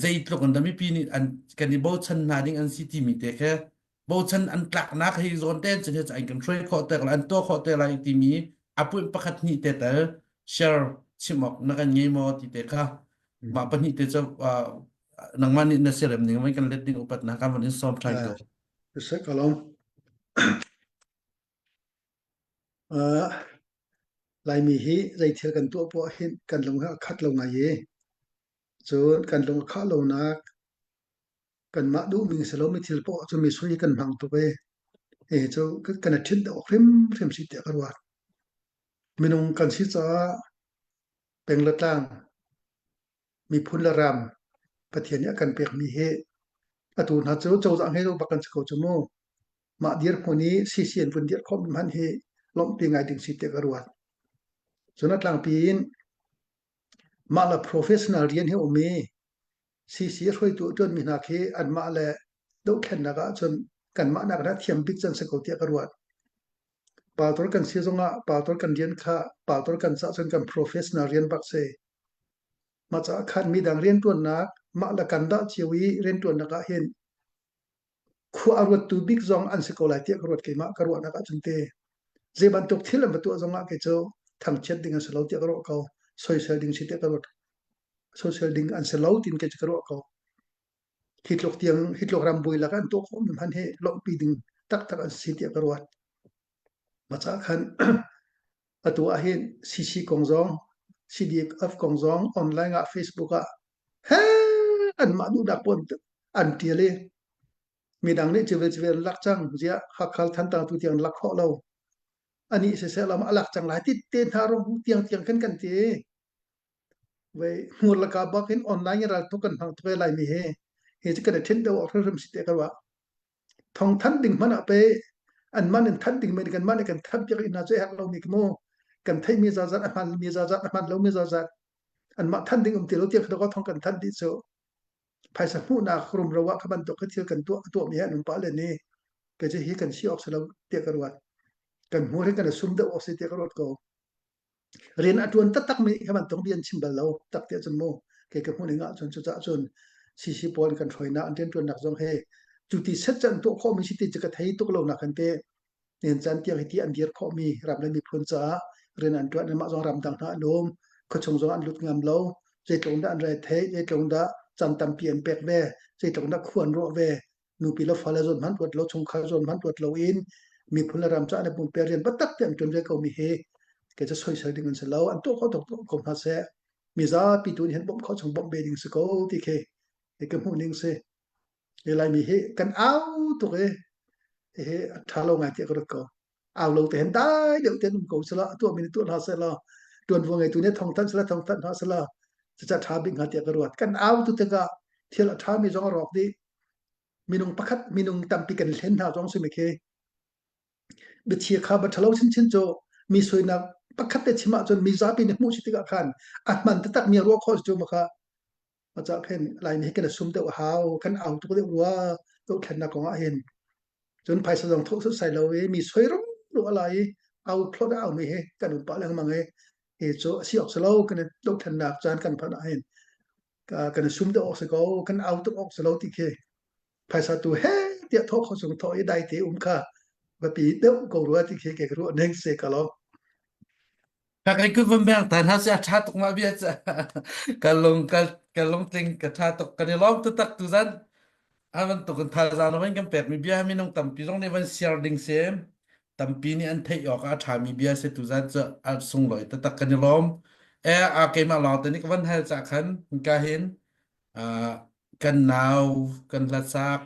zeitluk in dah mipi nih an kan i bochan hna ding an si timi te khe bochan an tlaknak hi zawn te cun he an kan hruai khawh te lai an tuah khawh te lai timi a point pakhat hnih te tel share chim awk na kan ngei maw ti te kha mah pahnih te cu nangmah nih na siarem ning van kan let ding upat na kan van in sawm than ko Sek kalong. Uh, Laimi hi zeithil kan tuah poah hin kan lung a khat lo ngai i cun kan lung a khah lonak kanmah duhmi si lomi thil poah cu mi sui kan hmang tuk i hi cu kan i ṭhinh deuh hrimhrim si tiah ka ruat. Minung kan si caah peng le tlang, miphun le ram Pathian nih a kan pekmi hi atu hna cu cozah ngei lo bak kan si ko cu mu. Mah dirhmun i CC an vun dirh khawhmi hmanh hi lawmhpi ngai ding si tiah ka ruat. Cun a tlangpi in mah le professional rian hi um i CC hruaitu a ṭuanmi hna khi anmah le dohthlennak ahcun kanmah nak in a thiam bik can si ko tiah ka ruat. Pastor kan si zongah pastor kan rian kha pastor kan cah cun kan professional rian bak si. Mah caah khan midang rianṭuannak mah le kan dah cio i rianṭuannak ah hin khua a ruattu bik zong an si ko lai tiah ka ruat keimah ka ruahnak ahcun te zei bantuk thil an va tuah zongah kei cu thangchiat ding an si lo tiah ka ruah ko soisel ding si tiah ka ruat soisel ding an si lo tin kei cu ka ruah ko hi tluk tiang hi tluk ram bui lak an tuah khawh mi hman hi lawmhpi ding taktak an si tiah ka ruat maca khan atu ah hin CC kong zong CDF kong zong online ah Facebook ah he anmah duhnak pawn an ṭial i midang nih civel civel an lak cang ziah Hakha Thantlang tu tiang an lak khawh lo anih siseh lam a lak cang lai ti te hna rong tiang tiang khan kan ti vei hmur laka bak in online ral tuk kan hmang tuk lai mi he hi cu kan i ṭhen deuh awk hrimhrim si te ka ruah thong thanh ding hmanh ah pe an man in thanh ding men kan man kan thanh piak ina cu herh lo mi mu kan theih mi zazat a hman mi zazat a hman lo mi zazat an mah thanh ding um ti lo tiang kha thong kan thanh dih cu phaisa hmuhnak rumro ah kha bantuk kha thil kan tuah tuah mi he an um pah len i ke cu hi kan si awk si lo tiah ka ruat kan hmur hi kan i sum deuh awk si tiah ka ruat ko rian a ṭuan taktak mi kha bantuk bia an chim bal lo tak tiah cun mu kei ka hmuh ning ah cun cucaah cun CC pawl kan hruainak an rianṭuannak zong he cu ti set cu an tuah khawhmi si ti cu ka thei tuk lo nak kan te nen caan tiang hi ti an dir khawhmi ram le miphun caah rian an ṭuan mah zong ramdang hna an um khuachung zong an lut ngam lo zeitluk dah an re thei zeitluk dah caan tampi an pek ve zeitluk dah khua an ruah ve nupi le fale zawn hmanh ruat lo chungkhar zawn hmanh ruat lo in miphun le ram caah le pumpe rian biatak te an ṭuan ve ko mi hi. Kei cu soisel ding an si lo. An tuah khawh tuk ko hna seh. Mizapi tu nih hin bawmh khawh chung bawmh ve ding si ko ti khi ka hmuh ning si. Hi Laimi hi kan au tuk i hihi a ṭha lo ngai tiah ka ruat ko. Au lo te hin dai deuh tein um ko sela, a tuahmi nih tuah hna sehla, ṭuanvo ngeitu nih thawngthanh sela thawngthanh hna sela, cucu a ṭha bik hnga tiah ka ruat. Kan au tu tikah thil a ṭhami zong a rawk dih. Minung pakhat minung tampi kan hlen hna zong simi khi biachia kha ba ṭhalo chinchin cu mi soinak pakhat te chim ahcun mi zapi nih hmuh si tikah khan a hman taktak mi ruah khawh cu ma kha Macah khin Laimi hi kan i sum deuh a hau, kan au tuk deuh rua dohthlennak kong ah hin. Cun phaisa zong thawh setsai lo i mi soi rumro a lai i au thlawt a aumi hi kan um pah lengmang i hi cu a si awk si lo kan i dohthlennak caan kan phanh ah hin kan i sum deuh awk si ko, kan au tuk awk si lo ti khi phaisa tu he tiah thawh kho chung thawh i dai te um kha biapi deuh ko rua ti khi ke ka ruah ning se ka lo. Ka kut van beng tan ha si a tha tuk ma bia ca ka lung ka ka lungtling ka tha tuk kan i lawm taktak tu zan a bantuk in thazaang na van kan pek mi bia minung tampi zong nih van share ding si tampi nih an theih awk ah a tha mi bia si tu zan cu a sunglawi taktak kan i lawm e a keimah lawng te nih ka van hal ca khan ka hin kan nau kan hlasak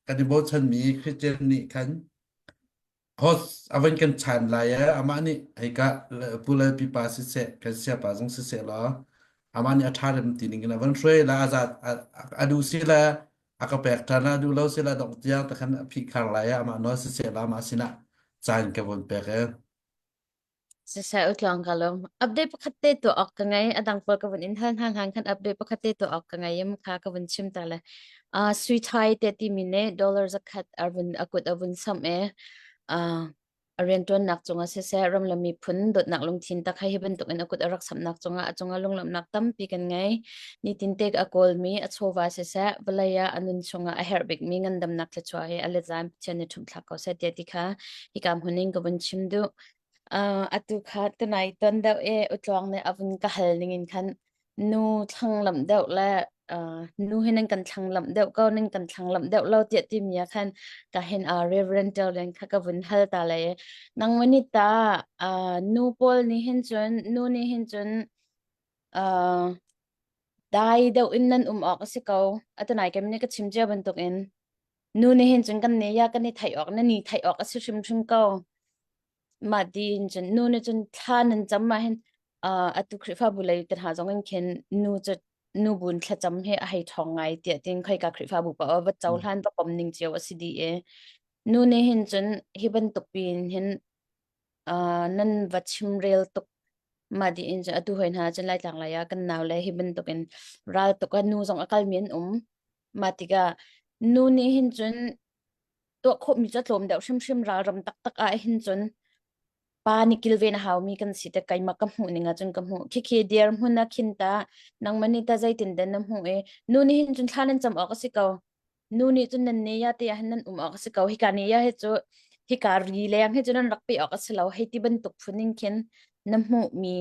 kan i bochan mi Christian nih khan Host a van kan chan lai e amah nih hika pu le pipa siseh kan siapa zong siseh law amah nih a ṭha rem ti ning in a van hruai la a zat a duh si le a ka pek ṭhan a duh lo si le dong tiang takhan a phih khar lai e amah nawl siseh law amah sinah caan ka von pek e. Siseh utluang ka lawm. Update pakhat te tuah awk ka ngei. A dang pawl ka vun in hal hna hlan khan update pakhat te tuah awk ka ngei im kha ka vun chim ta le. Uh, sui thai te timi ne dollar zakhat a vun a kut a vun sam e. Uh, a rianṭuannak cungah siseh ram le miphun dawtnak lungthin tak hi bantuk in a kut a rak samnak cungah a cungah lunglawmhnak tampi kan ngei. Nitin te a kawlmi a chawva siseh vawlei ah a nun chungah a herh bikmi ngandamnak thluachuah hi a letzain Pathian nih ṭhumthlak ko seh tiah ti kha hika hmun in ka vun chim duh. Uh, atu kha tunai ton deuh i utluang nih a vun ka hal ning in khan nu thlanglamh deuh le uh, nu hi nan kan thlanglamh deuh ko nan kan thlanglamh deuh lo tiah timi ah khan ka hin uh, Reverend Telen kha ka vun hal ta le nang mani ta uh, nu pawl nih hin cun nu nih hin cun uh, dai deuh in nan um awk a si ko atunai kem nih ka chim cia bantuk in Nu nih hin cun kan ne ya kan i theih awk na ni theih awk a si hrimhrim ko. Mah tiin cun nu nih cun thla nan cam ah hin uh, atu Khrihfabu lei te hna zong in khin nu cu nu bun thlacam hi a hei ṭhawng ngai tiah tin khoika Khrihfabu pa va cohlan va pom ning cio a si dih i nu nih hin cun hi bantuk piin hin uh, nan va chimrel tuk mah tiin cun atu hoi hna cun Laitlang lei ah kan nau le hi bantuk in ral tuk ah nu zong a kalmi an um Mah tikah nu nih hin cun tuah khawhmi cu a tlawm deuh hrimhrim ralram taktak ah hin cun pa nih kilven a haumi kan si te keimah ka hmuh ning ah cun ka hmuh. Khikhi dirhmun ah khin ta nangmah nih ta zeitin dah na hmuh i nu nih hin cun thla nan cam awk a si ko. Nu nih cun nan ne ya te ah hin nan um awk a si ko. Hika ne ya hi cu hika ri leng hi cu nan rak pe awk a si lo. Hei ti bantuk phun in khin na hmuhmi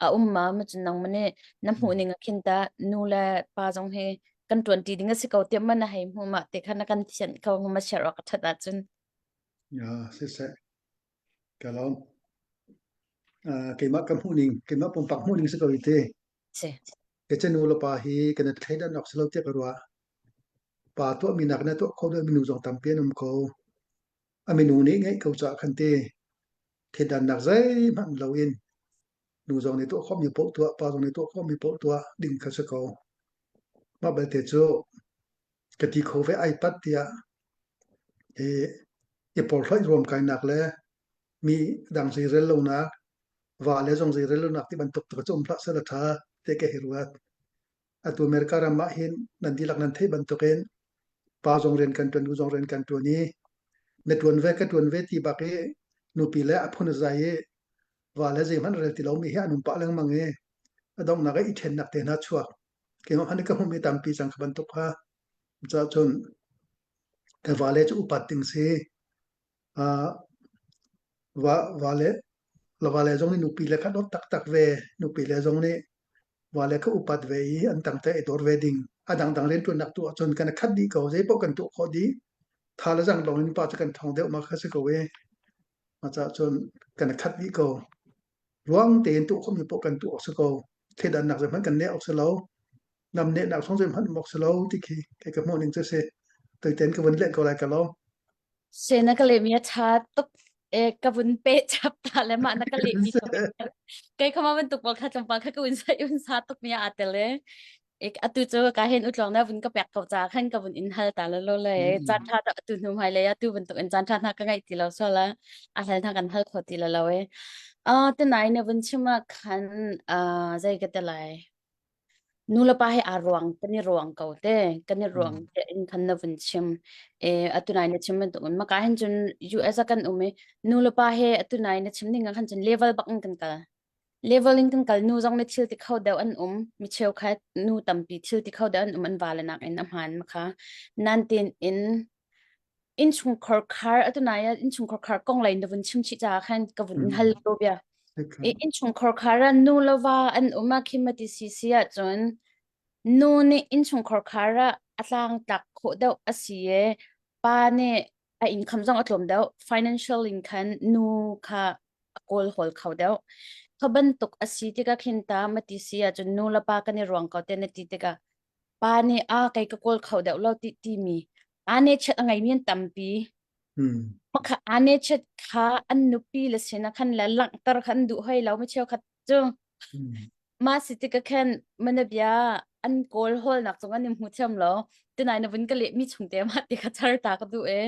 a um ma ma cun nangmah nih na hmuh ning ah khin ta nu le pa zong hi kan ṭuanṭi ding a si ko tiah man a hei hmu mah te kha na kan thianh ko ma share awk a ṭhat ahcun. Ya, siseh. Ka lawm. Uh, keimah ka hmuh ning, keimah pumpak hmuh ning si ko ite. Si. Ke che nu le pa hi kan i thleidan awk si lo tiah ka ruah. Pa tuah mi nak na tuah kho deuh minu zong tampi an um ko. A minu nih ngeih ko caah khan te thleidannak zeihmanh loin nu zong nih tuah khawhmi paoh tuah, pa zong nih tuah khawhmi paoh tuah ding kha si ko. Mah belte cu ka ti kho ve ai pat tiah i i porhlawt ruamkainak le mi dang zeirel lonak, va le zong zeirel lonak ti bantuk tu cu um hlah seh la ṭha ti ka hi ruat. Atu America ram ah hin nan dihlak nan theih bantukin pa zong rian kan ṭuan, nu zong rian kan ṭuan i na ṭuan ve ka ṭuan ve ti bak i nupi le a phun a zai i va le zeihmanh rel ti lomi hi an um pah lengmang i a donghnak ah i ṭhennak te hna chuak. Keimah hmanh ka hmuhmi tampi cang kha bantuk kha. Cucaah cun ka vale cu upat ding si. Uh, va, vale, la vale zong nih nupi le kha dawt taktak ve. Nupi le zong nih vale kha upat ve i an tangte i dawr ve ding. A dangdang rianṭuannak tu ahcun kan i khat dih ko. Zeipaoh kan tuah khawh dih. Tha le zang lawng in pa cu kan ṭhawng deuh ma kha si ko i. Mah caah cun kan i khat dih ko. Ruang tein tuah khawhmi poah kan tuah awk si ko. Thleidannak zeihmanh kan neh awk si lo. Namnehnak zong zeihmanh um awk si lo ti khi kei ka hmuh ning cu si. Tuiten ka vun leh ko lai ka lo. Se na ka lehmi a ṭha tuk e ka vun pe chap ta le mah na ka lehmi kei kha ma bantuk pawl kha tlawmpal kha ka vun sa un sa tuk mi aa tel e atu cu ka hen utlong na vun ka pek ko ca khan ka vun in hal ta lo lo le caan ṭha ta atu hnu hmai le atu bantuk in caan ṭha hna ka ngaih ti lo so la a hal hna kan hal kho ti lo lo e a tenai na vun chim ah khan a zei ka te lai Nu le pa he aa ruang kan i ruang ko te kan i ruang te in khan na vun chim e atu nai na chim bantuk in maka hin cun US ah kan um i nu le pa he atu nai na chim ning ah khan cun level bak in kan kal level in kan kal nu zong na thil ti kho deuh an um mi cheukhat nu tampi thil ti kho deuh an um an va le nak in a hmaan makha nan tin in innchungkhar khar atu nai ah innchungkhar khar kong lei na vun chim chih caah khan ka vun in hal lo bia i innchungkhar khar ah nu le va an um ah khim ti si si ahcun nu nih innchungkhar khar ah a tlang tlak khawh deuh a si e pa nih a income zong a tlawm deuh financial in khan nu kha a kawl hawl kho deuh kha bantuk a si tikah khin ta ma ti si ahcun nu le pa kan i ruang ko te na ti tikah Pa nih a kei ka kawl kho deuh lo ti timi ane chet a ngeimi an tampi. Makha ane chet kha an nupi le sin ah khan le langhter kha an duh hoi lo mi cheukhat cu. Mah si tik ah khan mana bia an kawl hawlnak cung an i hmu thiam lo. Tunai na vun ka leh mi chung te mah ti kha char ta ka duh e.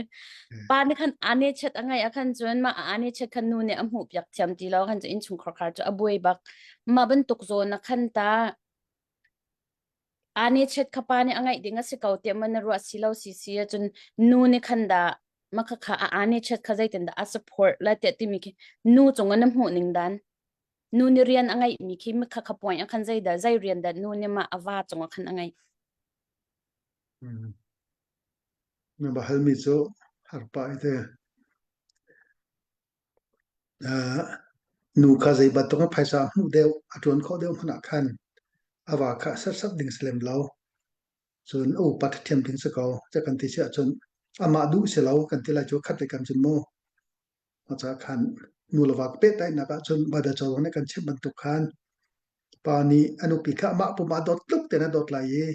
Pa nih khan ane chet a ngai ah khan cun mah ane chet khan nu nih a hmuh piak thiam ti lo khan cu innchungkhar khar cu a buai bak. Mah bantuk zawn ah khan ta Aa chet kha pa nih a ngaih ding a si ko tiah maw na ruah si lo si si ahcun nu nih khan dah mah khakha a aa chet kha zeitindah a support la tiah timi khi nu cung ah na hmuh ning dan nu nih rian a ngeihmi khi mah khakha point ah khan zeidah zei rian dah nu nih mah a va cung ah khan a ngeih. Na va halmi cu har pah i te. Nu kha zei bantuk in phaisa a hmuh deuh, a ṭuan khawh deuh hmanh ah khan a va kha serhsat ding si lem lo. Cun a upat ṭhiam ding si ko. Cu kan ti si ahcun amah duh si lo kan ti lai cu khat le kam cun mu. Cucaah khan nu le va pehtlaihnak ahcun Baibal cozah nih kan chimh bantuk khan pa nih a nupi kha amah pum ah dawt tluk tein a dawt lai i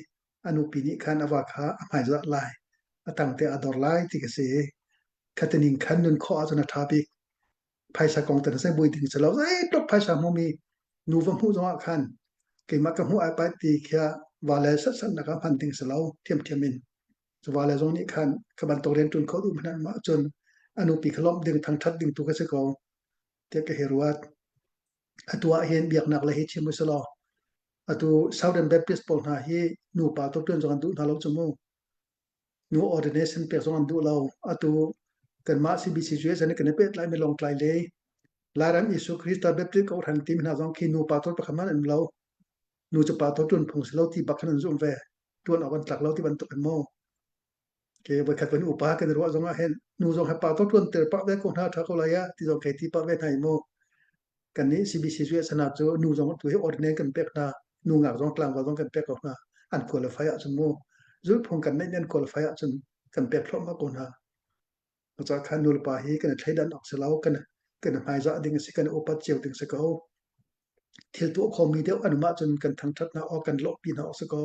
a nupi nih khan a va kha a hmaizah lai, a tangte a dor lai ti ka si. Khatining khan nun khawh ahcun a ṭha bik. Phaisa kong te na bui ding si lo. Zeitluk phaisa hmumi nu va hmuh zongah khan keimah ka hmuh ai pai ti khia va le sat nak ah hman ding si lo thiamthiam in. Cu va le zong nih khan ka bantuk rian ṭuan kho duh hmanh mah cun a nupi kha lawmh ding thangṭhat ding tu ka si ko tiah ka hi ruat. Atu ah hin biaknak le hi chim u selaw atu Southern Baptist pawl hna hi nupa tuk ṭuan zong an duh hna lo cu mu. Nu ordination pek zong an duh lo. Atu kanmah CBC cu zan kan i pehtlaimi Lawngtlai le Lairam Jesuh Khrista Baptist kawhhran timi hna zong khi nupa tuk pakhat hmanh an lo. Nu cu pa tuk ṭuan phung si lo ti bak khan an zumh ve. Ṭuan awk an tlak lo ti bantuk in mu. Ke voikhat van upa kan i ruah zong ah hin nu zong he pa tuk ṭuan ter pah ve ko hna ṭha ko lai ah ti zong kei ti pah ve hna i mu. Kannih CBC sana cu nu zong tu hi ordinate kan pek hna nu ngak zong tlangval zong kan pek ko hna an qualify ahcun mu zulhphung kan neih an qualify ahcun kan pek thluahmah ko hna cucaah khan nu le pa hi kan i thleidan awk si lo kan kan hmaizah ding a si kan upat cio ding si ko thil tuah khomi deuh an um ahcun kan thangṭhat hna awk kan lawhpi hna awk si ko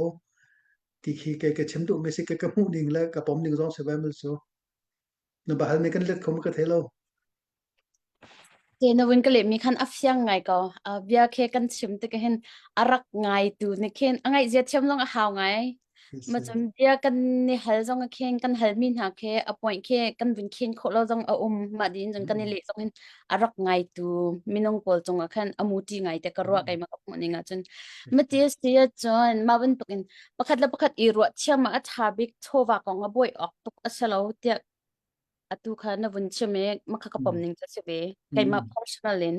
ti khi kei ka chim duhmi si ka ka hmuh ning le ka pom ning zong si vai mul cu na bahal mi kan let kho ma ka thei lo Te na vun ka lehmi khan a fiang ngai ko. Uh, bia khe kan chim tik hin a rak ngai tu nih khin a ngaih zia thiam zong a hau ngai. Ma cun bia kan ni hal zong a khin kan hal mi hna khe a point khe kan vun khin khawh lo zong a um ma din zong kan i leh zong hin a rak ngai tu minung pawl cung ah khan a muti ngai te ka ruah kai ma ka hmuh ning ah cun ma ti si cun ma bantuk in pakhat le pakhat i ruah thiam ah a tha bik chawva kong a buai awk tuk a si lo tiah atu kha na vun chim i makha ka pom ning cu si ve keimah personal in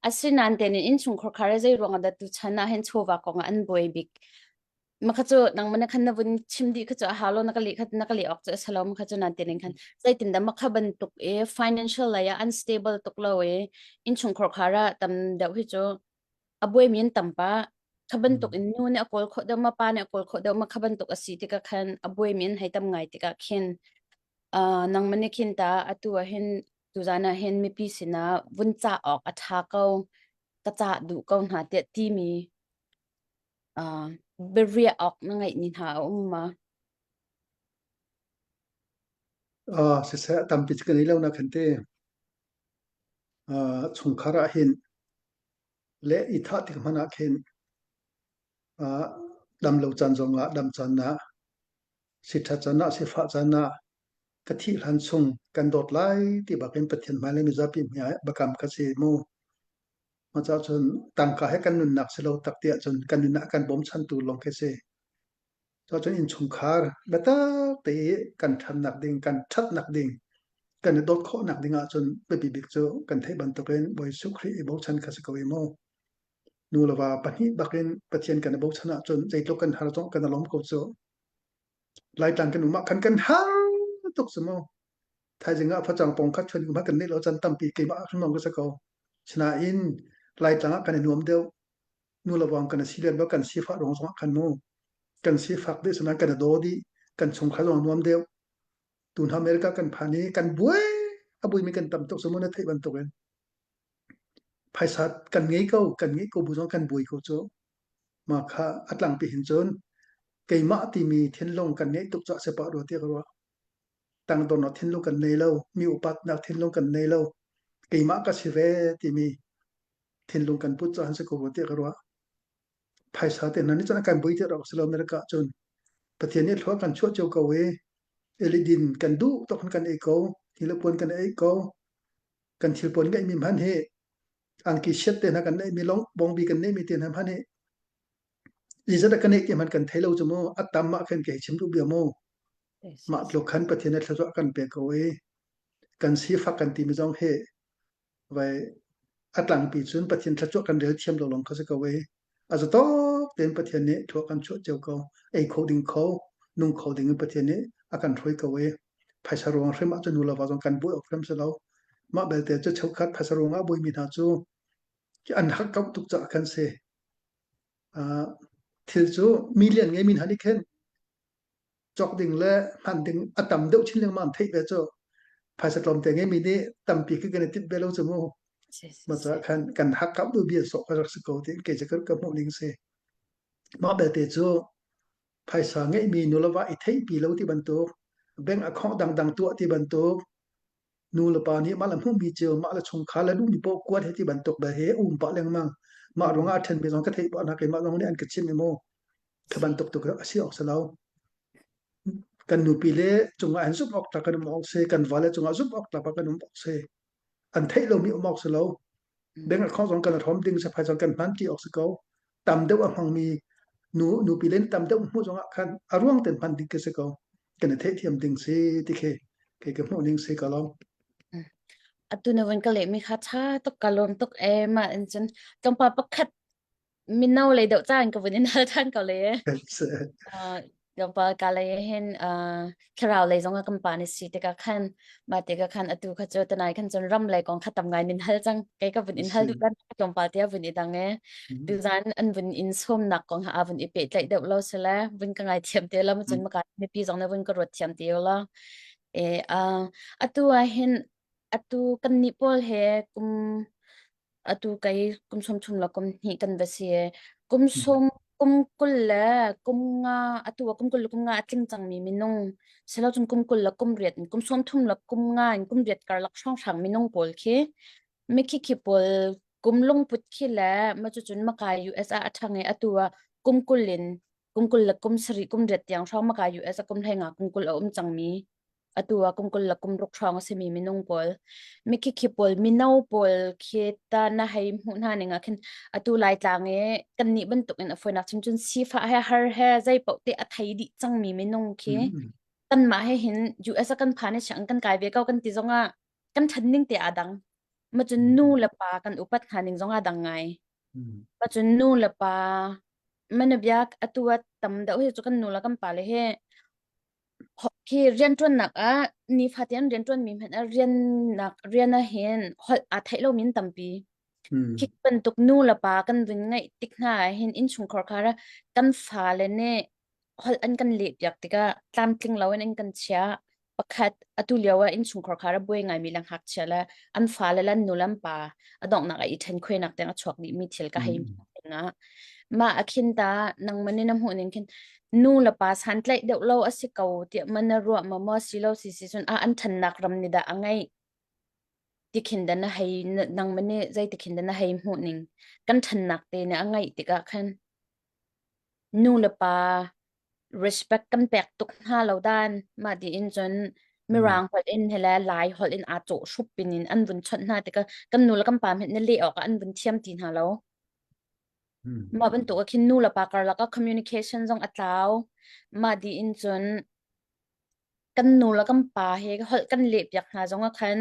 asinain ten in innchungkhar khar zei ruang ah dah tu chan ah hin chawva kong ah an buai bik makha cu nangmah na khan na vun chim dih kha cu a hau lo na ka leh kha na ka leh awk cu a si lo makha cu nan ten khan zeitin dah makha bantuk i financial lei ah unstable tuk lo i innchungkhar khar ah tam deuh hi cu a buaimi an tam pah kha bantuk in nu nih a kawl khawh deuh ma pa nih a kawl khawh deuh ma kha bantuk a si tikah khan a buaimi an hei tam ngai tikah khin Uh, nangmah nih khin ta atu ah hin tuzan ah hin mipi sinah vun ca awk a ṭha ko. ka cah duh ko hna tiah timi uh, biariah awk na ngeih ni hna a um ma? Uh, siseh tampi cu kan i lo na khan te. Uh, chungkhar ah hin le i thah tik hmanh ah khin uh, dam lo caan zong ah dam caan ah si ṭhat caan ah sifah caan ah ka thih hlan chung kan dawt lai ti bakin Pathian hmai le mizapi hmai biakam ka si mu. Ma ca cun tangka he kan nunnak si lo tak ti ahcun kan nunnak kan bawmchantu lawng khi si. Cu cun innchungkhar biatak te i kan ṭhannak ding, kan ṭhatnak ding, kan i dawt khawhnak ding ahcun biapi bik cu kan theih bantukin Bawi Jesuh Khrih i bochan kha si ko i mu. Nu le va pahnih bakin Pathian kan i bochan ahcun zeitluk kan har zong kan i lawm ko cu. Laitlang kan um ah khan kan har tuk cu mu. Thaizing ah facang pong khat chuan hmanh kan neih lo caan tampi keimah hrim ka si ko. Sinain Laitlang ah kan i nuam deuh. Nu le vang kan si len lo kan sifah ruang zong ah khan mu. Kan sifak dih sinain kan i daw dih. Kan chungkhar zong a nuam deuh. Tun America kan phan i kan buai a buimi kan tam tuk cu mu na theih bantukin. Phaisa kan ngei ko, kan ngeih ko bu zong kan buai ko cu. Mah kha a tlangpi hin cun keimah timi thinlung kan ngeih tuk caah si pah rua tiah ka ruah. Tangdornak thinlung kan nei lo, mi upatnak thinlung kan nei lo, keimah ka si ve timi thinlung kan put caah si ko rua tiah ka ruah. Phaisa te hna nih cun a kan bui tiah rak si lo America cun Pathian nih thlua kan chuah cio ko i elidin kan duh tuk kan ei ko, hi le puan kan ei ko, kan thil puan ngeihmi hmanh hi angki siat te hna kan neihmi long bongbi kan neihmi te hna hmanh hi zeizat kan neih ti hmanh kan thei lo cu mu a tam ah khan kei chim duh bia mu mah tluk khan Pathian nih thluachuah kan pek ko i kan sifak kan timi zong hi vai a tlangpi cun Pathian thluachuah kan rel thiam lo lawng kha si ko i a zatawk tein Pathian nih thlua kan chuah cio ko ei kho ding kho nung kho ding in Pathian nih a kan hruai ko i phaisa ruang hrim ahcun nu le va zong kan buai awk hrim si lo. Mah belte cu cheukhat phaisa ruang ah buaimi hna cu an hakkauh tuk caah khan si. Uh, thil cu million ngeimi hna nih khin cawk ding le hman ding a tam deuh chin lengmang theih ve cu phaisa tlawmte ngeimi nih tampi khi kan i timh ve lo cu mu. Mah caah khan kan hakkauh duh bia sawh ka rak si ko tiin kei cu ka hmuh ning si. Mah belte cu phaisa ngeihmi nuleva i theihpi lo ti bantuk, bank account dangdang tuah ti bantuk, nu le pa nih mah le hmuhmi cio, mah le chungkhar le duhmi paoh kuat he ti bantuk bel he um pah lengmang. Mah ruangah a ṭhenmi zong ka theih pah hna keimah zong nih an ka chimh i mu. Kha bantuk tuk a si awk si lo. Kan nupi le cungah an zumh awk tlak kan um awk si, kan vale cungah zumh awk tlak kan um awk si. An theih lomi um awk si lo. Bank account zong kan hrawm ding si, phaisa kan hman ti awk si ko. Tam deuh a hmangmi nu nupi le tam deuh hmuh zongah khan a ruang ten hman ding ka si ko. Kan i theihthiam ding si ti khi kei ka hmuh ning si ka lawm. Atu na van ka leh mi kha tha tuk ka lawm tuk e ma in cun tlawmpal pakhat mino lei deuh caan ka vun in hal than ko le. Tlawmpal ka lei hin thlarau lei zong ah kan pa ni si tikah khan mah tikah khan atu kha cu tanai khan cun ram lei kong kha tam ngai nin hal cang kei ka vun in hal duh kan tlawmpal te vun i dang e tuzan an vun in sawmnak kong ha a vun i pehtlaih deuh lo sile vun ka ngai thiam te lo cun maka mipi zong na vun ka ruat thiam te lo e atu ah hin atu kan nih pawl he kum Atu kei kum sawm thum le kum hnih kan va si. Kum sawm kum 20 le kum nga atu ah kum 20 le kum nga a tling cangmi minung silocun kum 20 le kum riat in kum 30 le kum nga in kum riat karlak hrawnghrang minung pawl khi mikhi khi pawl kum lungput khi le ma cucun maka US ah a ṭhang i atu ah kum 20 in kum 20 le kum sarih kum riat tiang hrawng maka US ah kum hlei nga kum 20 a um cangmi atu ah kum 20 le kum ruk hrawng a simi minung pawl mikhikhi pawl mino pawl khi ta na hei hmuh hna ning ah khin atu laitlang i kannih bantuk in a fawinak chim cun sifah he har he zei paoh te a thei dih cangmi minung khi kanmah he hin US a kan phan i siang kan kai ve ko kan ti zong ah kan ṭhan ning te aa dang ma cun nu le pa kan upat hna ning zong aa dang ngai ma cun nu le pa mana biak atu ah tam deuh hi cu kan nu le kan pa le he Khi rianṭuannak ah nifatin an rianṭuanmi hmanh ah riannak rian ahhin holh aa theih lomi an tampi. Khi bantuk nu le pa kan vun ngeih tik hna ahhin innchungkhar kha kan fale nih holh an kan lehpiak tikah tlamtling loin an kan chiah. Pakhat, atu lio ah innchungkhar kha a buai ngaimi le ngakchia le an fale le an nu le an pa a donghnak ah i ṭhen khuainak tiang a chuak dihmi thil ka hei ah mah a khin ta nangman in a hmuh ning khin nu le pa santlaih deuh lo a si ko tiah man na ruah ma maw si lo si si cun a an ṭhannak ram ni dah a ngeih ti khin da na hei nangman nih zei ti khin da na hei hmuh ning kan ṭhannak te nih a ngeih tikah khan nu le pa respect kan pek tuk hna lo dan mah tiin cun mirang holh in hele lai holh in aa cawh hrup pin in an vun chawnh hna tikah kan nu le kan pa hmenh na leh awk ah an vun thiam ti hna lo. Mah bantuk ah khin nu le pa karlak ah communication zong a tlau. Mah tiin cun kan nu le kan pa he holh kan leh piak hna zong ah khan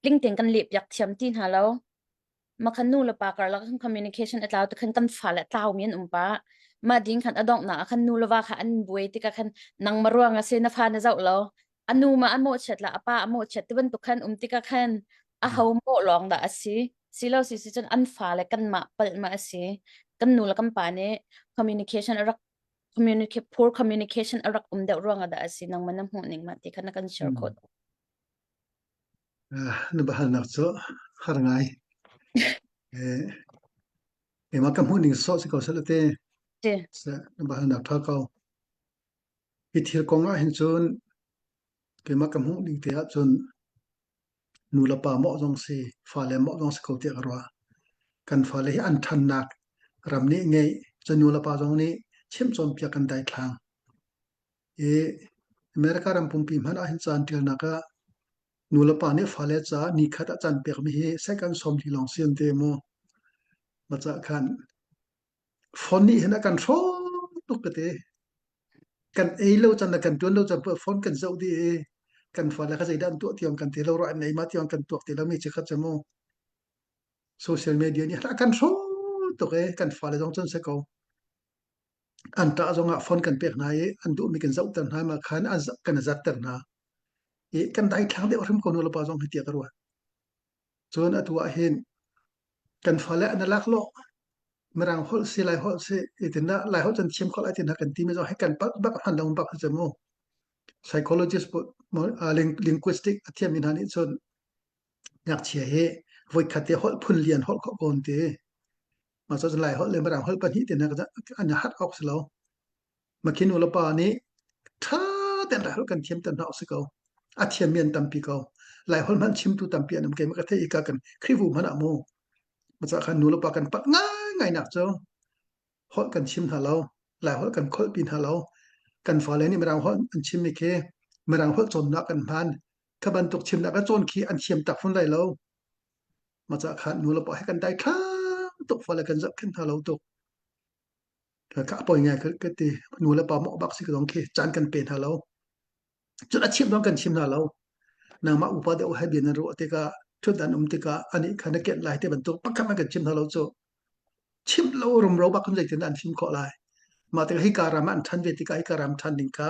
tling tein kan leh piak thiam ti hna lo. Makhan nu le pa karlak khan communication a tlau tikhan kan fale a tlaumi an um pah. Mah ding khan a donghnak ah khan nu le va kha an buai tikah khan nangmah ruang a si na fa na zoh lo. A nu ma a mawhchiat la a pa a mawhchiat ti bantuk khan um tikah khan a ho mawh lawng dah a si. Si lo si si cun an fale kanmah palh ma a si. Kan nu le kan pa nih communication a rak communicate poor communication a rak um deuh ruang ah dah a si nangmah na hmuh ning mah ti kha na kan share khawh. Na biahalnak cu har ngai. Eh, keimah ka hmuh ning sawh si ko seh te. Na biahalnak ṭha ko. Hi thil kong ah hin cun keimah ka hmuh ning te ah cun nu le pa mawh zong si, fale mawh zong si ko tiah ka ruah. Kan fale hi an ṭhannak ram nih ngeih, cun nu le pa zong nih chimh cawnpiak kan daithlang. I America ram pumpi hmanh ah hin caan ṭialnak ah nulepa nih fale caah nikhat ah caan pekmi hi second 40 lawng si an ti mu. Mah cah khan phone nih hin a kan hrawh tuk ka ti. Kan ei lo can le kan ṭuan lo can phone kan zoh dih i kan fale kha zeidah an tuah tiang kan ti lo rua an ei ma tiang kan tuak ti lomi chikkhat cu mu. Social media nih a kan hrawh tuk i kan fale zong cun si ko. An ṭah zongah phone kan pek hna i an duhmi kan zohter hna mah khan kan zatter hna. I kan daithlang deuh hrim ko nulepa zong hi tiah ka ruat. Cun atu ah hin kan fale an i laklawh Mirang holh si Lai holh si itin dah Lai holh cun thiam kho lai tin kan timi zong hi kan palh bak hman lo bak cu mu. Psychologist linguistic a thiammi hna nih cun ngakchia hi voikhat te holh phun lian holh khawh ko an ti. Mah cu Lai holh le Mirang holh pahnih te an i hat awk si lo. Makhin u le pa nih ṭha tein Lai holh kan thiam ter hna awk si ko. A thiammi an tampi ko. Lai holh hmanh chimtu tampi an um. Keimah ka theih i ka kan Khrihfabu hmanh ah mu. Macah khan nu le pa kan palh ngaingai nak cu holh kan chim hna lo. Lai holh kan kholhpi hna lo. Kan fale nih Mirang holh an chimmi khi Mirang holh cawnnak kan hman. Kha bantuk chimnak a cawn khi an thiam tak fawn lai lo. Macah khan nu le pa he kan daithlang tuk fale kan zohkhenh hna lo tuk. Ka poi ngai ka ti nu le pa mawh bak si ka dong khi caan kan pe hna lo. Cun a chim zong kan chim hna lo. Nangmah upa deuh he bia nan ruah tikah thutdan um tikah anih kha na kenh lai te bantuk pakhat man kan chim hna lo cu. Chimh lo rumro bak kan zeitin an fim khawh lai. Mah tikah hika ram ah an ṭhan ve tikah hika ram ṭhan ding kha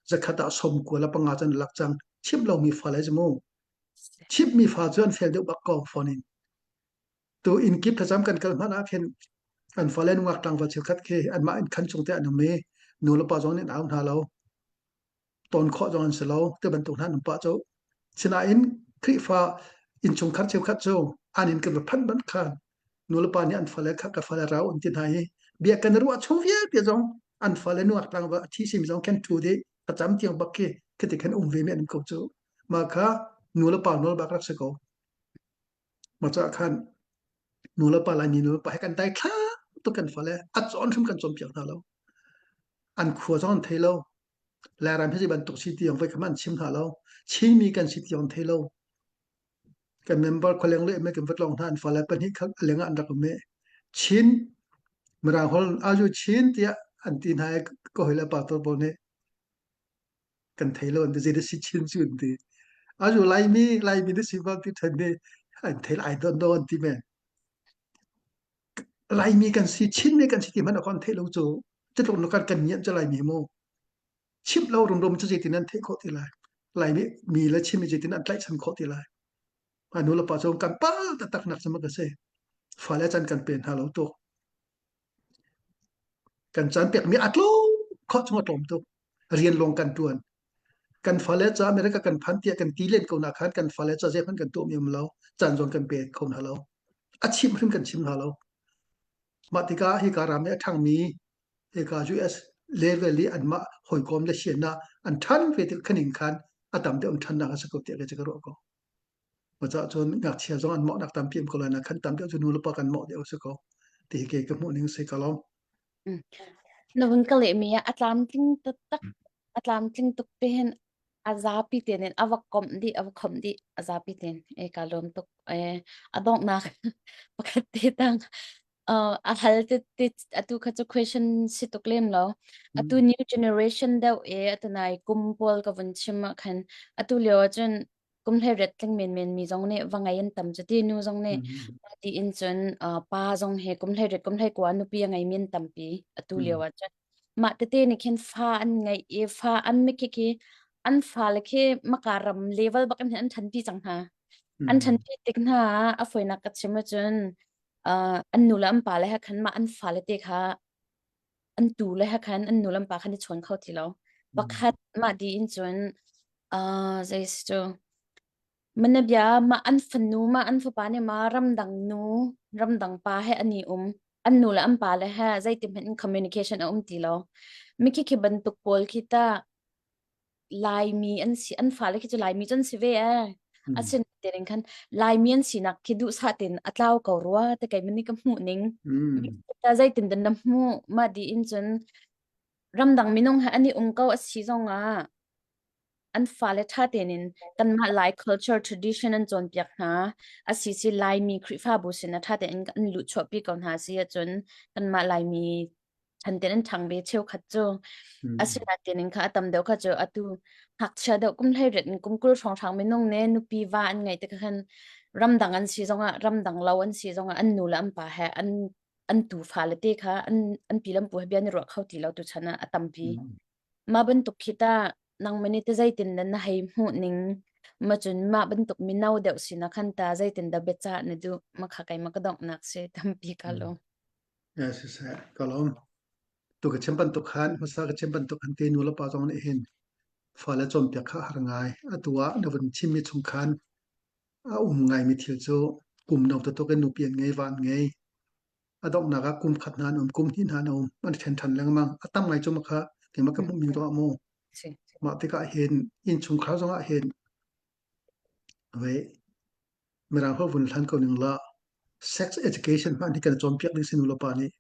zakhat ah 95 cun lak cang. Chimh lomi fale cu mu. Chimhmi fa cu an fel deuh bak ko phone in. Tu inn kip thlacam kan kal hmanh ah khin an fale nungak tlangval cheukhat khi anmah inn khan chung te an um i nu le pa zong nih an au hna lo. Ton khawh zong an si lo. Ti bantuk hna an um pah cu. Sinain Khrihfa innchungkhar cheukhat cu an inn kan va phanh banh khan nu le pa nih an fale kha ka fale rau an ti hna i bia kan ruah chung vialte zong an fale nungak tlangval a thi simi zong khan ṭhu dih thlacam tiang bak khi khiti khan um ve mi an um ko cu. Mah kha nu le pa nawl bak rak si ko. Mah caah khan nu le pa Laimi nu le pa he kan daithlang tuk kan fale a cawn hrim kan cawnpiak hna lo. An khua zong an thei lo. Lairam hi zei bantuk si tiang voi kha an chim hna lo. Chinmi kan si tiang an thei lo. Kan member khualeng le me kan vat lawng hna an fale pahnih kha a leng ah an rak um i Chin Mirang holh azu Chin tiah an ti hna i ka hawile pastor pawl nih kan thei lo an ti zei si chin cu an ti azu laimi laimi na si bang ti than ni an thei I don't know an ti men laimi kan si chinmi kan si ti hmanh kan theih lo cu cutluk nu kan kan ngian cu laimi mu chimh lo rumrum cu zeitin an theih khawh ti lai laimi mi le chimmi zeitin an tlaihchan khawh ti lai a nu le pa cu kan pal taktak nak cu ka si fale chan kan pe hna lo tuk Kan caan pekmi a tlawm khawh chung a tlawm tuk. Rian lawng kan ṭuan. Kan fale ca America kan phan tiah kan ti len ko na khan kan fale ca zei hmanh kan tuah mi um lo. Caan zong kan pe kho hna lo. A chim hrim kan chim hna lo. Mah tikah hika ram i a ṭhangmi hika US level i anmah hawikom le siannak an ṭhan ve tik khaning khan a tam deuh an ṭhannak a si ko tiah ka ruah ko. Cucaah cun ngakchia zong an mawhnak tampi um ko lai na khan tam deuh cu nu le pa kan mawh deuh a si ko. Ti hi kei ka hmuh ning si ka lawm. Na vun ka lehmi ah a tlamtling taktak a tlamtling tuk te hin a zapi tein in a va komh dih a va khomh dih a zapi tein e ka lawm tuk e a donghnak pakhat te tang uh, a hal te te atu kha cu question si tuk lem lo atu new generation deuh e atu nai kum pawl ka vun chim ah khan atu lio ah cun kum hlei ret tling men men mi zong nih va ngei an tam cu ti nu zong nih ti in cun uh, pa zong he kum hlei ret kum hlei kua nupi a ngei mi an tampi atu lio ah cun mah tete nih khin fa an ngeih i fa an mikhi khi an fale khi maka ram level bak in an ṭhanpi cang hna. An ṭhanpi tik hna ah a fawinak ka chim ahcun uh, an nu le an pa le he khan mah an fale te kha an tu le he khan an nu le an pa khan i chawn kho ti lo. Pakhat mah di in cun uh, zei si cu Manabia mah an fanu mah an fapa nih ma ramdang nu ramdang pa he an i um an nu le an pa le he zeitin hmanh in communication a um ti lo mikhi khi bantuk pawl khi ta Laimi an si an fale khi cu Laimi cu an si ve ee asin tein khan Laimi an sinak khi duhsah tein a tlau ko rua te kei mani ka hmuh ning ta zeitin dan na hmuh mah di in cun ramdang minung he an i um ko a si zong ah an fale ṭha tein in kanmah Lai culture tradition an cawnpiak hna. A si si Laimi Khrihfabu sin ah ṭha tein an luhchuahpi ko hna si ahcun kanmah Laimi ṭhan tein an ṭhang ve cheukhat cu. Asinain tein kha a tam deuh kha cu atu ngakchia deuh kum 18 in kum 20 hrawnghrang minung nih nupi va an ngeih tik khan ramdang an si zongah ramdang lo an si zongah an nu le an pa he an an tufa le te kha an an pi le an pu he bia an i ruah kho ti lo tuchan ah a tampi. Mah bantuk khi tah nangmah nih teh zeitin dah na hei hmuh ning? Ma cun mah bantuk mino deuh sinak khan ta zeitin dah biacah na duh? Mah kha keimah ka donghnak si tampi ka lung. Ya siseh ka lawm. Tu ka chim bantuk khan hmasa ka chim bantuk khan te nu le pa zong nih hin fale cawnpiak kha a har ngai. Atu ah na vun chimmi chung khan a um ngaimi thil cu kum no taktak in nupi an ngei, va an ngei. A donghnak ah kum khat hna an um, kum hnih hna an um, an i ṭhen ṭhan lengmang. A tam ngai cu ma kha keimah ka hmuhmi ruah mu. Mah tikah hin innchungkhar zongah hin ve Mirang holh vun hlan ko ning la sex education hmanh hi kan cawnpiak ding si nu le pa nih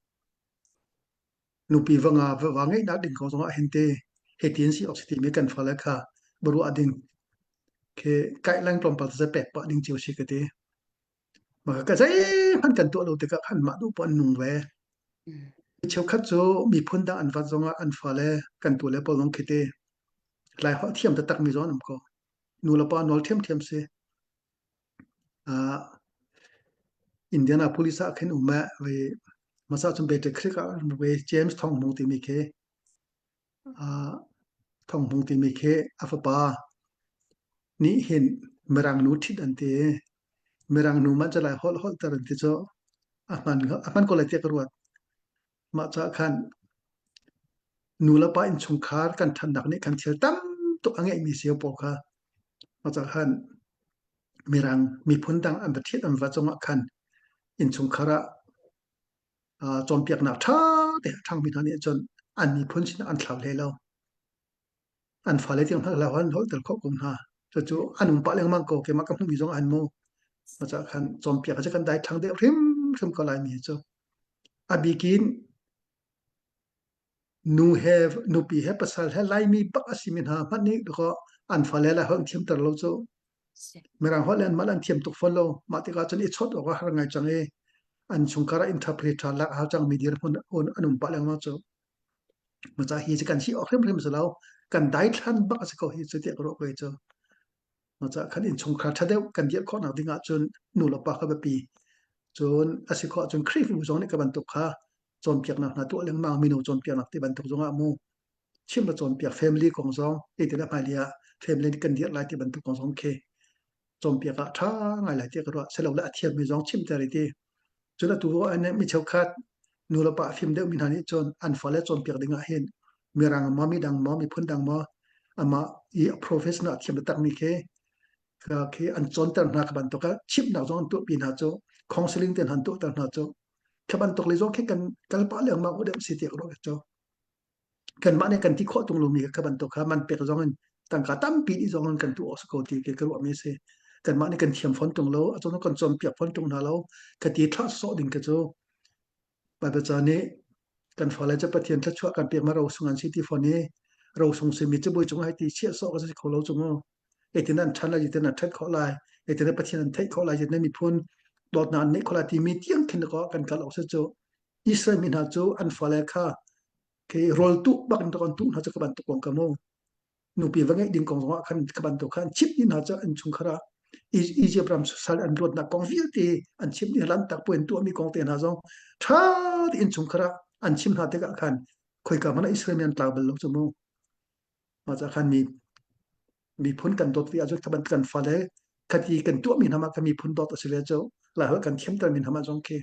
nupi va nga va ngeihnak ding kong zongah hin te hitin si awk si timi kan fale kha baruah ding khi guideline tlawmpal te pek pah ding cio si ka ti. Mah ka zeihmanh kan tuah lo tikah khan mah duh poh an nung ve. Cheukhat cu miphun dang an vat zongah an fale kan tu le pawl zong khi te Lai holh thiam taktak mi zong an um ko. Nu le pa nawl ṭhiamṭhiam si. Uh, Indianapolis ah khin um eh, ve masa cun Battle Creek ah ve James Thong Hmung timi khi uh, Thong Hmung timi khi a fapa nih hin Mirang nu ṭhit an ti. Mirang nu mah cu lai holh holhter an ti cu a hman a hman ko lai tiah ka ruat. Mah caah khan nu le pa innchungkhar kan ṭhannak nih khan thil tam tuk a ngeihmi si pawl kha mah caah khan Mirang miphun dang an va ṭhit an va cungah khan innchungkhar ah uh, cawnpiaknak ṭha te a ṭhangmi hna nih cun an miphun sinah an thlau hlei lo. An fale tiang hna an holhter khawh ko hna. Cucu an um pah lengmang ko. Keimah ka hmuhmi zong an mu. Cucaah khan cawnpiak cu kan dai ṭhang deuh hrimhrim ko laimi cu. A bikin nu he nupi he pasal he Laimi bak a simi hna hmanh nih dakaw an fale lai holh an thiamter lo cu. Mirang holh le anmah an thiam tuk fawn lo. Mah tikah cun i chawt awk a har ngai cang i an chungkhar ah interpreter lak a hau cangmi dirhmun an um pah lengmang cu. Maca hi cu kan si awk hrimhrim si lo. Kan daithlan bak a si ko hi cu tiah ka ruah ko hi cu. Maca khan innchungkhar ṭha deuh kan dirh khawhnak ding ahcun nu le pa kha biapi. Cun a si khawh ahcun Khrihfabu zong nih ka bantuk kha cawnpiaknak hna tuah lengmang mino cawnpiaknak ti bantuk zong ah mu chim le cawnpiak family kong zong ti le hmailei ah family kan dirh lai ti bantuk kong zong khi cawnpiak ah ṭha ngai lai tiah ka ruah. Silole a thiammi zong chimter i ti. Cun atu an mi cheukhat nu le pa a fim deuhmi hna nih cun an fale cawnpiak ding ah hin mirang maw midang maw miphun dang maw. Amah i a professional a thiam takmi khi khi an cawnter hna ka bantuk ah chimhnak zong an tuahpi hna cu counseling te hna an tuahter hna cu kha bantuk le zong khi kan kal pah lengmang u deuh si tiah ka ruah cu. Kanmah nih kan ti khawh tung lomi kha bantuk kha man pek zong in tangka tampi nih zong in kan tuah awk si ko ti khi ka ruahmi a si. Kanmah nih kan thiam fawn tung lo, a cun kan cawnpiak fawn tung hna lo, ka ti thlah sawh ding ka cu Baibal ca nih kan fale cu Pathian thluachuah kan pek ma rosung an si ti fawn i rosung simi cabuai cung ah ti chiah sawh ka si kho lo cu mu. Eitin an ṭhan lai, zeitin an ṭhat khawh lai, eitin Pathian an theih khawh lai, zeitin miphun dawtnak an neih khawh lai timi tiang khin kan kal awk si cu Israel mi hna cu an fale kha khi rawl tuh bak in rak an tuh hna cu ka bantuk kong ka mu. Nupi va ngeih ding kong zongah khan ka bantuk khan chimh ni hna cu an chungkhar ah Egypt ram sal an luatnak kong vialte an chimh ni lantak puai an tuahmi kong te hna zong ṭha tein chungkhar ah an chim hna tikah khan khoika hmanh ah Israel mi an tlau bal lo cu mu. Mah cah khan mi miphun kan dawt ve ahcun kha bantuk kan fale khati kan tuahmi hna mah kha miphun dawt a si ve cu Laiholh kan thiamter mi hna mah zong khi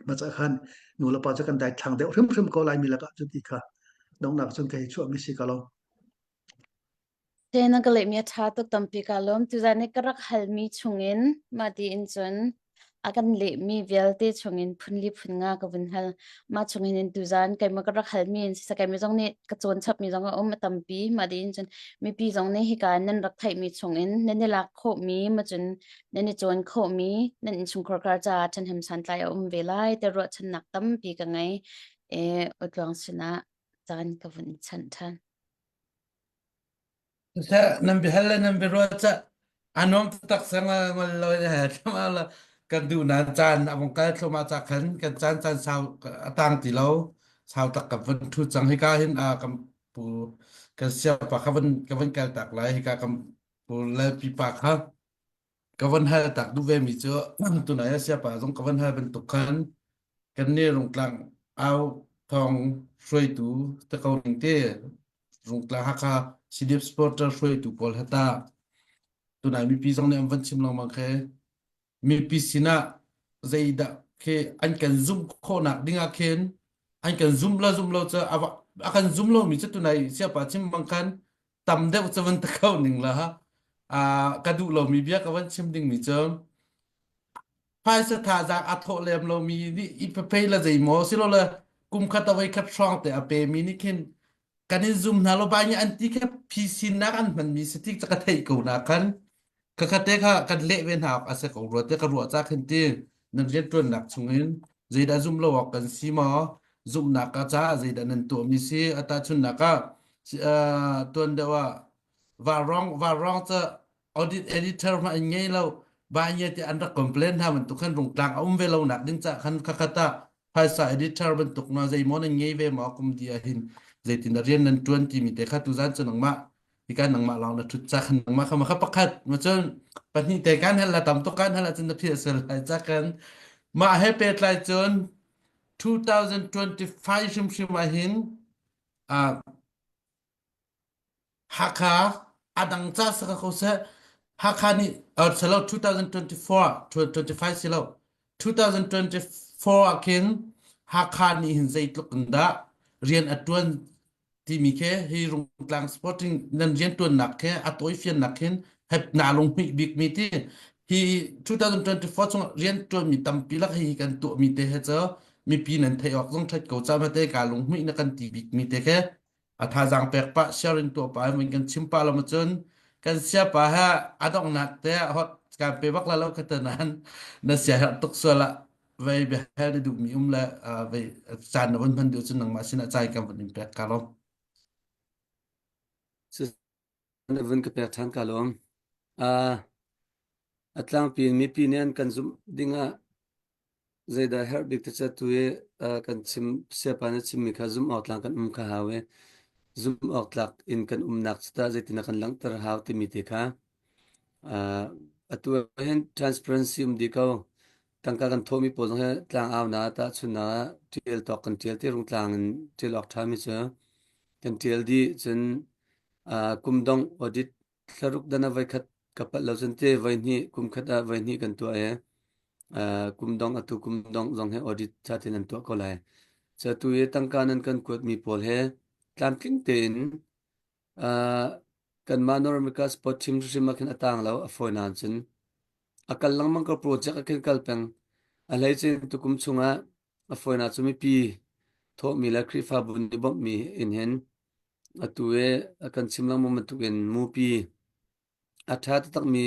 mah cah khan nu le pa cu kan daithlang deuh hrimhrim ko Laimi lakah cun ti kha donghnak cun kei chuahmi si ka lo. Te na ka lehmi a ṭha tuk tampi ka lawm. Tuzan i ka rak halmi chungin mah tiin cun a kan lehmi vialte chungin phunli phun nga ka vun hal. Mah chungin in tuzan keimah ka rak halmi in siseh keimah zong nih ka cawn chapmi zong a um a tampi. Mah tiin cun mipi zong nih hika nan rak theihmi chungin nan i lak khawhmi ma cun nan i cawn khawhmi nan innchungkhar kar caah ṭhahnem santlai a um ve lai ti ruahchannak tampi ka ngei. E Utluang sinah caan ka vun chanh ṭhan. Nan biahal le nan biaruah cah a nuam taktak sang ngol lo he thlama la kan duh na caan a vong kal thloma cha khan kan caan caan sau a tang ti lo sau tak ka vun thu cang hika hin a kan pu kan siapa ka vun ka vun kal tak lai hika kan pu le pipa kha Ka van hal tak duh ve mi cu tunai a siapa zong ka van hal bantuk khan kan nih Rungtlang au thawng hruaitu te ko ning te Rungtlang Hakha CDF supporter hruaitu pawl hata tunai mipi zong nih an van chim lengmang khe mipi sinah zeidah khi an kan zumh khawhnak ding ah khin an kan zum la zum lo cu a kan zum lo mi cu tunai siapa chim bang khan tam deuh cu van ta kho ning la a ka duh lomi bia ka van chim ding mi cu phaisa thazaang a thawh lem lomi nih i phei la zei maw silole kum khat a voi khat hrawng te a pe mi nih khin kan in zum hna lo bai nih an ti khe phisin nak an hman mi si tik ka theih ko na khan ka kha te kha kan leh ve hna awk a si ko rua te ka ruah ca khin ti nan rianṭuannak chungin zeidah zum lo awk kan si maw zumhnak ka caah zeidah nan tuahmi si a tahchunhnak ah tuan deuh ah varong varong ca audit editor hmanh an ngei lo ba nge ti an rak complain hna bantuk khan rungtlang a um ve lo nak ding ca khan khakhat ah phaisa editor bantuk na zeimaw nan ngei ve maw kum di ah hin zeitin dah rian nan tuan timi te kha tuzan cu nangmah hika nangmah lawng na thut ca khan nangmah kha kha pakhat ma cun pahnih te kan hal la tam tuk kan hal ahcun na philh sel lai ca kan mah he pehtlai cun 2025 hrimhrim ah hin uh, Hakha a dang ca saka ko seh Hakha nih uh, selo 2024 25 silo 2024 ah khin Hakha nih hin zeitluk in dah rian a tuan timi khi hi Rungtlang Sporting nan riantuannak khi a tawifiannak khin hep na lunghmuih bikmi ti hi 2024 chung riantuanmi tampi lak hi kan tuahmi te he cu mipi nan theih awk zong that ko ca mate ka lunghmuih na kan ti bikmi te khi a thazaang pek pah sharing tuah pah in kan chim pah lo ma cun kan sia pa he a donghnak te hot kan pe bak la lo ka te nan na sia herh tuk sual ah vei bia hel na duhmi um le vei caan na von hman duh cun nangmah sinah cai kan von in pek ka lawm. Na vun ka pek ṭhan ka lawm. Uh, a tlangpi in mipi nih an kan zumh dingah zeidah herh bik te tu i kan chim siapa na chimmi kha zumh awk tlak kan um kha hau i zumh awk tlak in kan umnak cu tah zeitin kan langhter hau timi te kha atu hin transparency um dih ko tangka kan thawhmi pawl zong hi tlang au na tahchun ah ṭial tawk kan ṭial te rungtlang in ṭial awk ṭhami cu kan ṭial dih cun kum dongh audit thlaruk dan ah voikhat ka palh lo cun te voihnih kum khat ah voihnih kan tuah i kum dong atu kum dong zong he audit thatin an tuah ko lai. Cu atu i tangka nan kan kuatmi pawl he tlamtling tein. Uh, kanmah North America sport team hrim ah khin a tang lo a fawi nain cun a kal lengmang ko project a khin kal peng. A hleice in tukum chungah a fawinak cu mipi thawhmi le Khrihfabu nih bawmhmi in hin atu i a kan chim lengmang bantukin mupi a ṭha taktakmi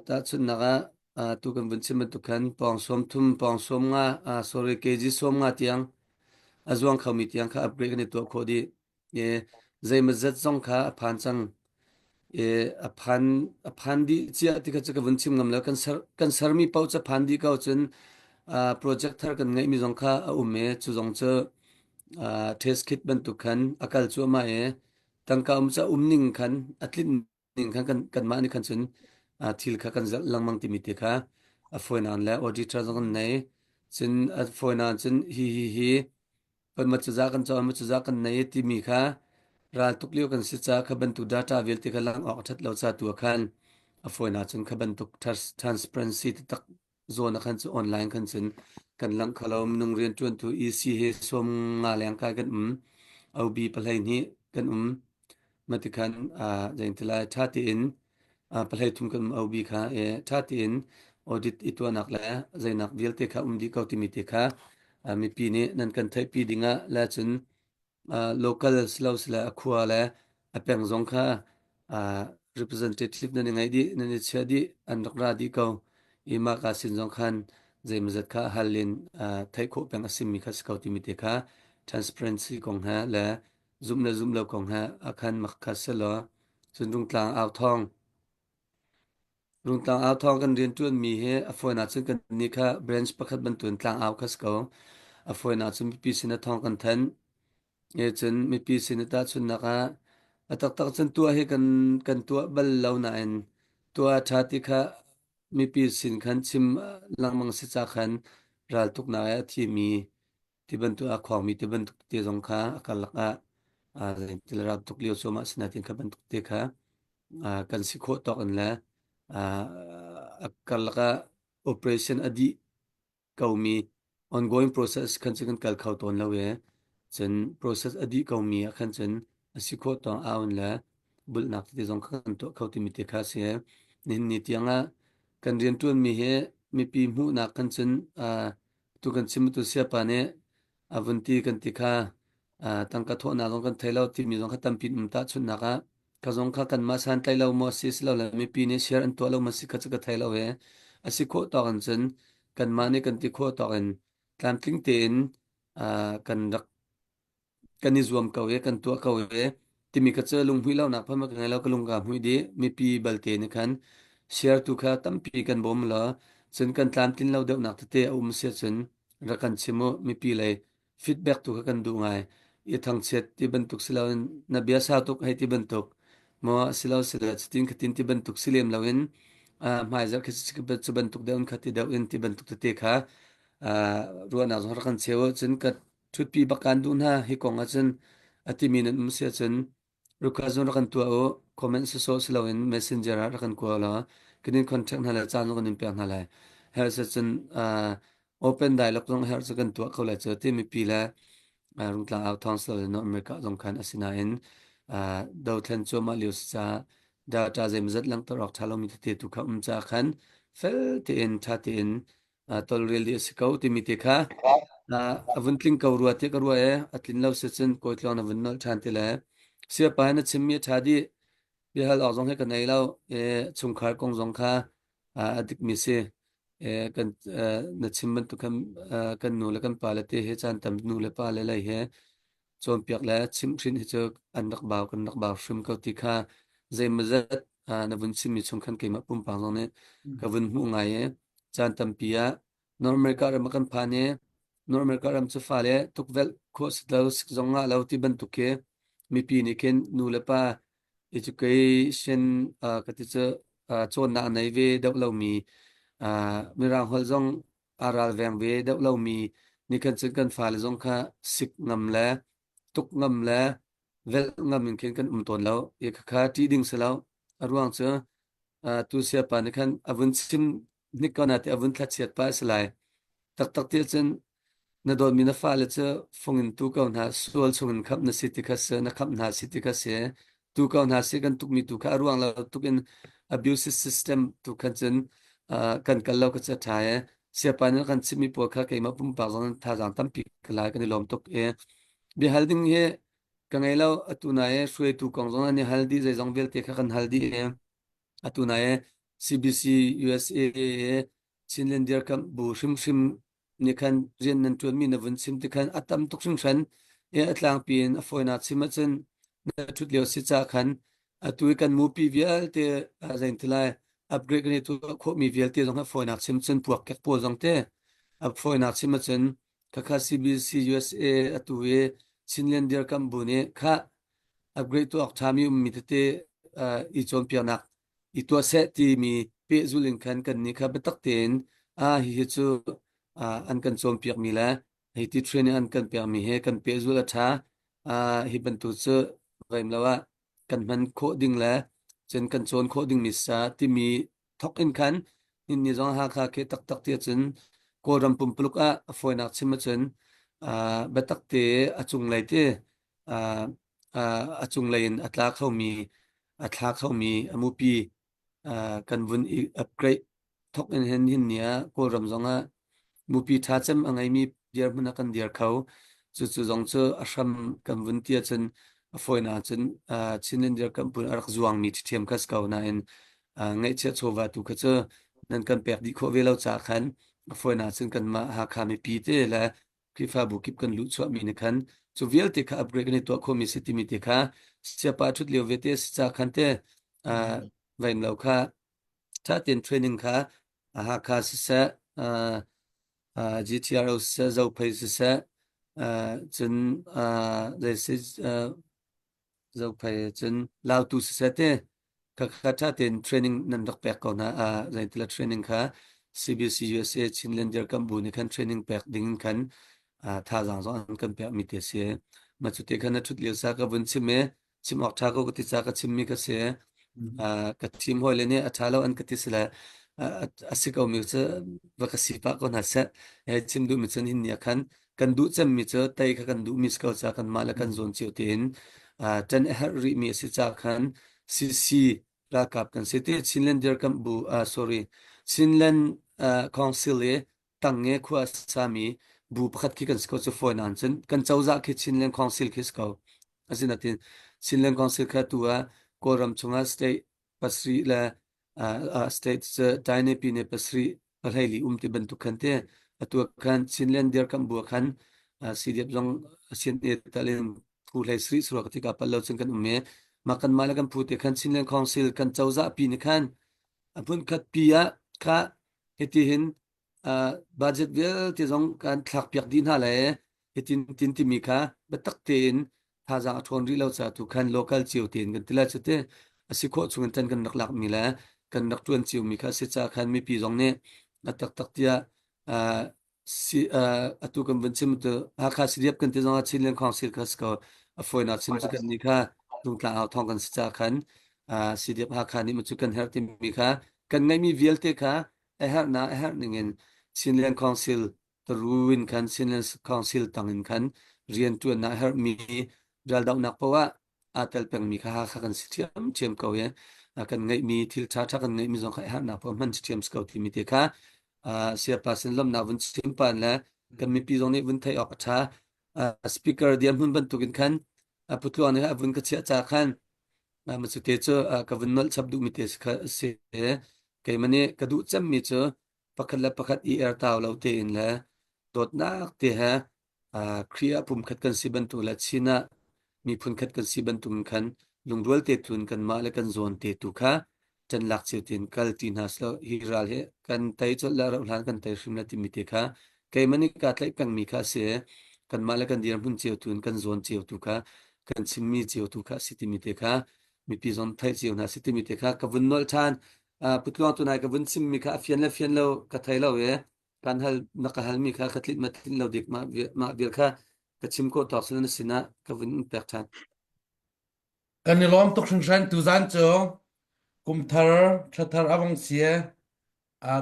tahchunhnak ah tu kan vun chim bantuk khan pawng 30 pawng 50 sorry kg 50 tiang a zuang khomi tiang kha upgrade kan i tuah khawh dih. I zeimawzat zong kha a phan cang. I a phan a phan dih cia ti kha cu ka vun chim ngam lo. Kan ser kan sermi paoh cu phan dih ko cun project thar kan ngeihmi zong kha a um i cu zong cu test kit bantuk khan a kal cuahmah i tangka um ca um ning khan a tlinh ning khan kan kanmah nih khan cun thil kha kan zalh lengmang timi te kha a fawinak le auditor zong kan nei. Cun a fawinak cun hi hi hi kan ma cuzah kan cawn ma cuzah kan nei timi kha ral tuk lio kan si ca kha bantuk data vialte kha lang awk a that lo ca tu ah khan a fawinak cun kha bantuk transparency taktak zawn ah khan cu online khan cun kan langh kho lo minung rianṭuantu EC hi sawm nga leng kai kan um OB pahlei hnih kan um matikhan zeitilai ṭha tein pahlei thum kan um OB kha e ṭha tein audit i tuahnak le zeinak vialte kha um dih ko timi te kha mipi nih nan kan theihpi dingah le cun local silo sile a khua le a peng zong kha representative nan i ngeih dih nan i chiah dih an rak ra dih ko i mah ka sin zong khan zeimawzat kha hal in theih khawh peng a simi kha si ko timi te kha transparency kong he le zumh le zumh lo kong he a khan mak kha selaw cun rungtlang au thawng Rungtlang au thawng kan rianṭuanmi hi a fawinak cun kannih kha branch pakhat bantukin tlangau kha si ko. A fawinak cun mipi sin ah thawng kan thanh. E cun mipi sin i tahchunhnak ah a taktak cun tuah hi kan kan tuah bal lo nain tuah a ṭha ti kha mipi sin khan chim lengmang si ca khan raltuknak i a thimi ti bantuk a khuangmi ti bantuk te zong kha a karlak ah zeitil ral tuk lio cuahmah sinain kha bantuk te kha kan si khawh tawk in le a karlak ah operation a dih komi ongoing process khan cu kan kal kho tawn lo i cun process a dih komi ah khan cun a si khawh tawng aun le bulhnak tete zong kha kan tuah kho timi te kha si. Nihin ni tiang ah kan rianṭuanmi hi mipi hmuhnak kan cun tu kan chim tu siapa nih a vun ti kan ti kha tangka thawhnak zong kan thei lo timi zong kha tampi um tahchunhnak ah ka zong kha kanmah santlai lo maw si si lo le mipi nih share an tuah lo ma si kha cu ka thei lo e a si khawh tawk in cun kanmah nih kan ti khawh tawk in tlamtling tein kan rak kan i zuam ko i kan tuah ko i timi kha cu lunghmuih lonak phun ka ngei lo ka lung ka hmuih dih mipi balte nih khan share tu kha tampi kan bawm law cun kan tlamtlin lo deuhnak tete a um si cun rak kan chim u mipi lei feedback tu kha kan duh ngai i thangchiat ti bantuk si loin na bia sau tuk hei ti bantuk maw silo silo cutin khatin ti bantuk si lem loin hmaizarh khi cu bantuk deuh in kha ti deuh in ti bantuk tete kha ruahnak zong rak kan cheu cun ka ṭhutpi bak kaan duh hna hi kong ahcun a timi nan um si ahcun request zong rak kan tuah u comment sawsawh si loin messenger ah rak kan kua law kan in contact hna lai caan zong kan in pek hna lai herh si cun open dialogue zong herh cu kan tuah kho lai cu ti mipi le rungtlang au thawng si lo North America zong khan asinain dothlen cuahmah lio si caah data zeimawzat langhter awk ṭha lomi tete tu kha um caah khan fel tein ṭha tein tolrel dih a si ko timi te kha a vun tling ko rua tiah ka ruah e a tlin lo si cun kawi tluang na vun nolh ṭhan ti le siapa na chimmi a ṭha dih biahal awk zong hi ka nei lo e chungkhar kong zong kha a dikmi si e kan na chim bantuk khan kan nu le kan pa le te he caan tam nu le pa le lei he cawnpiak le chimhhrin hi cu an rak bau kan rak bau hrim ko ti kha zeimawzat na vun chimmi chung khan keimah pumpak zong nih ka vun hmuh ngai i caan tampi ah North America ram ah kan phan i North America ram cu fale tukvelh khawh si lo sik zong ngah lo ti bantuk khi mipi nih khin nu le pa education ka ti cu cawnnak a nei ve deuh lomi mirang holh zong aa ralveng ve deuh lomi nih khan cun kan fale zong kha sik ngam le tuk ngam le velh ngam in khin kan um tawn lo. I khakha ṭih ding si lo. A ruang cu tu siapa nih khan a vun chim hnik ko na ti a vun thlachiat pa a si lai. Taktak ti cun. Na dawtmi na fale cu fung in tu ko hna, sual chungin khamh na si ti kha si, na khamh hna si ti kha si. Tu ko hna si kan tukmi tu kha a ruang lo tuk in abusive system tu khan cun uh, kan kal lo ka ca ṭha e. Siapa nih kan chimmi pawl kha keimah pumpak zong thazaang tampi ka lai kan i lawm tuk e. Biahal ding hi ka ngei lo atu na e hruaitu kong zong an i hal dih zeizong vialte kha kan hal dih e. Atu na e CBC USA Chinland dirkamh bu hrimhrim nih khan rian nan ṭuanmi na vun chim ti khan a tam tuk hringhran i a tlangpi in a fawinak chim ahcun na ṭhut lio si ca khan atu i kan mupi vialte zein ti lai upgrade kan i tuah khawhmi vialte zong a fawinak chim cun puakkek pawl zong te a fawinak chim ahcun khakha CBC USA atu i Chinland dirkamh bu nih kha upgrade tuah awk ṭhami ummi tete i cawnpiaknak i tuah seh timi pehzulh in khan kannih kha biatak tein ah hihi cu an kan cawnpiakmi le hi ti training an kan pekmi he kan pehzulh a ṭha hi bantuk cu reim lo ah kan hman khawh ding le cun kan cawn khawh dingmi sa timi thok in khan nin ni zong Hakha ke taktak ti cun Kawlram pumpuluk ah a fawinak chim ahcun biatak te a cunglei te a cunglei in a tla khomi a thla khomi a mupi kan vun i upgrade thok in hin hin ni ah Kawlram zong ah mupi ṭha cem a ngeimi dirhmun ah kan dir kho. Cucu zong cu a hram kan vun ti ahcun a fawinak cun Chinland dirkamh a rak zuangmi ṭhiam kha si ko nain ngaihchiah chawva tu kha cu nan kan pek dih khawh ve lo caah khan a fawinak cun kanmah Hakha mipi te le Khrihfabu kip kan luhchuahmi nih khan cu vialte kha upgrade kan i tuah khawhmi si timi te kha siapa ṭhut lio ve te si ca khan te vaim lo kha ṭha tein training kha Hakha siseh GTRO siseh Zophei siseh cun zei Zophei cun Lautu siseh te khakha ṭha tein training nan rak pek ko hna. Uh, zeitila training kha CBC USA Chinland dirkamh bu nih khan training pek ding in khan uh, thazaang zong an kan pek mi te si. Ma cu te khan na ṭhut lio sa ka vun chim i chim awk ṭha ko ka ti ca ka chim mi ka si. Uh, ka team hawi le nih a ṭha lo an ka ti sile a si ko mi cu va ka si pah ko hna seh. Chim duh mi cun hin ni ah khan kan duh cemmi cu tei kha kan duhmi si ko ca kanmah le kan zawn cio tein ṭan a herh rihmi a si ca khan CC ralkap kan si ti Chinland dirkamh bu sorry Chinland Council i tangnge khua sami bu pakhat khi kan si ko cu fawi nan cun kan cozah khi Chinland Council khi si ko asinain Chinland Council kha tu ah Kawlram chungah state pasarih le state cu Taine pine pasarih pahleili um ti bantuk khan te atu khan Chinland dirkamh bu khan CDF zong CNA talin phu hlei sri sura ka tika pal lo cun kan um e ma kan ma le kan phu te khan Chinland Council kan cozah pi ni khan a phun khat pi ah kha hiti hin budget vialte zong kan thlakpiak dih hna le hitin tin timi kha biatak tein thazaang a ṭhawn rih lo caah tu khan local cio tein kan ti lai cu te a si khawh chung in ṭan kan rak lakmi le kan rak ṭuan ciomi kha a si caah khan mipi zong nih a taktak tiah si atu kan vun chim tu Hakha CDF kan ti zong ah Chinland Council kha si ko a fawinak chim cu kan nih kha Dungtlang au thawng kan si caah khan CDF Hakha nih cu kan herh timi kha kan ngeihmi vialte kha a herhnak a herh ningin Chinland Council taru in khan Chinland Council tang in khan rianṭuannak a herhmi raldohnak poah aa tel pengmi kha Hakha kan si ṭhiamṭhiam ko i kan ngeihmi thil ṭhaṭha kan ngeihmi zong kha a herhnak poah hman ṭhiam si ko timi te kha siapa sin lawmhnak vun chim pan le kan mipi zong nih vun theih awk a ṭha. Speaker dirhmun bantukin khan putluang nih a vun ka chiah ca khan Mah cu te cu ka vun nolh chap duhmi te si. Keimah nih ka duh cemmi cu pakhat le pakhat i ertau lo tein le dawtnak te he Khrih ah pumkhat kan si bantuk le Chin ah miphun khat kan si bantuk in khan lungrual te tu in kanmah le kan zawn te tu kha ṭan lak cio tein kal ti hna selaw hi ral hi kan tei colh le rauh hlan kan tei hrim le timi te kha keimah nih kaa tlaih pengmi kha a si. Kanmah le kan dirhmun cio tu in kan zawn cio tu kha kan chimmi cio tu kha a si timi te kha mipi zong theih cio hna si timi te kha ka vun nolh ṭhan. Putluang tunai ka vun chimmi kha a fian le fian lo ka thei lo i kan hal na ka halmi kha ka tlinh ma tlinh lo dik mah mah vial kha ka chim khawh tawk sin na sinah ka vun in pek ṭhan. Kan i lawm tuk hringhran tuzan cu kumthar thlathar a vong si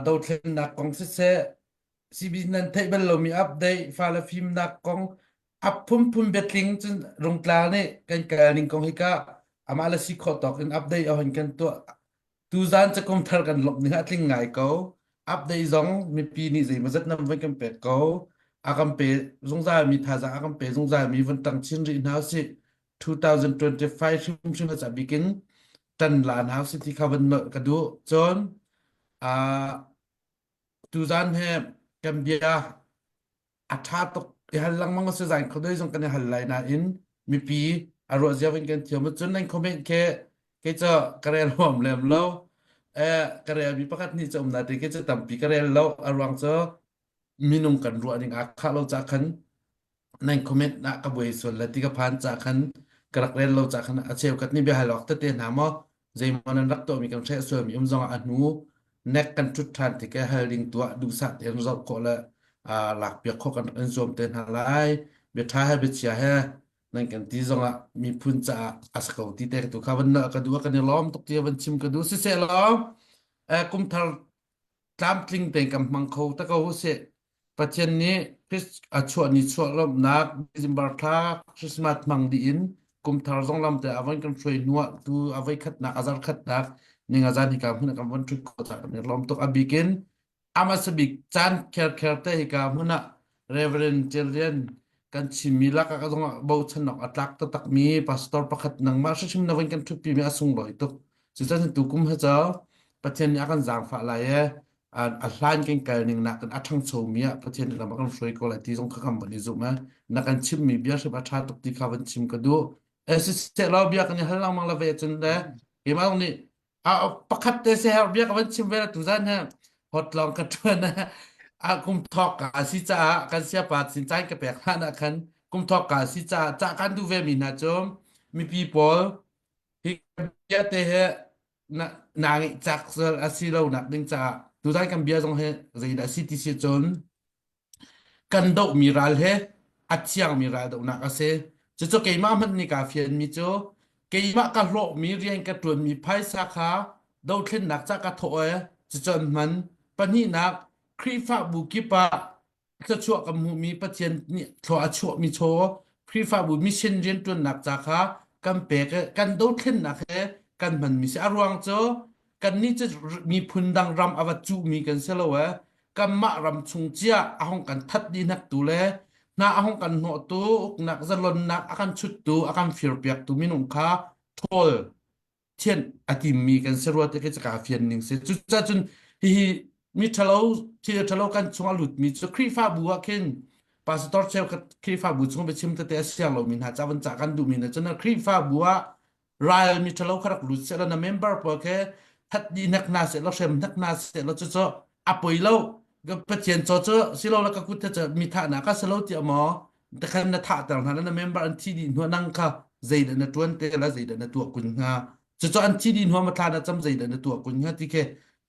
dothlennak kong siseh. CB nan theih bal lomi update fale fimnak kong a phunphun biatling cun Rungtla nih kan kal ning kong hika amah le si khawh tawk in update a hon kan tuah. Tuzan cakum thar kan lawmh ning a tling ngai ko. Update zong mipi nih zeimawzat nan von kan pek ko. A kan pe zungzal mi thazaang a kan pe zungzal mi von tang chin rih hna usih. 2025 hrimhrim a ca bik in tan la hna usih ti kha von nolh ka duh. Cun uh, tuzan he kan bia a ṭha tuk i hal lengmang a si zan khuadei zong kan i hal lai nain mipi a ruah zia in kan thiam cun nan comment khi kei cu ka rel huam lem lo eh ka rel mi pakhat nih cu um na te kei cu tampi ka rel lo a ruang cu minung kan ruah ning aa khah lo ca khan nan comment ah ka buai sual le ti ka phan ca khan ka rak rel lo ca khan a cheukhat nih biahal awk tete hna maw zeimaw nan rak tuahmi kan hreh sualmi um zongah a hnu nek kan ṭhut ṭhan tik i hal ding tuah duhsah tein zoh khawh le lakpiak khawh kan in zuam te hna lai. Bia ṭha he biachia he nan kan ti zongah miphun caah a si ko ti te tu kha van ka duh kan i lawm tuk ti van chim ka duh siseh law kum thar tlamtling tein kan hmang kho te ko usih. Pathian nih a chuah ni chuah lawmhnak December thla Christmas hmang dih in kum thar zong lam te a von kan hruai hnuah tu a voi khatnak a zar khatnak ninga zan hika hmun ah kan von ṭhut khawh cah kan i lawm tuk a bik in a bik caan kherkher te hika hmun ah Reverend Jelian kan chimmi lakah ka zongah bochan awk a tlak taktakmi pastor pakhat nangmah hrimhrim na von kan ṭhutpimi a sunglawi tuk. Cucaah tukum hi cu Pathian nih a kan zaangfah lai i a hlan kan kal ning nakin a ṭhangchomi ah Pathian nih lam a kan hruai ko lai ti zong kha kan von i zumh. Na kan chimmi bia hrim a ṭha tuk ti kha van chim ka duh. Siseh law bia kan i hal lengmang la ve cun le keimah zong nih pakhat te siaherh bia ka van chim ve la tuzan hi hot lawng ka ṭuan a kum thawk ka si caah kan siapa sin caan ka pek hlan ah khan kum thawk ka si caah cah kan duh ve mi hna cu mipi pawl hi bia te he na naa ngeih cak a si lo nak ding caah tuzan kan bia zong hi zeidah si ti si cun Kan dohmi ral he a thiangmi raldohnak a si. Cucu keimah hmanh nih kaa fianmi cu keimah ka hlawhmi rian ka ṭuanmi phaisa kha dothlennak ca ka thawh i cucu an hman. Pahnihnak, Khrihfabu kip ah thluachuah kan hmuhmi Pathian nih thlua a chuahmi chaw Khrihfabu mission rianṭuannak ca kha kan pek i kan dothlennak he kan hmanmi si. A ruang cu kannih cu miphun dang ram a va cuhmi kan si lo ee. Kanmah ram chung cia a hung kan that dih hnektu le hna a hung kan hnawhtu uknak zalonnak a kan chuttu a kan firpiaktu minung kha ṭhawl thianh a timmi kan si rua ti khi ka fian ning si. Cucaah cun hihi mi ṭhalo thil ṭhalo kan chung a lutmi cu Khrihfabu ah khin pastor cheukhat Khrihfabu chung biachim tete a siang lomi hna ca van cah kan duhmi hna cun Khrihfabu ah ral mi ṭhalo kha rak lut seh law na member pawl khi that dih hnek hna seh law hrem hnek hna seh law cucu a poi lo Pathian caw cu silo la ka kut cu mi thahnak ka si lo tiah maw takhan na thahter hna na member an thi dih hnu nang kha zeidah na ṭuan te la zeidah na tuah kun hnga cucu an thi dih hnu ma thla na cam zeidah na tuah kun hnga ti khi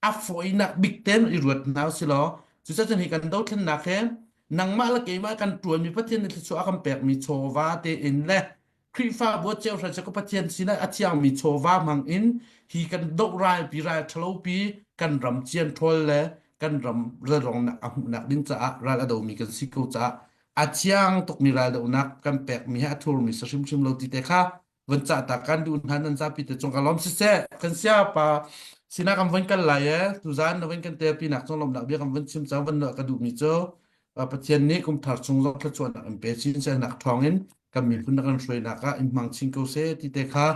a fawinak bik ten i ruat hna si law cucacun hi kan dothlennak he nangmah le keimah kan ṭuanmi Pathian nih thluachuah a kan pekmi chawva tein le Khrihfabu cheuhra cu Pathian sinah a thiangmi chawva hmang in hi kan doh ralpi ral ṭhalopi kan ram cian ṭhawl le kan ram ralrongnak a hmuhnak ding caah ral a domi kan si ko caah a thiang tukmi raldohnak kan pekmi hi a thurmi si hrimhrim lo ti te kha von cah ta kan duh hna nan zapi te cung ka lawm siseh kan sia pa sinah kan von kal lai e tuzan na von kan telpi nak cung lawmnak bia kan von chim cang von ka duhmi cu Pathian nih kum thar chung zong thluachuahnak in pe chin sehnak thawngin kan miphun na kan hruainak ah in hmang chin ko seh ti te kha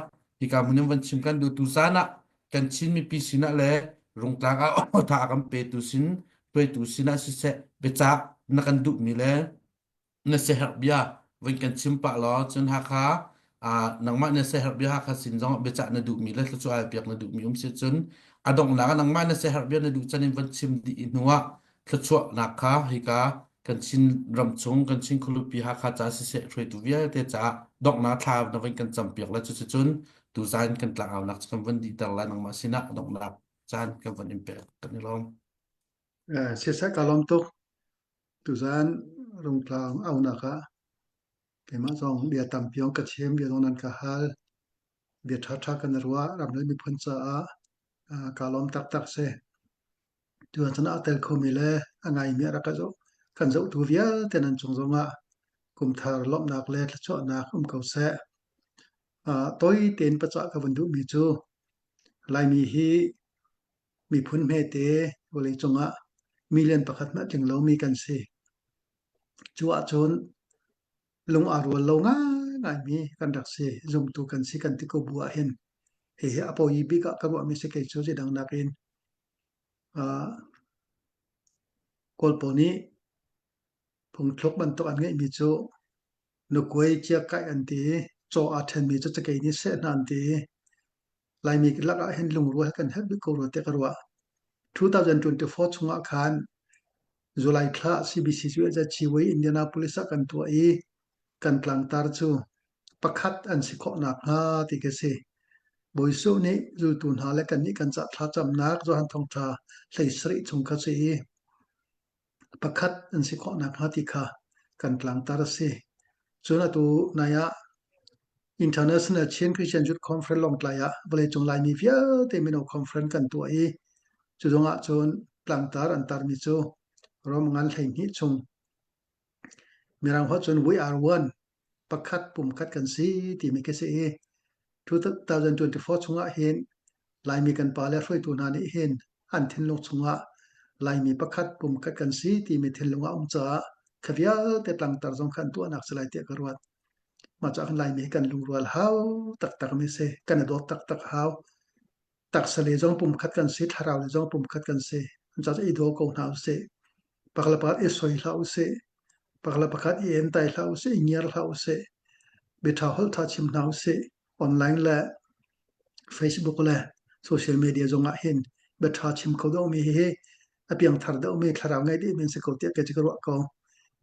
hika hmun in van chim kan duh tu caan ah kan Chin mipi sinah le Rungtlang ah tha a kan petu sin hruaitu sinah siseh biacah na kan duhmi le na siaherh bia vun kan chim pah law cun Hakha nangmah na siaherh bia Hakha sin zong biacah na duhmi le thluachuah al piak na duhmi um si cun a donghnak ah nangmah na siaherh bia na duh can in van chim dih i hnuah thluachuahnak kha hika kan Chin ram chung kan Chin khualipi Hakha ca siseh hruaitu vialte caah donghnak thla na van kan campiak le cuticun tuzan kan tlangaunak cu kan van dihter lai nangmah sinah donghnak caan kan van in pek kan i lawm. Siseh ka lawm tuk. Tuzan Rungtlang aunak ah keimah zong bia tampi zong ka chim, bia zong nan ka hal. Bia ṭhaṭha kan i ruah ram le miphun caah kaa lawm taktak si. Tuan cun aa tel khomi le a ngaimi a rak ka zoh. Kan zohtu vialte nan cung zongah kumthar lawmhnak le thluachuahnak um ko seh. Toi tein pacah ka vun duhmi cu Laimi hi miphun hmete vawleicung ah million pakhat hmanh tling lomi kan si. Cu ahcun lung aa rual lo ngaingaimi kan rak si. Zumtu kan si kan ti ko bu ahhin hihi a poi bik ah ka ruahmi si kei cu zidang nakin. Kawl pawl nih phungthluk bantuk an ngeihmi cu nukuai ciakaih an ti i caw aa ṭhenmi cu cakei nih seh hna an ti i Laimi lakah hin lungrual kan herh bik ko rua tiah ka ruah. 2024 chungah khan July thla CBC cu Chiwei Indianapolis ah kan tuah i kan tlangtar cu pakhat an si khawh nakhnga ti khi si. Bawi Jesuh nih zultu hna le kannih kan cah thlacamnak Johan Thawngṭha 17 chung kha si i pakhat an si khawh nakhnga ti kha kan tlangtar a si. Cun atu nai ah International Chin Christian Youth Conference Lawngtlai ah vawleicung Laimi vialte mino conference kan tuah i cu zong ah cun tlangtar an tarmi cu Rom ngan 12 chung Mirang holh cun we are one pakhat pumkhat kan si timi khi si i 2024 chungah hin Laimi kan pale hruaitu hna nih hin an thinlung chungah Laimi pakhat pumkhat kan si timi thinlung a um caah kha vialte tlangtar zong kha an tuahnak si lai tiah ka ruat. Mah caah khan Laimi hi kan lungrual hau taktak mi si. Kan i dawt taktak hau. Taksa le zong pumkhat kan si, thlarau le zong pumkhat kan si. An caah i daw ko hna usih. Pakhat le pakhat i soi hlah usih. Pakhat le pakhat i entai hlah usih, i ngiar hlah usih. Biaṭha holh ṭha chim hna usih. Online le Facebook le social media zong ah hin biaṭha chim kho deuhmi hi a piangthar deuhmi thlarau ngei deuhmi an si ko tiah kei cu ka ruah ko.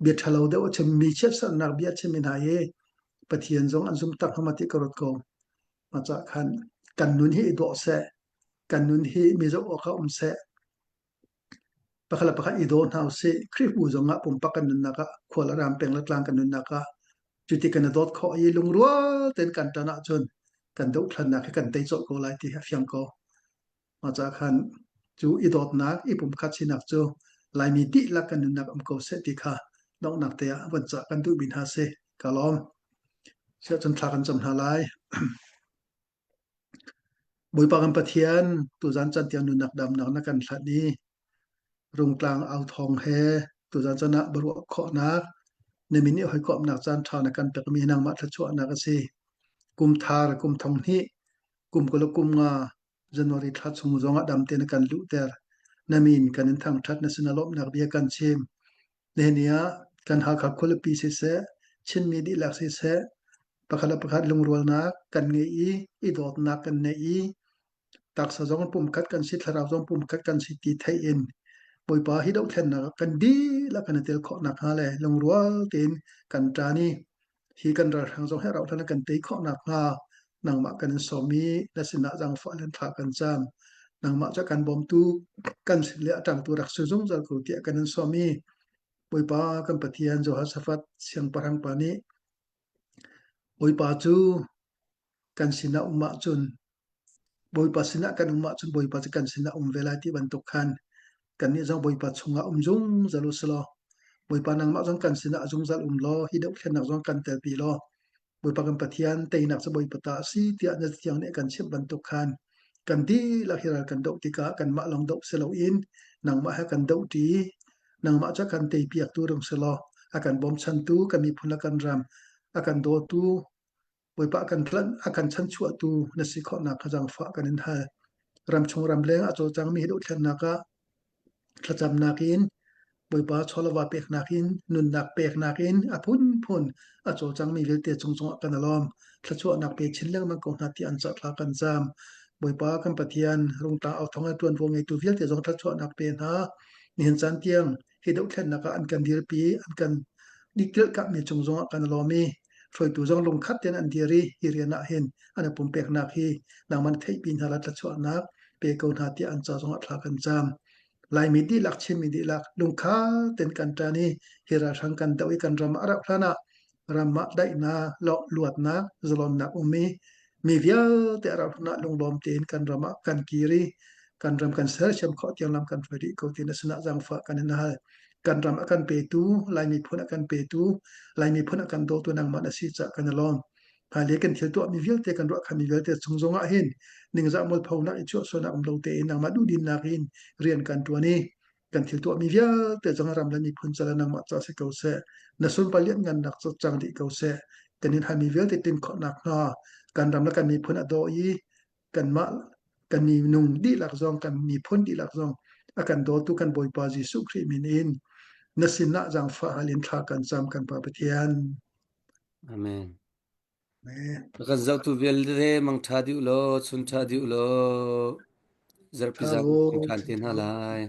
Bia ṭhalo deuh a chimmi chiatserhnak bia a chimmi hna hi Pathian zong an zum tak hnga ti ka ruat ko. Mah caah khan kan nun hi i dawh seh, kan nun hi mi zoh awk ah um seh. Pakhat le pakhat i daw hna usih. Khrihfabu zong ah pumpak kan nunnak ah khual a ram peng le tlang kan nunnak ah cuti kan i dawt khawh i lungrual tein kan ṭan ahcun kan dohthlannak hi kan tei colh ko lai ti hi a fiang ko. Mah caah khan cu i dawtnak, i pumkhat sinak cu Laimi dihlak kan nunnak um ko seh ti kha donghnak te ah von cah kan duhmi hna si. Ka lawm. Siahcun thla kan cam hna lai. Bawipa kan Pathian, tuzan can tiang nunnak damnak na kan hlat i rungtlang au thawng he tuzan can ah baruah khawhnak na min i hawikomhnak caan ṭha na kan pekmi nangmah thluachuahnak a si. Kum thar, kum thong hnih, kum kul le kum nga January thla chung zongah dam tein na kan luhter. Na min kan in thangṭhat, na sinah lawmhnak bia kan chim. Nihin ni ah kan Hakha khualipi siseh, Chinmi dihlak siseh, pakhat le pakhat lungrualnak kan ngei i, i dawtnak kan nei i, taksa zong pumkhat kan si, thlarau zong pumkhat kan si ti theih in Bawipa hi dohthlennak ah kan dihlak kan i tel khawh nakhnga le lungrual tein kan ṭan i hi kan ralhrang zong hi rauh hlan ah kan tei khawh nakhnga nangmah kan in sawm i na sinah zaangfah le thla kan cam. Nangmah cu kan bawmtu kan sin le a ṭangtu rak si zungzal ko tiah kan in sawm i Bawipa kan Pathian Jehoshaphat siangpahrang pa nih Bawipa cu kan sinah um ahcun Bawipa sinah kan um ahcun Bawipa cu kan sinah um ve lai ti bantuk khan kannih zong Bawipa chungah um zungzal u sih law Bawipa nangmah zong kan sinah zungzal um law hi dohthlennak zong kan telpi law Bawipa kan Pathian teinak cu Bawipa ta a si tiah na Cathiang nih a kan chimh bantuk khan kan dihlak hi ral kan doh tikah kanmah lawng doh si loin nangmah he kan dohṭi nangmah cu a kan teipiaktu rung si law a kan bawmchantu kan miphun le kan ram a kan dawtu Bawipa a kan tlanh, a kan chanchuahtu na si khawhnak kha zaangfah kan in hal. Ramchung ramleng a cawlcangmi hi dohthlennak ah thlacamnak in Bawipa chawlava peknak in nunnak peknak in a phunphun a cawlcangmi vialte cung zongah kan i lawm. Thluachuahnak pe chin lengmang ko hna tiah an cah thla kan cam. Bawipa kan Pathian rungtlang au thawng le ṭuanvo ngeitu vialte zong thluachuahnak pe hna. Nihin caan tiang hi dohthlennak ah an kan dirpi, an kan diktilhkahmi cung zongah kan i lawm i hruaitu zong lungkhat tein an dir i hi rian ah hin an i pumpeknak hi nangmah na theihpi hna la thluachuahnak pe ko hna tiah an ca zongah thla kan cam. Laimi dihlak Chinmi dihlak lungkhat tein kan ṭan i hi ralhrang kan doh i kan ram ah a rauh hlan ah ram ah daihnak, luatnak, zalonnak um i mi vialte a rauh hlan ah lunglawm tein kan ram ah kan kir i kan ram kan sersiam khawh tiang lam kan hruai rih ko ti na sinah zaangfah kan in hal. Kan ram a kan petu, Lai miphun a kan petu, Lai miphun a kan dawtu nangmah na si caah kan i lawm. Hmailei kan thil tuahmi vialte kan ruahkhanmi vialte chung zongah hin ningzah mualphonak i chuahsualnak um lo tein nangmah duhdinnak in rian kan ṭuan i kan thil tuahmi vialte zong ram le miphun ca le nangmah ca si ko seh. Na sunpar lianngannak cu cang dih ko seh. Kan in halmi vialte tlin khawhnak hnga kan ram le kan miphun a daw i kanmah kan minung dihlak zong kan miphun dihlak zong a kan dawtu kan Bawipa Jesuh Khrih min in na sinah zaangfah hal in thla kan cam kan Pa Pathian. Amen. Amen. Kan zohtu vialte mangṭha dih u law, chun ṭha dih u law, zarhpi Ṭha zan u, kan ṭhan te hna lai.